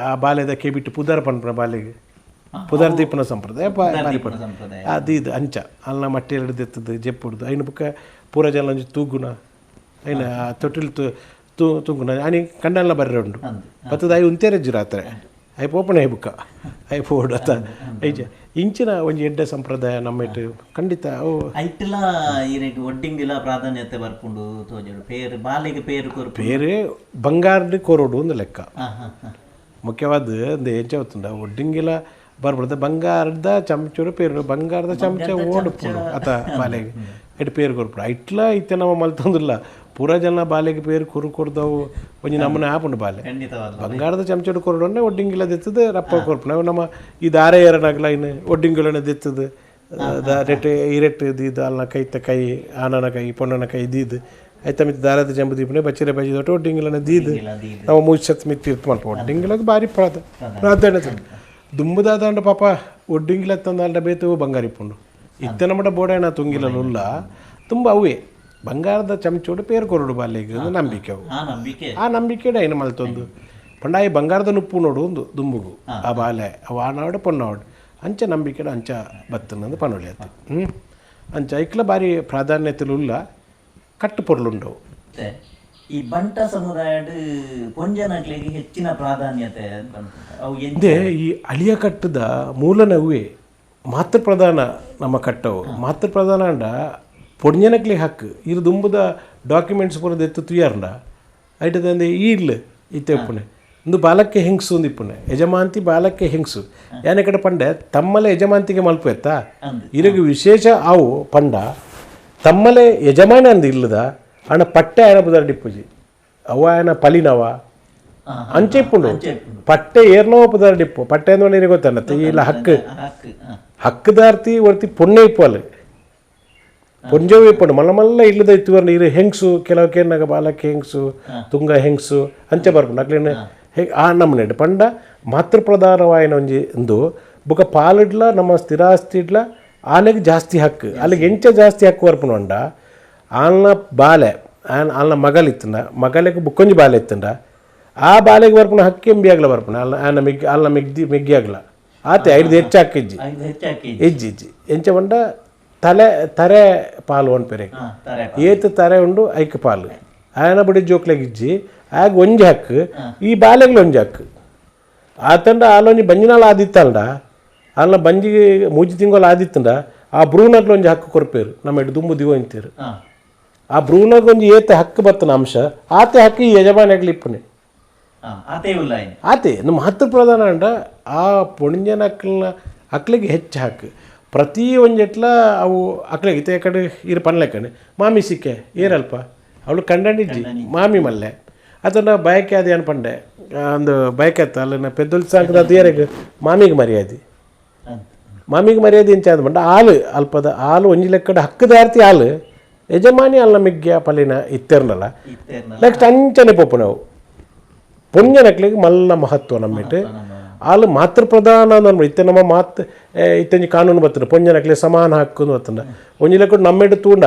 ಆ ಬಾಲೆದ ಕೇಬಿಟ್ಟು ಪುದಾರ ಪನ್ಪುನ ಬಾಲೆಗೆ ಪುದಾರ್ ದೀಪನ ಸಂಪ್ರದಾಯ ಅದು ಇದು ಅಂಚ ಅಲ್ಲ ಮಟ್ಟೆ ಹಿಡ್ದೆತ್ತದು ಜೆಪ್ಪುಡ್ದು ಐನ ಬುಕ್ಕ ಪೂರ ಜನ ಒಂಜಿ ತೂಗುನ ಐನ ಆ ತೊಟ್ಟಿಲು ತೂಗುನ ಆನಿ ಕಂಡಲ್ಲ ಬರ್ರೆ ಉಂಡು ಬತ್ತದ I ಉಂತೇರಜ್ಜಿ ರಾತ್ರೆ I ಪೋಪಣೆ I ಬುಕ್ಕ I ಪೋಡು ಅತ್ತ ಐಚ ಇಂಚಿನ ಒಂಜಿ ಎಡ್ಡೆ ಸಂಪ್ರದಾಯ ನಮ್ಮ ಇಟ್ಟು ಖಂಡಿತ ಅವು ಐಟ್ಲ ಈರೆಗ್ ಒಡ್ಡಿಂಗಿಲ ಪ್ರಾಧಾನ್ಯತೆ ಬರ್ಪುಂಡು ತೋಜಡು ಪೇರು ಬಾಲೆಗೆ ಪೇರು ಕೊರು ಪೇರು ಬಂಗಾರದ ಕೊರಡು ಒಂದು ಲೆಕ್ಕ ಮುಖ್ಯವಾದ ಒಂದು ಎಂಚ ಗೊತ್ತುಂಡ ಒಡ್ಡಿಂಗಿಲ ಬರ್ಬಿಡ್ದ ಬಂಗಾರದ ಚಮಚೂರು ಪೇರು ಬಂಗಾರದ ಚಮಚ ಓಡುಪುಂಡು ಅತ ಬಾಲೆಗೆ ಇಟ್ಟು ಪೇರು ಕೊರ್ಪುಂಡು ಐಟ್ಲ ಇತ್ತೆ ನಮ್ಮ ಮಲ್ತೊಂದಿಲ್ಲ ಪೂರ ಜನ ಬಾಲೆಗೆ ಪೇರು ಕುರು ಕೊರ್ದವು ಒಂಜಿ ನಮ್ಮನೆ ಆಪುಂಡು ಬಾಲೆ ಬಂಗಾರದ ಚಮಚೋಡು ಕೊರಡೊನ್ನೆ ಒಡ್ಡಿಂಗಿಲ ದೆತ್ತದು ರಪ್ಪ ಕೊರ್ಪುಂಡು ಅವು ನಮ್ಮ ಈ ದಾರೆ ಎರನಾಗಲ ಇನ್ನು ಒಡ್ಡಿಂಗಿಲನೆ ದೆತ್ತದು ರೆಟ್ ಇರೆಟ್ ದೀದು ಅಲ್ಲ ಕೈತ ಕೈ ಆನನ ಕೈ ಪೊಣ್ಣನ ಕೈ ದೀದು ಐತ ಮಿತ್ತ ದಾರದ ಜಂಬು ದೀಪನೆ ಬಚ್ಚಿರೆ ಬಜ್ಜಿ ದೊಡ್ಡ ಒಡ್ಡಿಂಗಿಲನೆ ದೀದು ನಾವು ಮೂಸತ್ ಮಿತ್ತಿ ಇರ್ತು ಮಲ್ಪ ಒಡ್ಡಿಂಗಿಲದು ಭಾರಿ ಪ್ರಾಧಾನ್ಯತೆ ದುಂಬುದಾದಂಡ ಪಾಪ ಒಡ್ಡಿಂಗಿಲ ತಂದಾಂಡ ಬೇತು ಬಂಗಾರ ಇಪ್ಪುಂಡು ಇತ್ತೆ ನಮ್ಮಡ ಬೋಡಾಯಣ ತುಂಗಿಲುಲ್ಲ ತುಂಬ ಅವೇ ಬಂಗಾರದ ಚಮಚೋಡು ಪೇರು ಕೊರಡು ಬಾಲಿಗೆ ಒಂದು ನಂಬಿಕೆ ಅವು ಆ ನಂಬಿಕೆ ಐನ ಮಲ್ತೊಂದು ಪಂಡಾಯಿ ಬಂಗಾರದ ನುಪ್ಪು ನೋಡು ಒಂದು ದುಂಬುಗು ಆ ಬಾಲೆ ಅವು ಆನಾಡು ಪೊನ್ನಾಡು ಅಂಚ ನಂಬಿಕೆ ಅಂಚ ಬತ್ತನಂದು ಪನೊಳಿ ಆತು ಅಂಚ ಐಕ್ಲ ಭಾರಿ ಪ್ರಾಧಾನ್ಯತೆಲುಲ್ಲ ಕಟ್ಟು ಪೊರ್ಲುಂಡವು. ಈ ಬಂಟ ಸಮುದಾಯದ ಪೊಂಜನಗಳಿಗೆ ಹೆಚ್ಚಿನ ಪ್ರಾಧಾನ್ಯತೆ ಅದೇ ಈ ಅಳಿಯ ಕಟ್ಟದ ಮೂಲನವೇ ಮಾತೃಪ್ರಧಾನ ನಮ್ಮ ಕಟ್ಟವು ಮಾತೃಪ್ರಧಾನ ಅಂಡ ಪೊಂಜನಕ್ಲಿ ಹಕ್ಕು ಇರು ದುಂಬುದ ಡಾಕ್ಯುಮೆಂಟ್ಸ್ ಪೂರ ಎತ್ತು ತುಯಾರ್ಂಡ ಐಟದಂದೆ ಈ ಇಲ್ಲ ಇತ್ತೆ ಇಪ್ಪುಣೆ ಒಂದು ಬಾಲಕ್ಕೆ ಹೆಂಗಸು ಒಂದು ಇಪ್ಪುಣೆ ಯಜಮಾಂತಿ ಬಾಲಕ್ಕೆ ಹೆಂಗಸು ಯಾನೆ ಕಡೆ ಪಂಡೆ ತಮ್ಮಲೆ ಯಜಮಾಂತಿಗೆ ಮಲ್ಪು ಎತ್ತಾ ಇರಗ ವಿಶೇಷ ಅವು ಪಂಡ ತಮ್ಮಲೆ ಯಜಮಾನ ಅಂದು ಇಲ್ಲದ ಆಂಡ ಪಟ್ಟೆ ಆಯನ ಬುದಾರ್ ಡಿಪ್ಪುಜಿ ಅವ ಆಯನ ಪಲಿನವ ಅಂಚೆ ಇಪ್ಪುಂಡು ಪಟ್ಟೆ ಏರ್ನೋ ಪುದಾರ್ ಡಿಪ್ಪು ಪಟ್ಟೆ ಅಂದ್ರೆ ನೀರಿಗೆ ಗೊತ್ತಲ್ಲ ಇಲ್ಲ ಹಕ್ಕು ಹಕ್ಕುದಾರ್ತಿ ಒರ್ತಿ ಪೊಣ್ಣೆ ಇಪ್ಪಲ್ಲ ಪೊಂಜೋವು ಇಪ್ಪುಂಡು ಮಲ್ಲ ಮಲ್ಲ ಇಲ್ಲದ ಇತ್ತು ನೀರು ಹೆಂಗಸು ಕೆಲವು ಕೇನಾಗ ಬಾಲಕ್ಕೆ ಹೆಂಗಸು ತುಂಗ ಹೆಂಗಸು ಅಂಚೆ ಬರ್ಪುಂಡು ಅಕ್ಲೇನು ಆ ನಮ್ಮನೆ ಪಂಡ ಮಾತೃಪ್ರಧಾನವಾಯಿನ ಒಂಜಿ ಇಂದು ಬೊಕ ಪಾಲಿಡ್ಲ ನಮ್ಮ ಸ್ಥಿರಾಸ್ತಿ ಇಡ್ಲ ಆಲೆಗೆ ಜಾಸ್ತಿ ಹಕ್ಕು ಅಲ್ಲಿಗೆ ಎಂಚ ಜಾಸ್ತಿ ಹಕ್ಕು ಬರ್ಪುಂಡು ಅಂಡ ಆಲ್ನ ಬಾಲೆ ಆನ್ ಆಲ್ನ ಮಗಲ್ ಇತ್ತಂಡ ಮಗಲಿಗೆ ಬುಕ್ಕೊಂಜಿ ಬಾಲೆ ಇತ್ತಂಡ ಆ ಬಾಲೆಗೆ ಬರ್ಪುಣ ಹಕ್ಕಿ ಎಂಬಿ ಆಗಲ ಬರ್ಪುಣ ಅಲ್ಲ ಆನ ಮಿಗ್ ಅಲ್ಲ ಮಿಗ್ದಿ ಮಿಗ್ಗಿ ಆಗಲ ಆತೆ ಐದು ಹೆಚ್ಚು ಹಾಕಿಜ್ಜಿ ಇಜ್ಜಿ ಇಜ್ಜಿ ಎಂಚ ಪಂಡ ತಲೆ ತರೆ ಪಾಲು ಒನ್ಪೆರೆ ಏತು ತರೆ ಉಂಡು ಐಕ್ ಪಾಲು ಆಯನ ಬಡಿ ಜೋಕ್ಲೆಗ್ ಇಜ್ಜಿ ಆಗ ಒಂಜಿ ಹಕ್ಕು ಈ ಬಾಲೆಗ್ಲ ಒಂಜಿ ಹಕ್ಕು ಆತಂಡ ಆಲೊಂಜಿ ಬಂಜಿನಾಲ ಆದಿತ್ತಂಡ ಅಲ್ಲ ಬಂಜಿಗೆ ಮೂಜಿ ತಿಂಗಳು ಆದಿತ್ತಂಡ ಆ ಬ್ರೂನಗ್ಲ ಒಂಜಿ ಹಕ್ಕು ಕೊರ್ಪೇರು ನಮ್ಮ ಇಟ್ಟು ದುಂಬು ದಿವ ಇಂತೀರು ಆ ಬ್ರೂನಾಗ ಒಂಜಿ ಏತೆ ಹಕ್ಕು ಬತ್ತನ ಅಂಶ ಆತೆ ಹಕ್ಕು ಈ ಯಜಮಾನಿಗ್ಲಿ ಇಪ್ಪನೆ ಆತೆ ನಮ್ಮ ಮಾತೃಪ್ರಧಾನ ಅಂಡ ಆ ಪೊಣಿಂಜನ ಅಕ್ಲನ ಅಕ್ಲಿಗೆ ಹೆಚ್ಚು ಹಕ್ಕು ಪ್ರತಿ ಒಂಜೆಟ್ಲ ಅವು ಅಕ್ಲಿಗೆ ಇತ್ತೆ ಕಡೆ ಇರು ಪನ್ಲೆಕಣೆ ಮಾಮಿ ಸಿಕ್ಕೆ ಏರಲ್ಪ ಅವಳು ಕಂಡಂಡಿಜ್ಜಿ ಮಾಮಿ ಮಲ್ಲೆ ಅದನ್ನು ಬಯಕೆ ಅದು ಏನು ಪಂಡೆ ಒಂದು ಬಯಕೆ ಅತ್ತ ಅಲ್ಲ ಪೆದ್ದೊಲ್ ಸಾಕದ ಅದು ಏರೆಗ್ ಮಾಮಿಗೆ ಮರ್ಯಾದೆ ಮಾಮಿಗೆ ಮರ್ಯಾದೆ ಇಂಚ ಅದು ಪಂಡ ಹಾಲು ಅಲ್ಪದ ಹಾಲು ಒಂಜಿ ಲೆಕ್ಕಡ ಹಕ್ಕದಾರ್ತಿ ಹಾಲು ಯಜಮಾನಿ ಅಲ್ಲ ಮಿಗ್ಯ ಪಲಿನ ಇತ್ತೆರ್ನಲ್ಲ ನೆಕ್ಸ್ಟ್ ಅಂಚನೆ ಪೋಪು ನಾವು ಪೊಂಜನಕ್ಲಿಗೆ ಮಲ್ಲ ಮಹತ್ವ ನಮ್ಮಿಟ್ಟು ಹಾಲು ಮಾತೃಪ್ರಧಾನ ನಮ್ಮ ಇತ್ತೆ ನಮ್ಮ ಮಾತು ಇತ್ತೊಂಜಿ ಕಾನೂನು ಬರ್ತದೆ ಪೊಂಜನಕ್ಲೆ ಸಮಾನ ಹಕ್ಕು ಬರ್ತದೆ ಒಂಜಿ ಲೆಕ್ಕ ನಮ್ಮಿಟ್ಟು ತೂಂಡ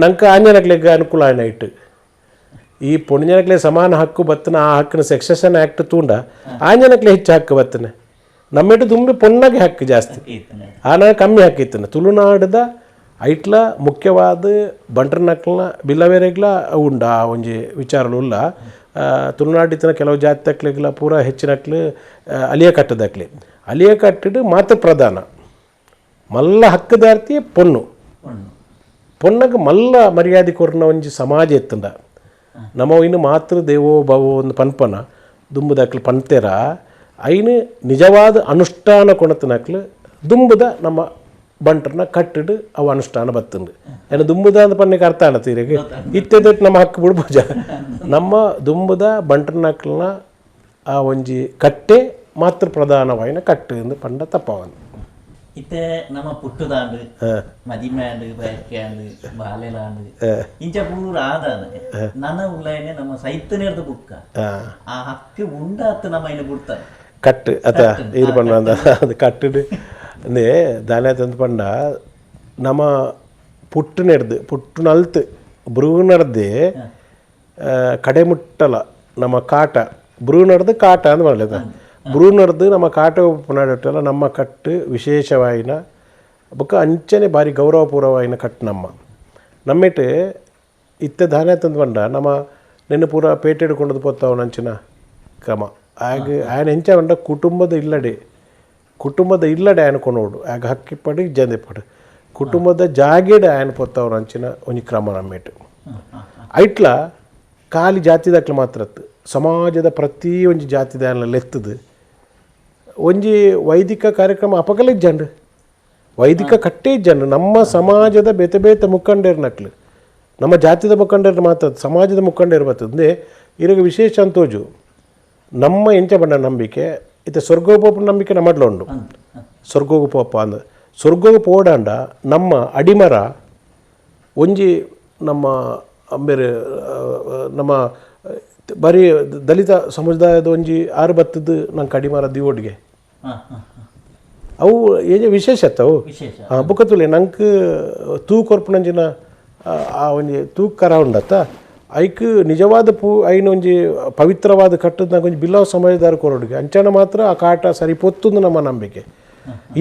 ನಂಗೆ ಆಂಜನಕ್ಲೆಗ್ ಅನುಕೂಲ ಆಯ್ನ ಇಟ್ಟು ಈ ಪೊಂಜನಕ್ಲೆ ಸಮಾನ ಹಕ್ಕು ಬತ್ತನ ಆ ಹಕ್ಕನ ಸೆಕ್ಸೆಷನ್ ಆ್ಯಕ್ಟ್ ತೂಂಡ ಆಂಜನಕ್ಲೆ ಹೆಚ್ಚು ಹಕ್ಕು ಬತ್ತನೆ ನಮ್ಮಿಟ್ಟು ತುಂಬಿ ಪೊಣ್ಣಗೆ ಹಕ್ಕು ಜಾಸ್ತಿ ಆನ ಕಮ್ಮಿ ಹಕ್ಕಿತ್ತನ ತುಳುನಾಡದ ಐಟ್ಲ ಮುಖ್ಯವಾದ ಬಂಟ್ರನಕ್ಲನ ಬಿಲ್ಲವೇರೆಗ್ಲ ಉಂಡ ಆ ಒಂಜಿ ವಿಚಾರಲು ಉಲ್ಲ ತುಳುನಾಡಿತನ ಕೆಲವು ಜಾತಿ ತಕ್ಲಿಗೆಲ್ಲ ಪೂರ ಹೆಚ್ಚಿನಕ್ಲು ಅಲಿಯ ಕಟ್ಟದಕ್ಲಿ ಅಲಿಯ ಕಟ್ಟಿಡು ಮಾತೃ ಪ್ರಧಾನ ಮಲ್ಲ ಹಕ್ಕದಾರ್ತಿ ಪೊಣ್ಣು ಪೊಣ್ಣಗೆ ಮಲ್ಲ ಮರ್ಯಾದೆ ಕೊರ್ನ ಒಂಜಿ ಸಮಾಜ ಎತ್ತಂಡ ನಮ್ಮ ಇನ್ನು ಮಾತೃ ದೇವೋ ಭವೋ ಒಂದು ಪನ್ಪನ ದುಂಬುದಕ್ಲು ಪನ್ತೇರ ಐನು ನಿಜವಾದ ಅನುಷ್ಠಾನ ಕೊಣತನಕ್ಲು ದುಂಬುದ ನಮ್ಮ ಬಂಟ್ರನ್ನ ಕಟ್ಟಿಡು ಅವು ಅನುಷ್ಠಾನ ಬತ್ತಂಡು ಏನು ದುಂಬುದ ಅಂತ ಪನ್ನಿಗೆ ಅರ್ಥ ಆಣತ್ತೀರಿಗೆ ಇತ್ತೆದಟ್ಟು ನಮ್ಮ ಹಕ್ಕು ಬಿಡ್ಬೋಜ ನಮ್ಮ ದುಂಬುದ ಬಂಟ್ರನಕ್ಲನ ಆ ಒಂಜಿ ಕಟ್ಟೆ ಮಾತೃ ಪ್ರಧಾನವಾಯಿನ ಕಟ್ಟು ಎಂದು ಪಂಡ ತಪ್ಪವನ್ ಇತ್ತೆ ನಮ್ಮ ಪುಟ್ಟುದಾಂಡು ಮದಿಮ್ಯಾಂಡು ಬಯಕೆಯಾಂಡು ಬಾಲೆಲಾಂಡು ಇಂಚ ಪೂರ ಆದಾನ ನನ್ನ ಉಳ್ಳಾಯನೆ ನಮ್ಮ ಸೈತನೇರ್ದ ಬುಕ್ಕ ಆ ಹಕ್ಕು ಉಂಡಾತ್ ನಮ್ಮ ಇನ್ನು ಬಿಡ್ತಾರೆ ಕಟ್ಟು ಅತ ಇದು ಪಂಡ ಅದು ಕಟ್ಟಿಡು ಅಂದೇ ದಾನೆ ತಂದು ಪಂಡ ನಮ್ಮ ಪುಟ್ಟು ನೆಡ್ದು ಪುಟ್ಟು ನಲ್ತು ಬ್ರೂ ನಡ್ದು ಕಡೆ ಮುಟ್ಟಲ ನಮ್ಮ ಕಾಟ ಬ್ರೂ ನಡ್ದು ಕಾಟ ಅಂದ್ ಮಾಡಲಿದ ಬ್ರೂ ನಡ್ದು ನಮ್ಮ ಕಾಟ ನಡಟ್ಟಲ್ಲ ನಮ್ಮ ಕಟ್ಟು ವಿಶೇಷವಾಯಿನ ಬೊಕ್ಕ ಅಂಚನೆ ಭಾರಿ ಗೌರವಪೂರ್ವವಾಯಿನ ಕಟ್ಟು ನಮ್ಮ ನಮ್ಮಿಟ್ಟು ಇತ್ತ ಧಾನ್ಯ ತಂದು ಪಂಡ ನಮ್ಮ ನಿನ್ನ ಪೂರ ಪೇಟೆ ಹಿಡ್ಕೊಂಡು ಪೋತಾವ ಅಂಚಿನ ಕ್ರಮ ಆಗ ಆಯನ ಎಂಚ ಪಂಡ ಕುಟುಂಬದ ಇಲ್ಲಡೆ ಕುಟುಂಬದ ಇಲ್ಲಡೆ ಆಯನ ಕೊನೋಡು ಆಗ ಹಕ್ಕಿಪ್ಪಡು ಜಂದೆಪ್ಪಡು ಕುಟುಂಬದ ಜಾಗೆಡೆ ಆಯನ ಪೊತ್ತವ್ರ ಅಂಚಿನ ಒಂಜಿ ಕ್ರಮ ನಮ್ಮೇಟು ಐಟ್ಲ ಖಾಲಿ ಜಾತಿದಕ್ಲು ಮಾತ್ರ ಸಮಾಜದ ಪ್ರತಿ ಒಂಜಿ ಜಾತಿದ ಆಯನ ಲೆತ್ತದು ಒಂಜಿ ವೈದಿಕ ಕಾರ್ಯಕ್ರಮ ಅಪಕಲ ಇಜ್ಜಂಡು ವೈದಿಕ ಕಟ್ಟೆ ಇಜ್ಜಂಡು ನಮ್ಮ ಸಮಾಜದ ಬೇತೆ ಬೇತೆ ಮುಖಂಡರ್ನಕ್ಲು ನಮ್ಮ ಜಾತಿದ ಮುಖಂಡರು ಮಾತ್ರ ಸಮಾಜದ ಮುಖಂಡರು ಬರ್ತದೆ ಇರಗ ವಿಶೇಷ ಅಂತೋಜು ನಮ್ಮ ಎಂಚ ಬಣ್ಣ ನಂಬಿಕೆ ಇತ್ತೆ ಸ್ವರ್ಗೋಪೋಪ ನಂಬಿಕೆ ನಮ್ಮಡ್ಲ ಉಂಡು ಸ್ವರ್ಗೋಪೋಪ ಅಂದ್ ಸ್ವರ್ಗೋಗ ಪೋಡಾಂಡ ನಮ್ಮ ಅಡಿಮರ ಒಂಜಿ ನಮ್ಮ ಅಂಬೇರು ನಮ್ಮ ಬರೀ ದಲಿತ ಸಮುದಾಯದ ಒಂಜಿ ಆರು ಬತ್ತದ್ದು ನಂಗೆ ಅಡಿಮರ ದಿವೋಡ್ಗೆ ಅವು ಏಜೆ ವಿಶೇಷ ಅವು ಬುಕ್ಕತುಲೆ ನಂಗೆ ತೂ ಕೊರ್ಪುನಂಜಿನ ಆ ಒಂಜಿ ತೂಕರ ಉಂಡತ್ತ ಐಕ್ ನಿಜವಾದ ಪೂ ಐನ ಒಂಜಿ ಪವಿತ್ರವಾದ ಕಟ್ಟದ ಒಂಜಿ ಬಿಲ್ಲವ ಸಮಾಜದಾರ ಕೊರೊಡುಗೆ ಅಂಚನ ಮಾತ್ರ ಆ ಕಾಟ ಸರಿ ಪೊತ್ತುಂದು ನಮ್ಮ ನಂಬಿಕೆ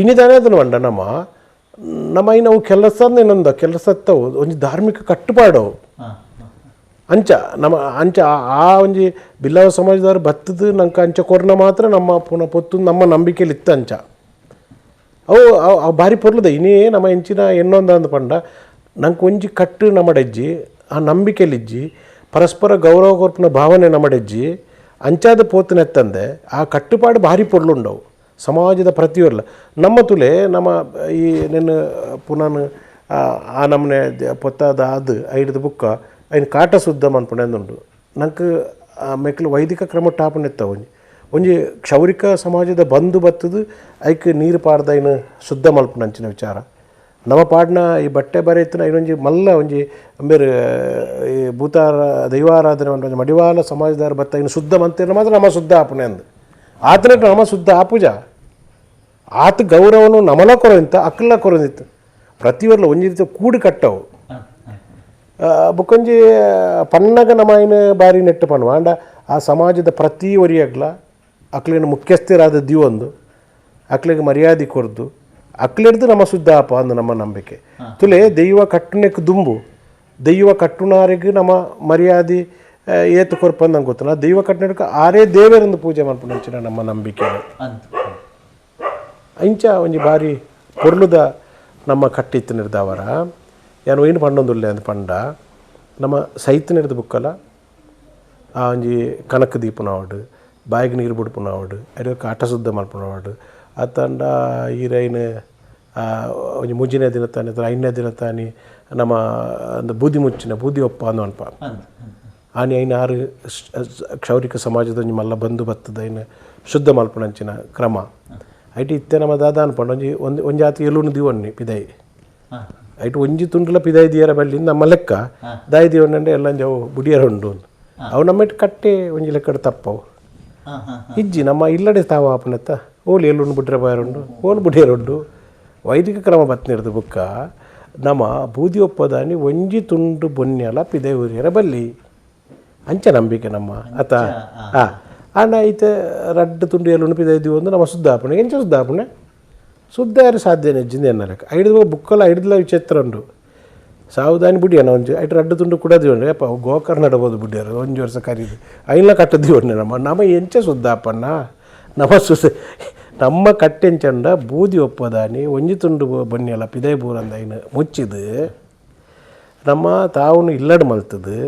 ಇನಿದಾನೆ ಅದನ್ನು వంಡ ನಮ್ಮ ನಮ್ಮ ಐನ ಅವು ಕೆಲಸ ಇನ್ನೊಂದು ಕೆಲಸತ್ತವು ಒಂಜಿ ಧಾರ್ಮಿಕ ಕಟ್ಟುಪಾಡವು ಅಂಚ ನಮ್ಮ ಅಂಚ ಆ ಒಂಜಿ ಬಿಲ್ಲವ ಸಮಾಜದವರು ಬತ್ತದು ನಂಗೆ ಅಂಚ ಕೊರ್ನ ಮಾತ್ರ ನಮ್ಮ ಪುನಃ ಪೊತ್ತು ನಮ್ಮ ನಂಬಿಕೆಯಲ್ಲಿ ಇತ್ತು ಅಂಚ ಅವು ಅವು ಭಾರಿ ಪೊರ್ಲುದ ಇನ್ನೇ ನಮ್ಮ ಎಂಚಿನ ಎನ್ನೊಂದು ಅಂದ್ ಪಂಡ ನಂಗೆ ಒಂಜಿ ಕಟ್ಟು ನಮ್ಮಡೆಜ್ಜಿ ಆ ನಂಬಿಕೆಲಿಜ್ಜಿ ಪರಸ್ಪರ ಗೌರವ ಕೊರ್ಪಿನ ಭಾವನೆ ನಮ್ಮಡೆಜ್ಜಿ ಅಂಚಾದ ಪೋತನೆತ್ತಂದೆ ಆ ಕಟ್ಟುಪಾಡು ಭಾರಿ ಪೊರ್ಲುಂಡವು ಸಮಾಜದ ಪ್ರತಿಯೊರ್ಲ ನಮ್ಮ ತುಲೆ ನಮ್ಮ ಈ ನೆನ್ನ ಪುನಃ ಆ ನಮ್ಮನೆ ಪೊತ್ತಾದ ಅದು ಐಡ್ದು ಬುಕ್ಕ ಐನು ಕಾಟ ಶುದ್ಧ ಮನ್ಪುಣೆಂದುಂಡು ನಂಗೆ ಮೆಕ್ಲು ವೈದಿಕ ಕ್ರಮ ಟಾಪನೆತ್ತ ಒಂಜಿ ಒಂಜಿ ಕ್ಷೌರಿಕ ಸಮಾಜದ ಬಂಧು ಬತ್ತದು ಐಕ್ ನೀರು ಪಾಡ್ದ ಐನು ಶುದ್ಧ ಮಲ್ಪುನಂಚಿನ ವಿಚಾರ ನಮ್ಮ ಪಾಡ್ನ ಈ ಬಟ್ಟೆ ಬರೆಯುತ್ತಿನ ಇನ್ನೊಂಜಿ ಮಲ್ಲ ಒಂಜಿ ಅಂಬೇರು ಈ ಭೂತಾರ ದೈವಾರಾಧನೆ ಒಂಜಿ ಮಡಿವಾಲ ಸಮಾಜದಾರ ಬತ್ತ ಇನ್ನು ಶುದ್ಧ ಮಂತಿರ ಮಾತ್ರ ನಮ್ಮ ಶುದ್ಧ ಆಪುಣೆ ಅಂದು ಆತನ ನಮ್ಮ ಶುದ್ಧ ಆಪುಜ ಆತ ಗೌರವನು ನಮಲ ಕೊರಂತ ಅಕ್ಕಲ ಕೊರಂದಿತ್ತು ಪ್ರತಿಯೊರ್ಲ ಒಂಜಿ ರೀತಿ ಕೂಡು ಕಟ್ಟವು ಬುಕ್ಕೊಂಜಿ ಪನ್ನಗ ನಮ್ಮ ಐನು ಬಾರಿ ನೆಟ್ಟು ಪನ್ನುವ ಅಂಡ ಆ ಸಮಾಜದ ಪ್ರತಿ ಒರಿಯಾಗ್ಲ ಅಕ್ಲಿನ ಮುಖ್ಯಸ್ಥರಾದ ದಿವೊಂದು ಅಕ್ಲಿಗೆ ಮರ್ಯಾದೆ ಕೊರ್ದು ಅಕ್ಲಿಡ್ದು ನಮ್ಮ ಶುದ್ಧ ಆಪ ಅಂದು ನಮ್ಮ ನಂಬಿಕೆ ತುಲೆ ದೈವ ಕಟ್ಟುನೆಕ್ ದುಂಬು ದೈವ ಕಟ್ಟುನಾರಿಗೆ ನಮ್ಮ ಮರ್ಯಾದೆ ಏತು ಕೊರ್ಪ ಅಂದಂಗೆ ಗೊತ್ತಿಲ್ಲ ದೈವ ಕಟ್ಟುನಕ್ಕೆ ಆರೇ ದೇವರಂದು ಪೂಜೆ ಮನ್ಪುನಂಚಿನ ನಮ್ಮ ನಂಬಿಕೆ ಇಂಚ ಒಂಜಿ ಬಾರಿ ಪೊರ್ಲುದ ನಮ್ಮ ಕಟ್ಟಿತ್ತು ನಿರ್ದಾವರ ಯಾನು ಏನು ಪಂಡೊಂದುಲ್ಲೆ ಅಂದ್ ಪಂಡ ನಮ್ಮ ಸೈತ್ ನಿರ್ದು ಬುಕ್ಕಲ ಆ ಒಂಜಿ ಕನಕ ದೀಪನಾವಡು ಬಾಯಿಗೆ ನೀರು ಬುಡ್ಪುನಾವಡು ಅರೆ ಕಾಟ ಶುದ್ಧ ಮಲ್ಪುನವಾಡು ಅತ್ತಂಡ ಈರೈನ್ ಒಂಜಿ ಮುಜ್ಜಿನ ದಿನ ತಾನೆ ಅಥವಾ ಐದನೇ ದಿನ ತಾನೆ ನಮ್ಮ ಒಂದು ಬೂದಿ ಮುಚ್ಚಿನ ಬೂದಿ ಒಪ್ಪ ಅಂದು ಅನ್ಪ ಆನಿ ಐನ ಆರು ಕ್ಷೌರಿಕ ಸಮಾಜದ ಒಂಜಿ ಮಲ್ಲ ಬಂಧು ಬತ್ತದ ಐನ ಶುದ್ಧ ಮಲ್ಪುನಂಚಿನ ಕ್ರಮ ಐಟ್ ಇತ್ತೆ ನಮ್ಮ ದಾದ ಅನ್ಪಂಡು ಒಂಜಿ ಒಂದು ಒಂಜಿ ಆತ ಎಲುನು ದಿವನ್ನಿ ಪಿದೈ ಐಟ್ ಒಂಜಿ ತುಂಡುಲ ಪಿದೈ ದಿಯರ ಬಲ್ಲಿ ನಮ್ಮ ಲೆಕ್ಕ ದಾಯಿ ದಿವಣ್ಣಂಡೆ ಎಲ್ಲ ಅವು ಬುಡಿಯರ ಉಂಡು ಅವು ನಮ್ಮ ಇಟ್ಟು ಕಟ್ಟೆ ಒಂಜಿ ಲೆಕ್ಕಡು ತಪ್ಪವು ಇಜ್ಜಿ ನಮ್ಮ ಇಲ್ಲಡೆ ತಾವು ಆಪನತ್ತ ಓಲು ಎಲ್ಲುಂಡು ಬುಡ್ರೆ ಬಾಯರುಂಡು ಓಲು ಬುಡಿಯರುಂಡು ವೈದಿಕ ಕ್ರಮ ಬತ್ನಿರ್ದು ಬುಕ್ಕ ನಮ್ಮ ಬೂದಿ ಒಪ್ಪದಾನಿ ಒಂಜಿ ತುಂಡು ಬೊನ್ಯಲ ಪಿದೆ ಊರಿಯರ ಬಲ್ಲಿ ಅಂಚ ನಂಬಿಕೆ ನಮ್ಮ ಅತ ಹಾಂ ಅಣ್ಣ ಐತೆ ರಡ್ಡು ತುಂಡು ಎಲ್ಲುಂಡು ಪಿದೆ ಇದ್ದೀವಿ ಒಂದು ನಮ್ಮ ಶುದ್ಧ ಆಪಣೆ ಎಂಚ ಶುದ್ಧ ಆಪಣೆ ಶುದ್ಧ ಯಾರು ಸಾಧ್ಯನೇ ಜಿಂದ ಎನ್ನಲಕ್ಕ ಐದು ಬುಕ್ಕಲ್ಲ ಐಡ್ದಲ ವಿಚಿತ್ರ ಉಂಡು ಸಾವುದಾನಿ ಬುಡಿಯಣ್ಣ ಒಂಜಿ ಐಟ್ ರಡ್ಡು ತುಂಡು ಕೂಡ ದಿವಣ್ಣೆ ಅಪ್ಪ ಗೋಕರ್ಣ ನಡಬೋದು ಬುಡಿಯರು ಒಂಜಿ ವರ್ಷ ಕರೀದು ಐನ್ಲ ಕಟ್ಟದಿವಣ್ಣೆ ನಮ್ಮ ನಮ್ಮ ಎಂಚ ಶುದ್ಧಾಪಣ್ಣ ನಮ್ಮ ಸುಸ ನಮ್ಮ ಕಟ್ಟೆಂಚಂಡ ಬೂದಿ ಒಪ್ಪದಾನಿ ಒಂಜಿ ತುಂಡು ಬನ್ನಿಯಲ್ಲ ಪಿದೈ ಬೂರಂದ ಐನು ಮುಚ್ಚಿದು ನಮ್ಮ ತಾవుನು ಇಲ್ಲಡ್ ಮಲ್ತದು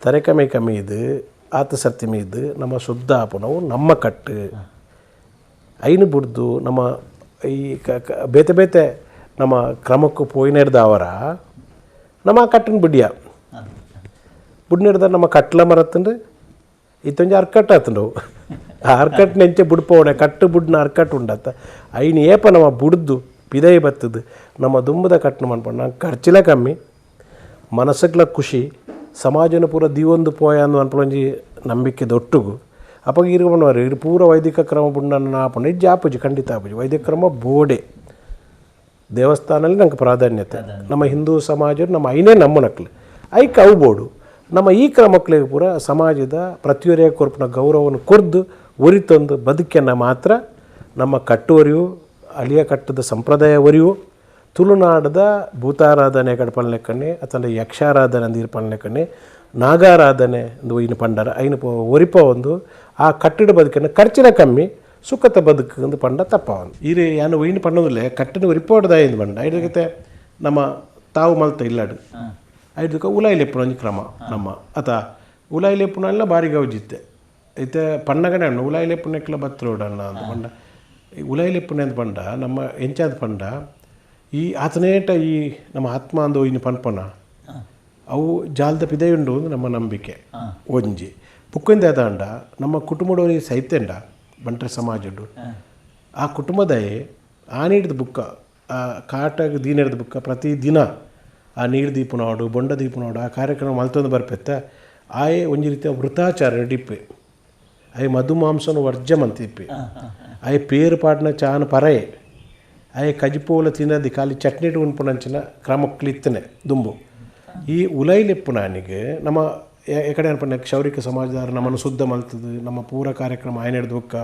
ತರೆ ಕಮ್ಮಿ ಕಮ್ಮಿ ಇದು ಆತ ಸರ್ತಿ ಮೀದು ನಮ್ಮ ಶುದ್ಧ ಆಪನವು ನಮ್ಮ ಕಟ್ಟು ಐನು ಬುಡ್ದು ನಮ್ಮ ಈ ಬೇತೆ ಬೇತೆ ನಮ್ಮ ಕ್ರಮಕ್ಕೂ ಪೋಯಿನೆಡ್ದವರ ನಮ್ಮ ಕಟ್ಟನ ಬುಡಿಯ ಬುಡ್ನಿಡ್ದ ನಮ್ಮ ಕಟ್ಲ ಮರತ್ತಂಡು ಇತ್ತೊಂಜಿ ಅರ್ಕಟ್ ಆತಂಡವು ಆ ಅರ್ಕಟ್ ನೆಂಚೆ ಬುಡ್ಪೋಣೆ ಕಟ್ಟು ಬುಡ್ನ ಅರ್ಕಟ್ ಉಂಡತ್ತ ಐನು ಏಪ ನಮ್ಮ ಬುಡ್ದು ಪಿದೈ ಬತ್ತದು ನಮ್ಮ ದುಂಬದ ಕಟ್ಟನ ಮನ್ಪಂಡು ನಂಗೆ ಖರ್ಚಿಲ ಕಮ್ಮಿ ಮನಸ್ಸುಗ್ಲ ಖುಷಿ ಸಮಾಜನ ಪೂರ ದಿವೊಂದು ಪೋಯ ಅಂದು ಅನ್ಪೊಂಜಿ ನಂಬಿಕೆ ದೊಟ್ಟುಗು ಅಪ್ಪ ಇರುವನವರು ಇರು ಪೂರ ವೈದಿಕ ಕ್ರಮ ಬುಡ್ನ ಆಪುಂಡು ಇಜ್ಜಿ ಆಪುಜಿ ಖಂಡಿತ ಆಪುಜಿ ವೈದಿಕ ಕ್ರಮ ಬೋಡೆ ದೇವಸ್ಥಾನಲ್ಲಿ ನಂಗೆ ಪ್ರಾಧಾನ್ಯತೆ ನಮ್ಮ ಹಿಂದೂ ಸಮಾಜ ನಮ್ಮ ಐನೇ ನಮ್ಮ ನಕ್ಲು ಐಕ್ ಅವು ಬೋಡು ನಮ್ಮ ಈ ಕ್ರಮಕ್ಕಳಿಗೆ ಪೂರ ಸಮಾಜದ ಪ್ರತಿಯೊರಿಯ ಕೊರ್ಪಿನ ಗೌರವವನ್ನು ಕೊರ್ದು ಒರಿತೊಂದು ಬದುಕನ್ನು ಮಾತ್ರ ನಮ್ಮ ಕಟ್ಟುವರಿಯು ಅಳಿಯ ಕಟ್ಟದ ಸಂಪ್ರದಾಯ ಒರಿಯು ತುಳುನಾಡದ ಭೂತಾರಾಧನೆ ಕಡೆ ಪನ್ಲೆಕ್ಕನೆ ಅಥವಾ ಯಕ್ಷಾರಾಧನೆ ಅಂದು ಪನ್ಲೆಕ್ಕನೆ ನಾಗಾರಾಧನೆ ಒಂದು ಇನ್ನು ಪಂಡಾರ ಐನು ಒರಿಪ ಒಂದು ಆ ಕಟ್ಟಡ ಬದುಕನ್ನು ಖರ್ಚಿನ ಕಮ್ಮಿ ಸುಖತ ಬದುಕು ಒಂದು ಪಂಡ ತಪ್ಪವನು ಈ ರೀ ಯಾನು ಒಯ್ನು ಪಣ್ಣದಿಲ್ಲ ಕಟ್ಟನ ಒರಿಪೋಡ್ದ ಎಂದು ಪಂಡ ಐದಕ್ಕೆ ನಮ್ಮ ತಾವು ಮಲ್ತ ಇಲ್ಲಾಡು ಐದಕ್ಕೆ ಉಲಾಯಿಲೆಪ್ಪುನ ಒಂಜಿ ಕ್ರಮ ನಮ್ಮ ಅತ ಉಲಾಯಿಲೆಪ್ಪುನ ಬಾರಿ ಗೌಜಿತ್ತೆ ಐತೆ ಪಣ್ಣಗಡೆ ಉಂಡು ಉಲಾಯಿಲೆಪ್ಪುನೆಕ್ಲ ಬತ್ತರೋಡಣ್ಣ ಅಂತ ಪಂಡ ಉಲಾಯಿಲೆಪ್ಪುನೆ ಅಂತ ಪಂಡ ನಮ್ಮ ಎಂಚಾದ ಪಂಡ ಈ ಆತನೇಟ ಈ ನಮ್ಮ ಆತ್ಮ ಅಂದು ಇನ್ನು ಪನ್ಪನ ಅವು ಜಾಲದ ಪಿದೆಯುಂಡು ನಮ್ಮ ನಂಬಿಕೆ ಒಂಜಿ ಪುಕ್ಕಿಂದ ದಾಂಡ ನಮ್ಮ ಕುಟುಂಬದವರಿಗೆ ಸೈತೆಂಡ ಬಂಟ್ರೆ ಸಮಾಜಡು ಆ ಕುಟುಂಬದಯೇ ಆ ನೀಡಿದ ಬುಕ್ಕ ಆ ಕಾಟಾಗ ದೀನಿಡ್ದ ಬುಕ್ಕ ಪ್ರತಿದಿನ ಆ ನೀರು ದೀಪನಾಡು ಬೊಂಡ ದೀಪನಾಡು ಆ ಕಾರ್ಯಕ್ರಮ ಮಲ್ತೊಂದು ಬರ್ಪೆತ್ತ ಆಯೆ ಒಂಜಿ ರೀತಿಯ ವೃತಾಚಾರ ಡಿಪ್ಪೆ ಆಯೆ ಮಧುಮಾಂಸನ ವರ್ಜ ಮಂತಿಪ್ಪೆ ಆಯೆ ಪೇರು ಪಾಟ್ನ ಚಾನ ಪರಯೆ ಆಯೆ ಕಜಿಪೋಲ ತಿನ್ನದಿ ಖಾಲಿ ಚಟ್ನಿ ಉಣ್ಪುನಂಚಿನ ಕ್ರಮಕ್ಲಿತ್ತನೆ ದುಂಬು ಈ ಉಲೈಲೆಪ್ಪುನಾನಿಗೆ ನಮ್ಮ ಎಕಡೆ ಅನ್ಪಂಡ ಕ್ಷೌರಿಕ ಸಮಾಜದಾರ ನಮ್ಮನ್ನು ಶುದ್ಧ ಮಲ್ತದು ನಮ್ಮ ಪೂರ ಕಾರ್ಯಕ್ರಮ ಆಯ್ನ ಹಿಡ್ದು ಬುಕ್ಕ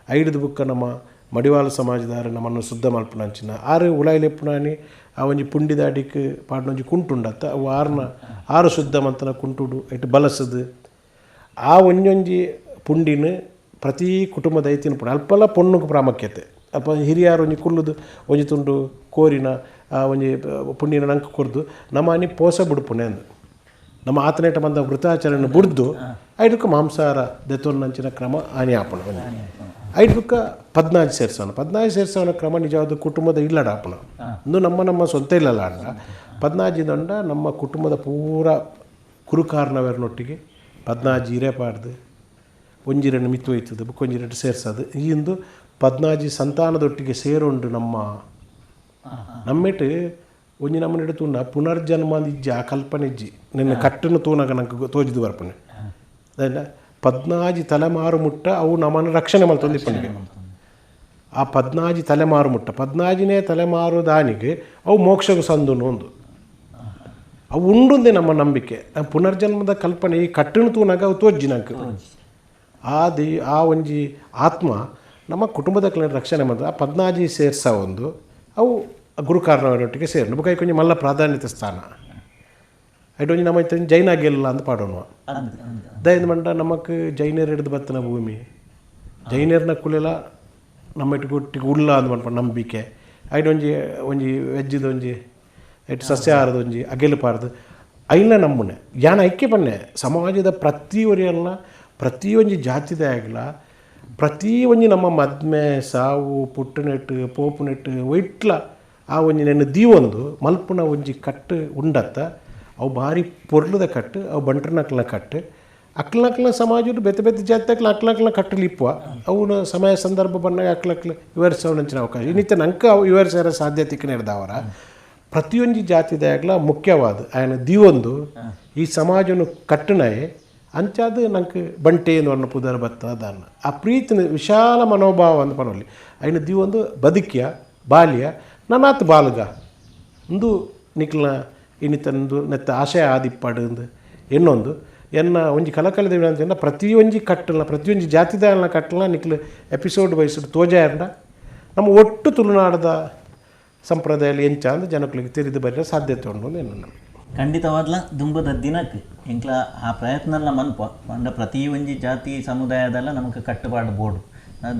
ಐಡ್ದು ಬುಕ್ಕ ನಮ್ಮ ಮಡಿವಾಳ ಸಮಾಜದಾರ ನಮ್ಮನ್ನು ಶುದ್ಧ ಮಲ್ಪುನಂಚಿನ ಆರು ಉಲಾಯಿಲೆಪ್ಪುನಾನಿ ಆ ಒಂಜಿ ಪುಂಡಿದಾಡಿಕ್ ಪಾಡ್ನೊಂಜಿ ಕುಂಟುಂಡತ್ತ ಅವು ಆರ್ನ ಆರು ಶುದ್ಧ ಮಂತನ ಕುಂಟುಡು ಐಟ್ ಬಲಸದು ಆ ಒಂಜೊಂಜಿ ಪುಂಡಿನ ಪ್ರತಿ ಕುಟುಂಬದ ಐತಿನ ಪುಂಡಿ ಅಲ್ಪಲ್ಲ ಪೊಣ್ಣುಗೆ ಪ್ರಾಮುಖ್ಯತೆ ಅಲ್ಪ ಹಿರಿಯಾರು ಒಂಜಿ ಕುಲ್ಲುದು ಒಂಜಿ ತುಂಡು ಕೋರಿನ ಆ ಒಂಜಿ ಪುಂಡಿನ ನಂಗೆ ಕೊರ್ದು ನಮ್ಮ ಅನಿ ಪೋಸ ಬುಡ್ಪುಣೆ ಅಂದು ನಮ್ಮ ಆತನೇಟ ಬಂದ ವೃತಾಚರಣೆ ಬುಡ್ದು ಐದಕ್ಕೆ ಮಾಂಸಾಹಾರ ದೆತ್ತೊನ್ನಂಚಿನ ಕ್ರಮ ಆನಿ ಆಪಣ ಐಟ್ ಬುಕ್ಕ 14 ಸೇರ್ಸವನ 14 ಸೇರ್ಸವನ ಕ್ರಮ ನಿಜವಾದ ಕುಟುಂಬದ ಇಲ್ಲಡ ಆಪುನ ಇಂದು ನಮ್ಮ ನಮ್ಮ ಸ್ವಂತ ಇಲ್ಲಲ್ಲ ಅಂಡ 14 ದಂಡ ನಮ್ಮ ಕುಟುಂಬದ ಪೂರ ಕುರುಕಾರನವರನೊಟ್ಟಿಗೆ 14 ಇರೆ ಪಾಡ್ದು ಒಂಜಿರನ್ನು ಮಿತ್ತು ಒಯ್ತದೆ ಬುಕ್ಕೊಂಜಿರಟ್ಟು ಸೇರ್ಸೋದು ಈ ಇಂದು 14 ಸಂತಾನದೊಟ್ಟಿಗೆ ಸೇರುಂಡು ನಮ್ಮ ನಮ್ಮೆಟ್ಟು ಒಂಜಿ ನಮ್ಮನೆಡು ತೂನ ಪುನರ್ಜನ್ಮ ಇಜ್ಜಿ ಆ ಕಲ್ಪನೆ ಇಜ್ಜಿ ನಿನ್ನ ಕಟ್ಟನ್ನು ತೂನಾಗ ನಂಗೆ ತೋಜಿದು ಬರ್ಪಣೆ ಅದನ್ನ 14 ತಲೆಮಾರು ಮುಟ್ಟ ಅವು ನಮ್ಮನ್ನು ರಕ್ಷಣೆ ಮಲ್ತೊಂದು ಇಪ್ಪನಿಗೆ ಆ 14 ತಲೆಮಾರು ಮುಟ್ಟ 14ನೇ ತಲೆಮಾರು ದಾನಿಗೆ ಅವು ಮೋಕ್ಷకు ಸಂದುನು ಒಂದು ಅವು ಉಂಡುಂದೇ ನಮ್ಮ ನಂಬಿಕೆ. ಪುನರ್ಜನ್ಮದ ಕಲ್ಪನೆ ಈ ಕಟ್ಟನ್ನು ತೂನಾಗ ಅವು ತೋಜ್ಜಿ ನಂಗೆ ಆ ಒಂಜಿ ಆತ್ಮ ನಮ್ಮ ಕುಟುಂಬದ ರಕ್ಷಣೆ ಮಾಡಿದ ಆ 14 ಸೇರ್ಸ ಒಂದು ಅವು ಗುರುಕಾರನವರೊಟ್ಟಿಗೆ ಸೇರು ಬುಕ್ಕ ಕೊಂಚ ಮಲ್ಲ ಪ್ರಾಧಾನ್ಯತೆ ಸ್ಥಾನ ಐಟ್ ಒಂಜಿ ನಮ್ಮ ಜೈನ ಗೆಲ್ಲ ಅಂತ ಪಾಡೋಣ ದಯದ ಮಂಡ ನಮಕ್ ಜೈನರು ಹಿಡಿದು ಬತ್ತನ ಭೂಮಿ ಜೈನರ್ನ ಕುಲೆಲ ನಮ್ಮ ಇಟ್ಟು ಉಳ್ಳ ಅಂದ್ ಪನ್ಪ ನಂಬಿಕೆ ಐಟ್ ಒಂಜಿ ಒಂಜಿ ವೆಜ್ಜಿದ ಒಂಜಿ ಐಟ್ ಸಸ್ಯಾಹಾರದ ಒಂಜಿ ಅಗೆಲು ಪಾರ್ದು ಐನ ನಂಬುನೆ ಯಾನ ಐಕ್ಯ ಪನ್ನೆ ಸಮಾಜದ ಪ್ರತಿಯೊರಿಯಲ್ಲ ಪ್ರತಿಯೊಂಜಿ ಜಾತಿದ ಆಗಲ ಪ್ರತಿಯೊಂಜಿ ನಮ್ಮ ಮದ್ಮೆ ಸಾವು ಪುಟ್ಟನೆಟ್ಟು ಪೋಪುನೆಟ್ಟು ಒಯ್ಟ್ಲ ಆ ಒಂಜಿ ನೆನ್ನ ದೀವೊಂದು ಮಲ್ಪುನ ಒಂಜಿ ಕಟ್ಟು ಉಂಡತ್ತ ಅವು ಭಾರಿ ಪೊರ್ಲುದ ಕಟ್ಟು ಅವು ಬಂಟ್ರನಕ್ಲ ಕಟ್ಟು ಅಕ್ಲಕ್ಲ ಸಮಾಜದ ಬೆತ್ತೆ ಬೆತ್ತೆ ಜಾತಿ ಅಕ್ಲಕ್ಲ ಕಟ್ಟಲಿಪ್ಪುವ ಅವನ ಸಮಯ ಸಂದರ್ಭ ಬಂದಾಗ ಅಕ್ಲಕ್ಲ ವಿವರಿಸೋಣಂಚಿನ ಅವಕಾಶ ಇನ್ನಿತ್ತ ನಂಕ ವಿವರಿಸೋ ಸಾಧ್ಯತೆ ಇರ್ದಾವರ ಪ್ರತಿಯೊಂದು ಜಾತಿದಾಗಲ ಮುಖ್ಯವಾದ ఆయన ದೀವೊಂದು ಈ ಸಮಾಜನು ಕಟ್ಟಣೆ ಅಂಚಾದ ನಂಗೆ ಬಂಟೆ ಅನ್ನ ಪುದರ್ ಬತ್ತ ದಾನ ಆ ಪ್ರೀತಿನ ವಿಶಾಲ ಮನೋಭಾವ ಅಂದ ಪನೊಲ್ಲಿ ಐನ ದೀವೊಂದು ಬದುಕಿಯ ಬಾಲ್ಯ ನನ್ನಾತ್ ಬಾಲ್ಗ ಒಂದು ನಿಕ್ಲ ಇನ್ನಿತಂದು ನೆತ್ತ ಆಶಯ ಆದಿಪ್ಪಾಡು ಅಂದು ಎನ್ನೊಂದು ಎನ್ನ ಒಂಜಿ ಕಲಕಲದ ಅಂತ ಪ್ರತಿಯೊಂಜಿ ಕಟ್ಟಲ ಪ್ರತಿಯೊಂಜಿ ಜಾತಿದಾಗಲ ಕಟ್ಟಲ ನಿಕ್ಲು ಎಪಿಸೋಡ್ ವಯಸ್ಸು ತೋಜಾಯಂಡ ನಮ್ಮ ಒಟ್ಟು ತುಳುನಾಡದ ಸಂಪ್ರದಾಯ ಎಂಚ ಅಂದ್ ಜನಗಳಿಗೆ ತಿಳಿದು ಬರೋ ಸಾಧ್ಯತೆ ಉಂಟು ಅಂತ ಎನ್ನ ಖಂಡಿತವಾದ್ಲ ದುಂಬದ ದಿನಕ್ಕೆ ಎಂಕ್ಲ ಆ ಪ್ರಯತ್ನ ಮನ್ಪ ಪಂಡ ಪ್ರತಿ ಒಂಜಿ ಜಾತಿ ಸಮುದಾಯದಲ್ಲ ನಮಕ್ ಕಟ್ಟುಪಾಡು ಬೋಡು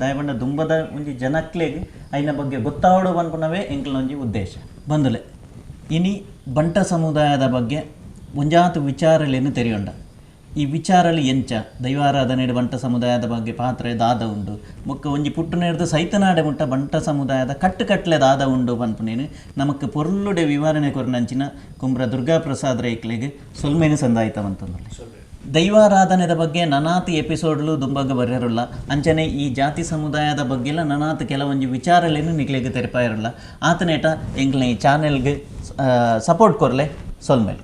ದಯಪಂಡ ದುಂಬದ ಒಂಜಿ ಜನಕ್ಲೆಗ್ ಐನ ಬಗ್ಗೆ ಗೊತ್ತಾವಡು ಪನ್ಪುನವೇ ಎಂಕ್ಲ ಒಂಜಿ ಉದ್ದೇಶ ಬಂದುಲೆ. ಇನಿ ಬಂಟ ಸಮುದಾಯದ ಬಗ್ಗೆ ಒಂಜಾತು ವಿಚಾರಲೇನು ತೆರೆಯುಂಡ ಈ ವಿಚಾರಲಿ ಎಂಚ ದೈವಾರಾಧನೆ ಬಂಟ ಸಮುದಾಯದ ಬಗ್ಗೆ ಪಾತ್ರೆ ದಾದ ಉಂಡು ಬೊಕ್ಕ ಒಂಜಿ ಪುಟ್ಟುನೇರ್ದು ಸೈತನಾಡೆ ಮುಟ್ಟ ಬಂಟ ಸಮುದಾಯದ ಕಟ್ಟುಕಟ್ಲೆ ದಾದ ಉಂಡು ಪನ್ಪುನೇನು ನಮಕ್ ಪೊರ್ಲುಡೆ ವಿವರಣೆ ಕೊರ್ನಂಚಿನ ಕುಂಬ್ರ ದುರ್ಗಾಪ್ರಸಾದ್ ರೈಕ್ಲೆಗ್ ಸೊಲ್ಮೇನು ಸಂದಾಯಿತವಂತಂದು. ದೈವಾರಾಧನೆದ ಬಗ್ಗೆ ನನಾತ್ ಎಪಿಸೋಡ್ಲು ದುಂಬಗ್ ಬರ್ಯರುಲ್ಲ ಅಂಚನೆ ಈ ಜಾತಿ ಸಮುದಾಯದ ಬಗ್ಗೆಲ್ಲ ನನಾತ್ ಕೆಲವೊಂಜಿ ವಿಚಾರಲೇನು ನಿಕ್ಲೆಗ್ ತೆರಪಾಯಿರಲ್ಲ ಆತನೇಟ ಎಂಕ್ಲೆ ಈ ಚಾನೆಲ್ಗೆ ಸಪೋರ್ಟ್ ಕೊರ್ಲೆ ಸೊಲ್ಮೇಲು.